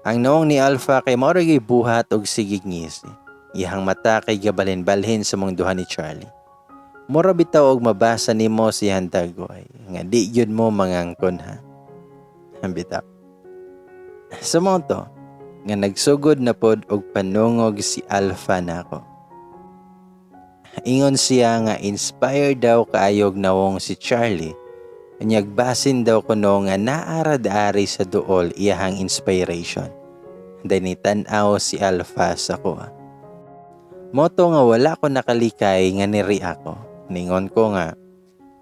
Ang nawong ni Alpha kay mao ra gyud buhat og sigig ngisi. Iyang mata kay gabalhin-balhin sa mong duha ni Charlie. Mura bitaw og mabasa nimo si dagway nga di gyud mo mangangkon ha. Bitaw. Sa mao to, nga nagsugod na pod og panungog si Alpha nako. Ingon siya nga inspired daw kaayog nawong si Charlie. Unyag basin daw kuno nga naarad-ari sa duol iyahang inspiration. Dahil ni tan-aw si Alpha sa kuha. Moto nga wala ko nakalikay nga niri ako. Ningon ko nga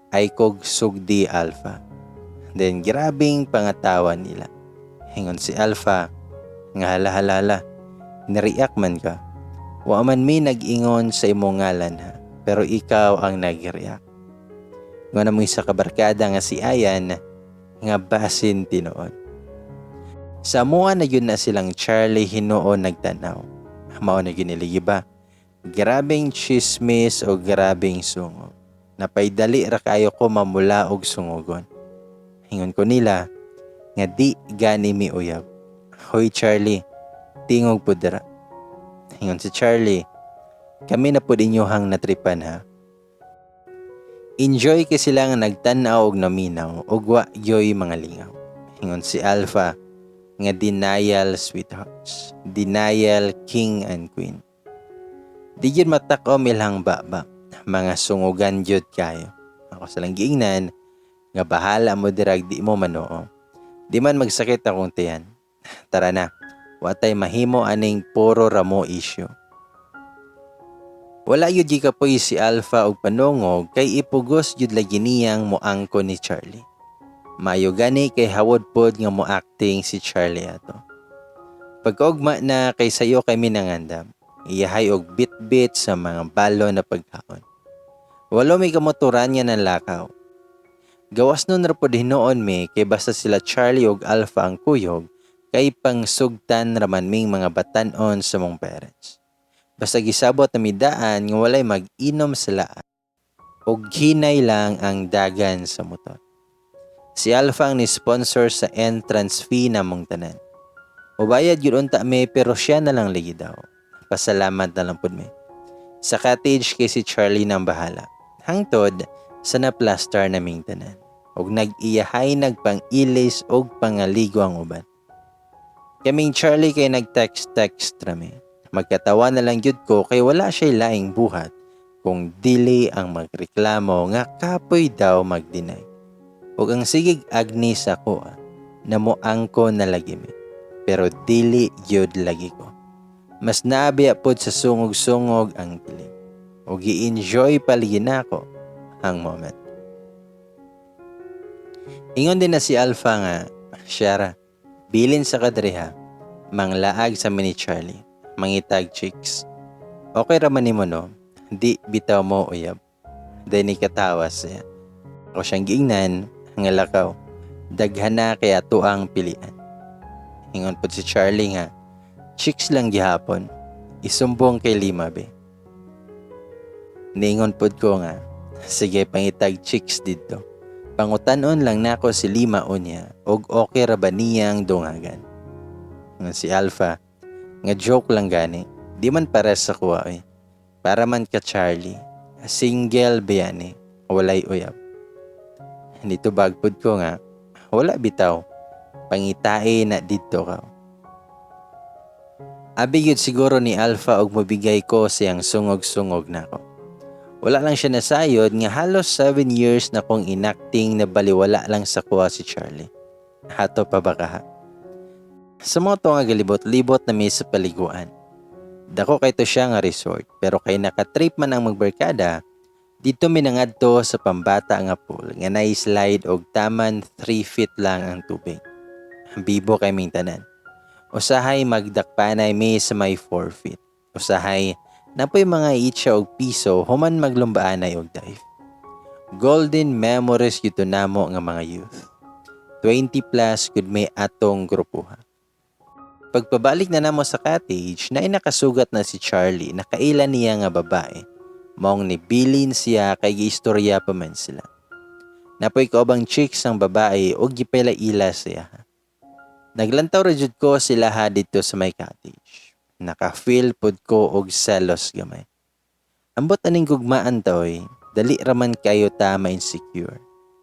ay kog sugdi, Alpha. Then grabing pangatawa nila. Ingon si Alpha nga hala hala hala. Nireact man ka. Wa man mi nag-ingon sa imong ngalan ha, pero ikaw ang nag-react. Ingon among isa ka barkada nga si Ayan nga basin tinuod. Sa amuan na yun na silang Charlie hinuon nagtanaw. Mao na gyud nila ba? Grabeng chismis o grabeng sungog. Napaydali ra kayo ko mamula og sungogon. Ingon ko nila nga di gani mi uyab. "Hoy Charlie, tingog pud dira." Ingon si Charlie, "Kami na pud inyohang natripan ha." Enjoy kay sila nga nagtan-aw og naminaw og wa gyoy mga lingaw. Ingon si Alpha nga denial sweethearts, denial king and queen. Di gyud matakom ilang baba, mga sungugan gyud kayo. Ako silang giingnan nga bahala mo dirag di mo manoo. Di man magsakit akong tiyan. Tara na, watay mahimo aning puro ramo issue. Wala yun gikapoy si Alpha og panungog kay ipugos jud lagi niyang moangko ni Charlie. Mayo gani kay hawod pod nga mo acting si Charlie ato. Pagkaugma na kay sayo kay minangandam, iyahay og bit-bit sa mga balon na pagkaon. Walo may kamotoran nga nanlakaw. Gawas nun ra pod hinuon mi kay basta sila Charlie og Alpha ang kuyog kay pangsugtan raman ming mga batan-on sa mong parents. Basta gisabot na midaan nga walay mag-inom sila og hinay lang ang dagan sa motor. Si Alpha ang ni-sponsor sa entrance fee namong tanan. Mubayad gyud unta mi pero siya na lang lagi daw. Pasalamat na lang pud mi. Sa cottage kay si Charlie nang bahala. Hangtod sa na-plaster naming tanan. Og nag-iyahay nagpang-ilis og pangaligo ang uban. Kaming Charlie kay nag-text-text rami. Magkatawa na lang gyud ko kay wala siya'y laing buhat kung dili ang magreklamo nga kapoy daw mag-deny. Ug ang sigig agni sa kuha na moangko na lagi mi. Pero dili gyud lagi ko. Mas naabiya pod sa sungog-sungog ang kilig. Ug gi-enjoy palagi nako ang moment. Ingon din na si Alpha nga, "Shara, bilin sa kadriha, manglaag sa mini Charlie, mangitag chicks. Okay raman nimo no, di bitaw mo uyab." Dahil ni katawa siya. Ako siyang giingnan, nga lakaw, daghan na kay ato ang pilian. Ingon pod si Charlie nga, "Chicks lang gihapon, isumbong kay Lima be." Niingon pod ko nga, "Sige, pangitag chicks didto. Pangutanon lang nako si Lima unya og okay ra ba niyang dungagan." Nga si Alpha, nga joke lang gani, di man pares sa kuha oy. Para man ka Charlie, single ba yan eh, walay uyab. Nitubag pod ko nga, "Wala bitaw, pangitae na didto ka." Abi gyud siguro ni Alpha og mobigay ko siyang sungog-sungog nako. Wala lang siya nasayod nga halos 7 years na kong inacting na baliwala lang sa kuha si Charlie. Hato pa ba kaha? Sa mga to nga galibot-libot na mi sa paliguan. Dako kay to siya nga resort pero kay nakatrip man ang magbarkada, didto mi nangadto sa pambata nga pool nga na-slide og taman 3 feet lang ang tubig. Bibo kay ming tanan. Usahay magdakpanay mi sa may 4 feet. Usahay napoy mga itsa og piso human maglumbaanay og dive. Golden memories gyud to namo nga mga youth. 20 plus gud may atong grupuha. Pagpabalik na namo sa cottage, na nakasugat na si Charlie na kaila niya nga babae. Maong nibilin siya kay giistorya pa man sila. Napoy kaubang chicks ang babae og gipaila-ila siya. Naglantaw ra jud ko sila ha didto sa may cottage. Naka-feel pod ko og selos gamay. Ambot aning gugmaan ta oy, dali raman kayo ta ma-insecure.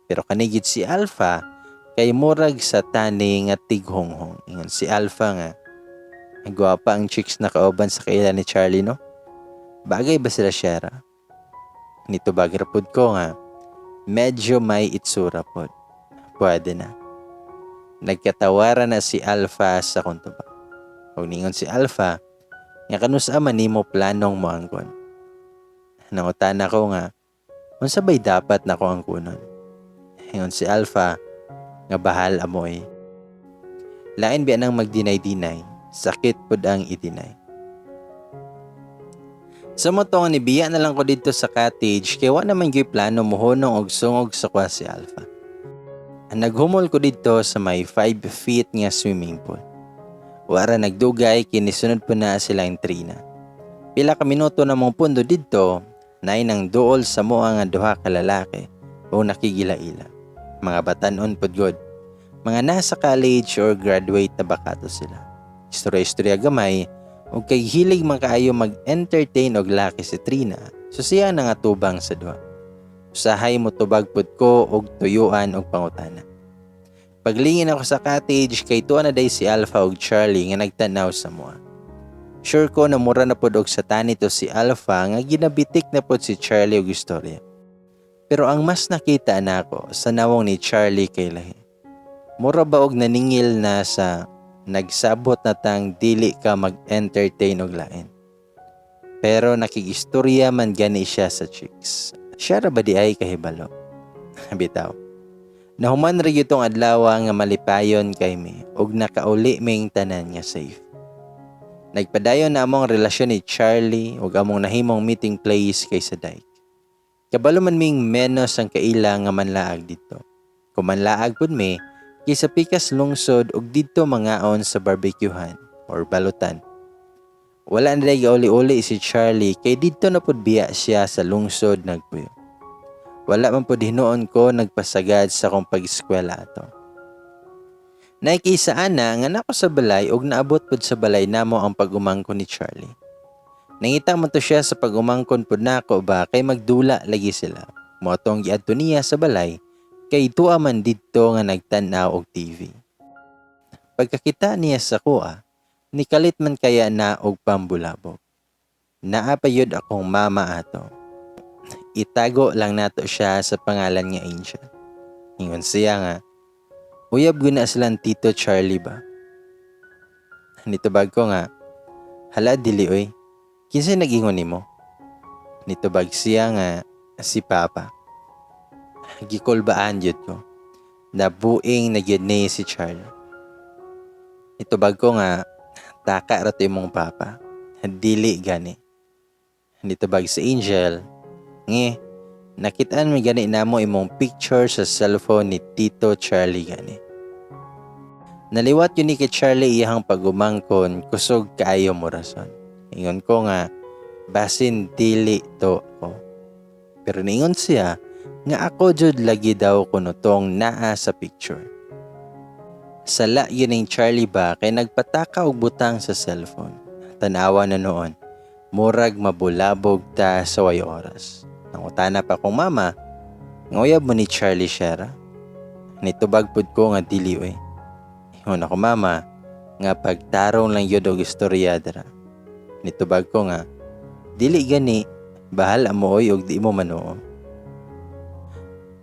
Pero kanigid si Alpha kay murag sa tani nga tighonghong. Ingon si Alpha nga, "Gwapa ang chicks na kauban sa kaila ni Charlie no? Bagay ba sila Shera?" Nitubag ra pod ko nga, "Medyo may itsura pod. Pwede na." Nagkatawara na si Alpha sa kuntubag. Ug ningon si Alpha, nga kanusa man nimo planong moangkon. Nangutana ko nga, unsa bay dapat nako angkunon? Ingon si Alpha, nga bahal amoy. Lain biya nang magdinay-dinay, sakit pod ang idinay. Sa mao to nga nibiya na lang ko didto sa cottage kay wa naman gyud plano mohunong og sungog sa kuha si Alpha. Ang naghumol ko didto sa may 5 feet nga swimming pool. Wara nagdugay kinisunod po na silang Trina. Pila ka minuto na mong pundo didto, naay nang duol sa moa nga duha ka lalaki o nakigila-ila. Mga batanon pod god. Mga nasa college or graduate na bakato sila. Istorya-istorya gamay ug kay hilig man kaayo mag-entertain og laki si Trina, so siya nangatubang sa duha. Usahay mo tubag pud ko og tuyuan og pangutana. Paglingin ako sa cottage kay tuwa na day si Alpha og Charlie nga nagtanaw sa moa. Sure ko na mura na pod og sa tanito si Alpha nga ginabitik na pod si Charlie og istorya. Pero ang mas nakita nako sa nawong ni Charlie kay lahi. Mura ba og naningil na sa nagsabot na tang dili ka mag-entertain og lain. Pero nakigistorya man gani siya sa chicks. Siya ra ba di ay kahibalo? Bitaw. Nahuman ra gyud tong adlaw nga malipayon kay mi ug nakauli ming tanan nga safe. Nagpadayon na among relasyon ni Charlie ug among nahimong meeting place kay sa dike. Kabalo man ming menos ang kaila nga manlaag didto. Kung manlaag pud mi, kay sa pikas lungsod ug didto mangaon sa barbecuehan or balutan. Wala na day gauli-uli si Charlie kay didto na pud biya siya sa lungsod nagpuyo. Wala man pud hinuon ko nagpasagad sa akong pag-eskwela ato. Naikisaan na nga nako sa balay ug naabot pud sa balay namo ang pag-umangkon ni Charlie. Nangita man to siya sa pag-umangkon pud nako ba kay magdula lagi sila. Mao tong giadto niya sa balay kay tuwa man didto nga nagtan-aw og TV. Pagkakita niya sa kuha, nikalit man kaya na og pambulabog. Naa pa yun akong mama ato. Itago lang nato siya sa pangalan nga Angel. Ingon siya nga, "Uyab ko na silang Tito Charlie ba?" Nitubag ko nga, "Hala, dili oy. Kinsa nag-ingon nimo?" Nitubag siya nga, "Si Papa." Gikulbaan jud ko. Nabuing na gyud ni si Charlie. Nitubag ko nga, "Taka ra to imong papa. Dili gani." Nitubag si Angel, "Nge, nakitaan mi gani namo imong picture sa cellphone ni Tito Charlie gani." Naliwat yun ni kay Charlie iyahang pagumangkon, kusog kaayo mo rason. Ingon ko nga, basin dili to ako. Pero niingon siya nga ako jud lagi daw kuno tong naa sa picture. Sala yun ning Charlie ba kay nagpataka og butang sa cellphone. Tanawa na noon, murag mabulabog ta sa way oras. Nangutana pa kong mama, "Nga uyab mo ni Charlie Shera?" Nitubag pud ko nga dili oy. Ingon ako mama, nga pagtarong lang yun og istorya dara. Nitubag ko nga, "Dili gani, bahala mo oy og di mo manuo."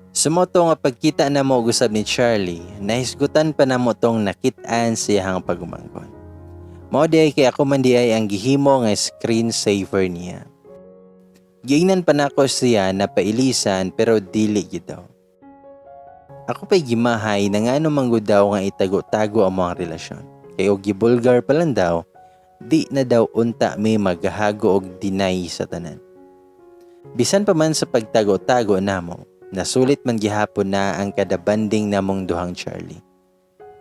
Sa mao to nga pagkita na mo og usab ni Charlie, nahisgutan pa namo tong nakit-an sa iyahang pagumangkon. Mao di ay kay ako man di ay ang gihimo nga screen saver niya. Giingnan pa nako siya na pailisan pero dili gyud daw. Ako pa'y gimahay na ngano man gud daw nga itago-tago ang mga relasyon. Kay og gibulgar pa lang daw, di na daw unta may maghago og deny sa tanan. Bisan pa man sa pagtago-tago namo, nasulit man gihapon na ang kada bonding namong duhang Charlie.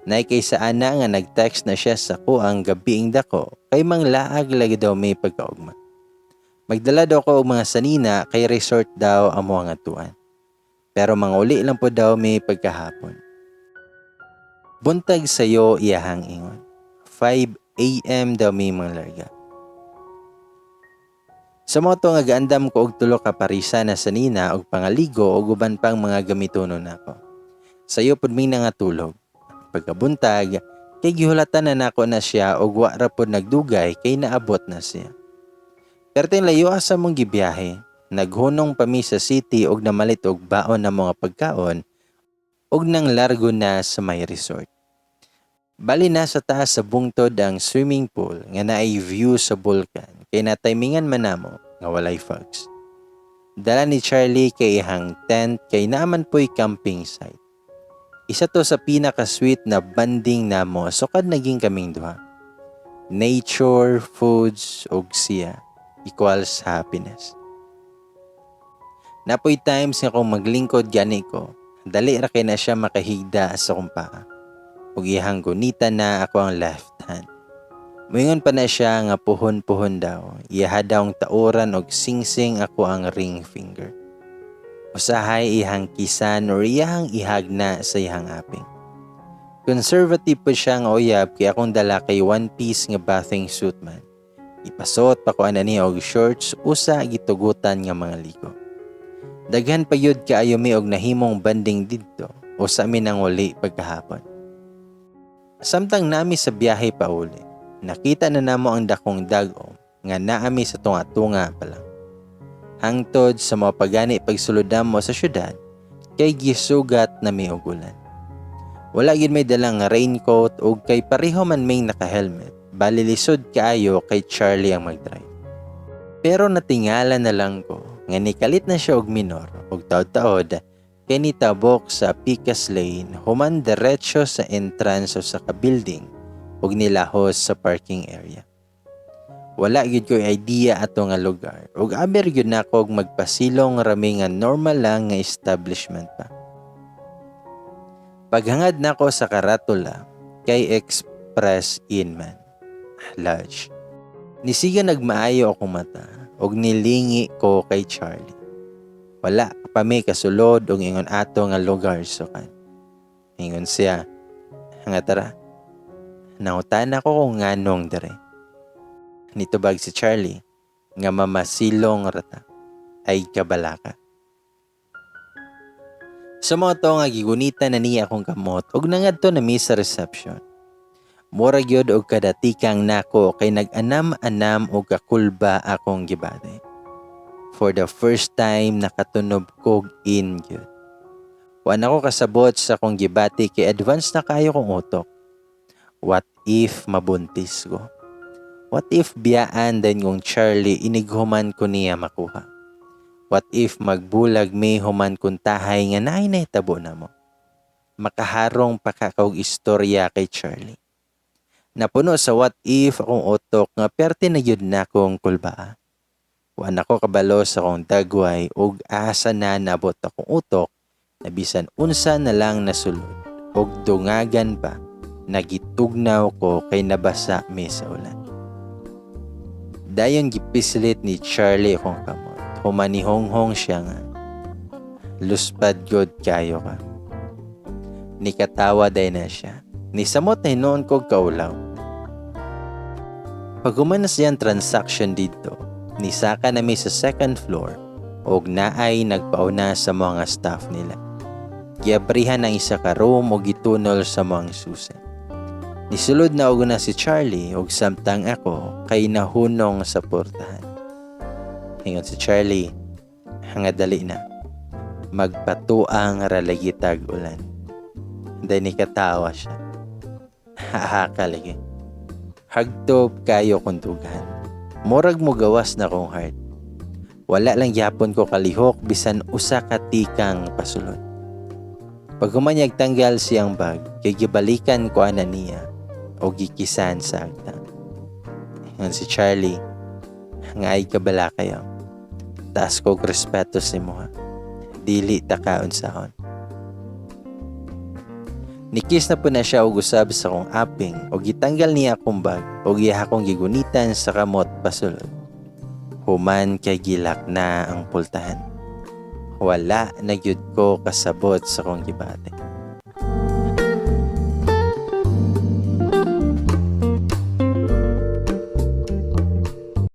Nay kay sa ana nga nag-text na siya sa kuang gabiing dako kay manglaag lagi daw may pagkaugma. Magdala daw ko og mga sanina kay resort daw ang mga tuan. Pero manguli lang po daw may pagkahapon. Buntag sayo iyahang ingon. 5 a.m. daw may mga larga. Sa mao to nga gaandam ko og tulo ka parisa na sanina og pangaligo og uban pang mga gamitonon nako. Sayo pud mi nangatulog. Pagkabuntag, kay gihulatan na nako na siya og wa ra pod nagdugay kay naabot na siya. Perting layo sa mong gibiyahe, naghunong pa mi sa city og namalit og baon na mga pagkaon og nang largo na sa may resort. Bali na sa taas sa bungtod ang swimming pool nga naay view sa bulkan kay nataymingan man namo nga walay fogs. Dala ni Charlie kay ihang tent kay naaman po'y camping site. Isa to sa pinaka-sweet na bonding namo sukad naging kaming duha. Nature, foods, ug siya. equals happiness. Naa poy times nga kung maglingkod gani ko, dali ra kay na siya makahigda sa akong paa. Ug iyahang gunitan na ako ang left hand. Moingon pa na siya nga puhon-puhon daw, iyaha daw ang tauran og singsing ako ang ring finger. Usahay iyahang kisan or iyahang ihagna sa iyahang aping. Conservative po siya nga uyab kay akong dala kay one piece nga bathing suit man. Ipasuot pa ko ana niya og shorts usa gitugutan nga mga ligo. Daghan pa yun kaayo mi og nahimong bonding didto o sa amin ang uli pagkahapon. Samtang nami sa biyahe pauli, nakita na namo ang dakong dag-om nga naami sa tunga-tunga pa lang. Hangtod sa mga pagani pagsulod namo sa syudad kay gisugat na mi og ulan. Wala gyud may dalang raincoat ug kay pareho man may naka-helmet, bali lisod kaayo kay Charlie ang mag-drive. Pero natingala na lang ko nga nikalit na siya og minor ug taod-taod kay nitabok sa Picas Lane human diretso sa entrance o sa ka-building ug nilahos sa parking area. Wala gyud ko idea ato nga lugar ug aber gyud nako og magpasilong rami nga normal lang nga establishment pa. Paghangad nako sa karatula kay Express Inn man. Lodge. Nisiga nagmaayo akong mata ug nilingi ko kay Charlie. Wala pa mi kasulod og ingon ato nga lugar sukan. Ingon siya, nga tara. Nangutana ko kung nganong dere. Nitubag si Charlie nga mamasilong rata ay kabalaka. Sa mga to nga gigunita na niya akong kamot ug nangadto na mi sa reception. Mura gyud og kadatikang nako kay nag-anam-anam og kakulba akong gibati. For the first time nakatunob kog in gyud. Wa na ko kasabot sa akong gibati kay advance na kayo kong utok. What if mabuntis ko? What if biyaan din kong Charlie inighuman ko niya makuha? What if magbulag mi human kung tahay nga naay nahitabo na mo? Makaharong pa ka og istorya kay Charlie. Napuno sa what if akong utok nga perte na gyud na akong kulbaa. Wa na ko kabalo sa akong dagway ug asa na nabot akong utok na bisan unsa na lang nasulod ug dungagan pa nagitugnaw ko kay nabasa mi sa ulan. Dayon gipislit ni Charlie akong kamot. Humanihonghong siya nga. Luspad god kayo ka. Nikatawa day na siya. Nisamot na hinuon ko kaulaw. Pag na siyang transaction dito, nisaka na mi sa second floor og naay nagpauna sa mga staff nila. Giabrihan ang isa ka room og gitunol sa mga susi. Nisulod na og na si Charlie og samtang ako kay nahunong sa portahan. Ingon si Charlie, nga dali na. Magpatuang ra lagi tag ulan. Dahil nikatawa siya. Haha lagi. Hagtob kayo kung dughan. Murag mo gawas na kong heart. Wala lang gyapon ko kalihok bisan usa ka tikang pasulod. Pag humanyag tanggal siyang bag, kay gibalikan ko ana niya o gikisan sa agtang. Ingon si Charlie, nga ay kabala kayo. Taas kog respeto sa imo. Dili ta kaon sahon. Nikis na po na siya og usab sa akong aping og gitanggal niya akong bag og iya akong gigunitan sa kamot pasulod. Human kay gilak na ang pultahan. Wala na gyud ko kasabot sa akong gibati.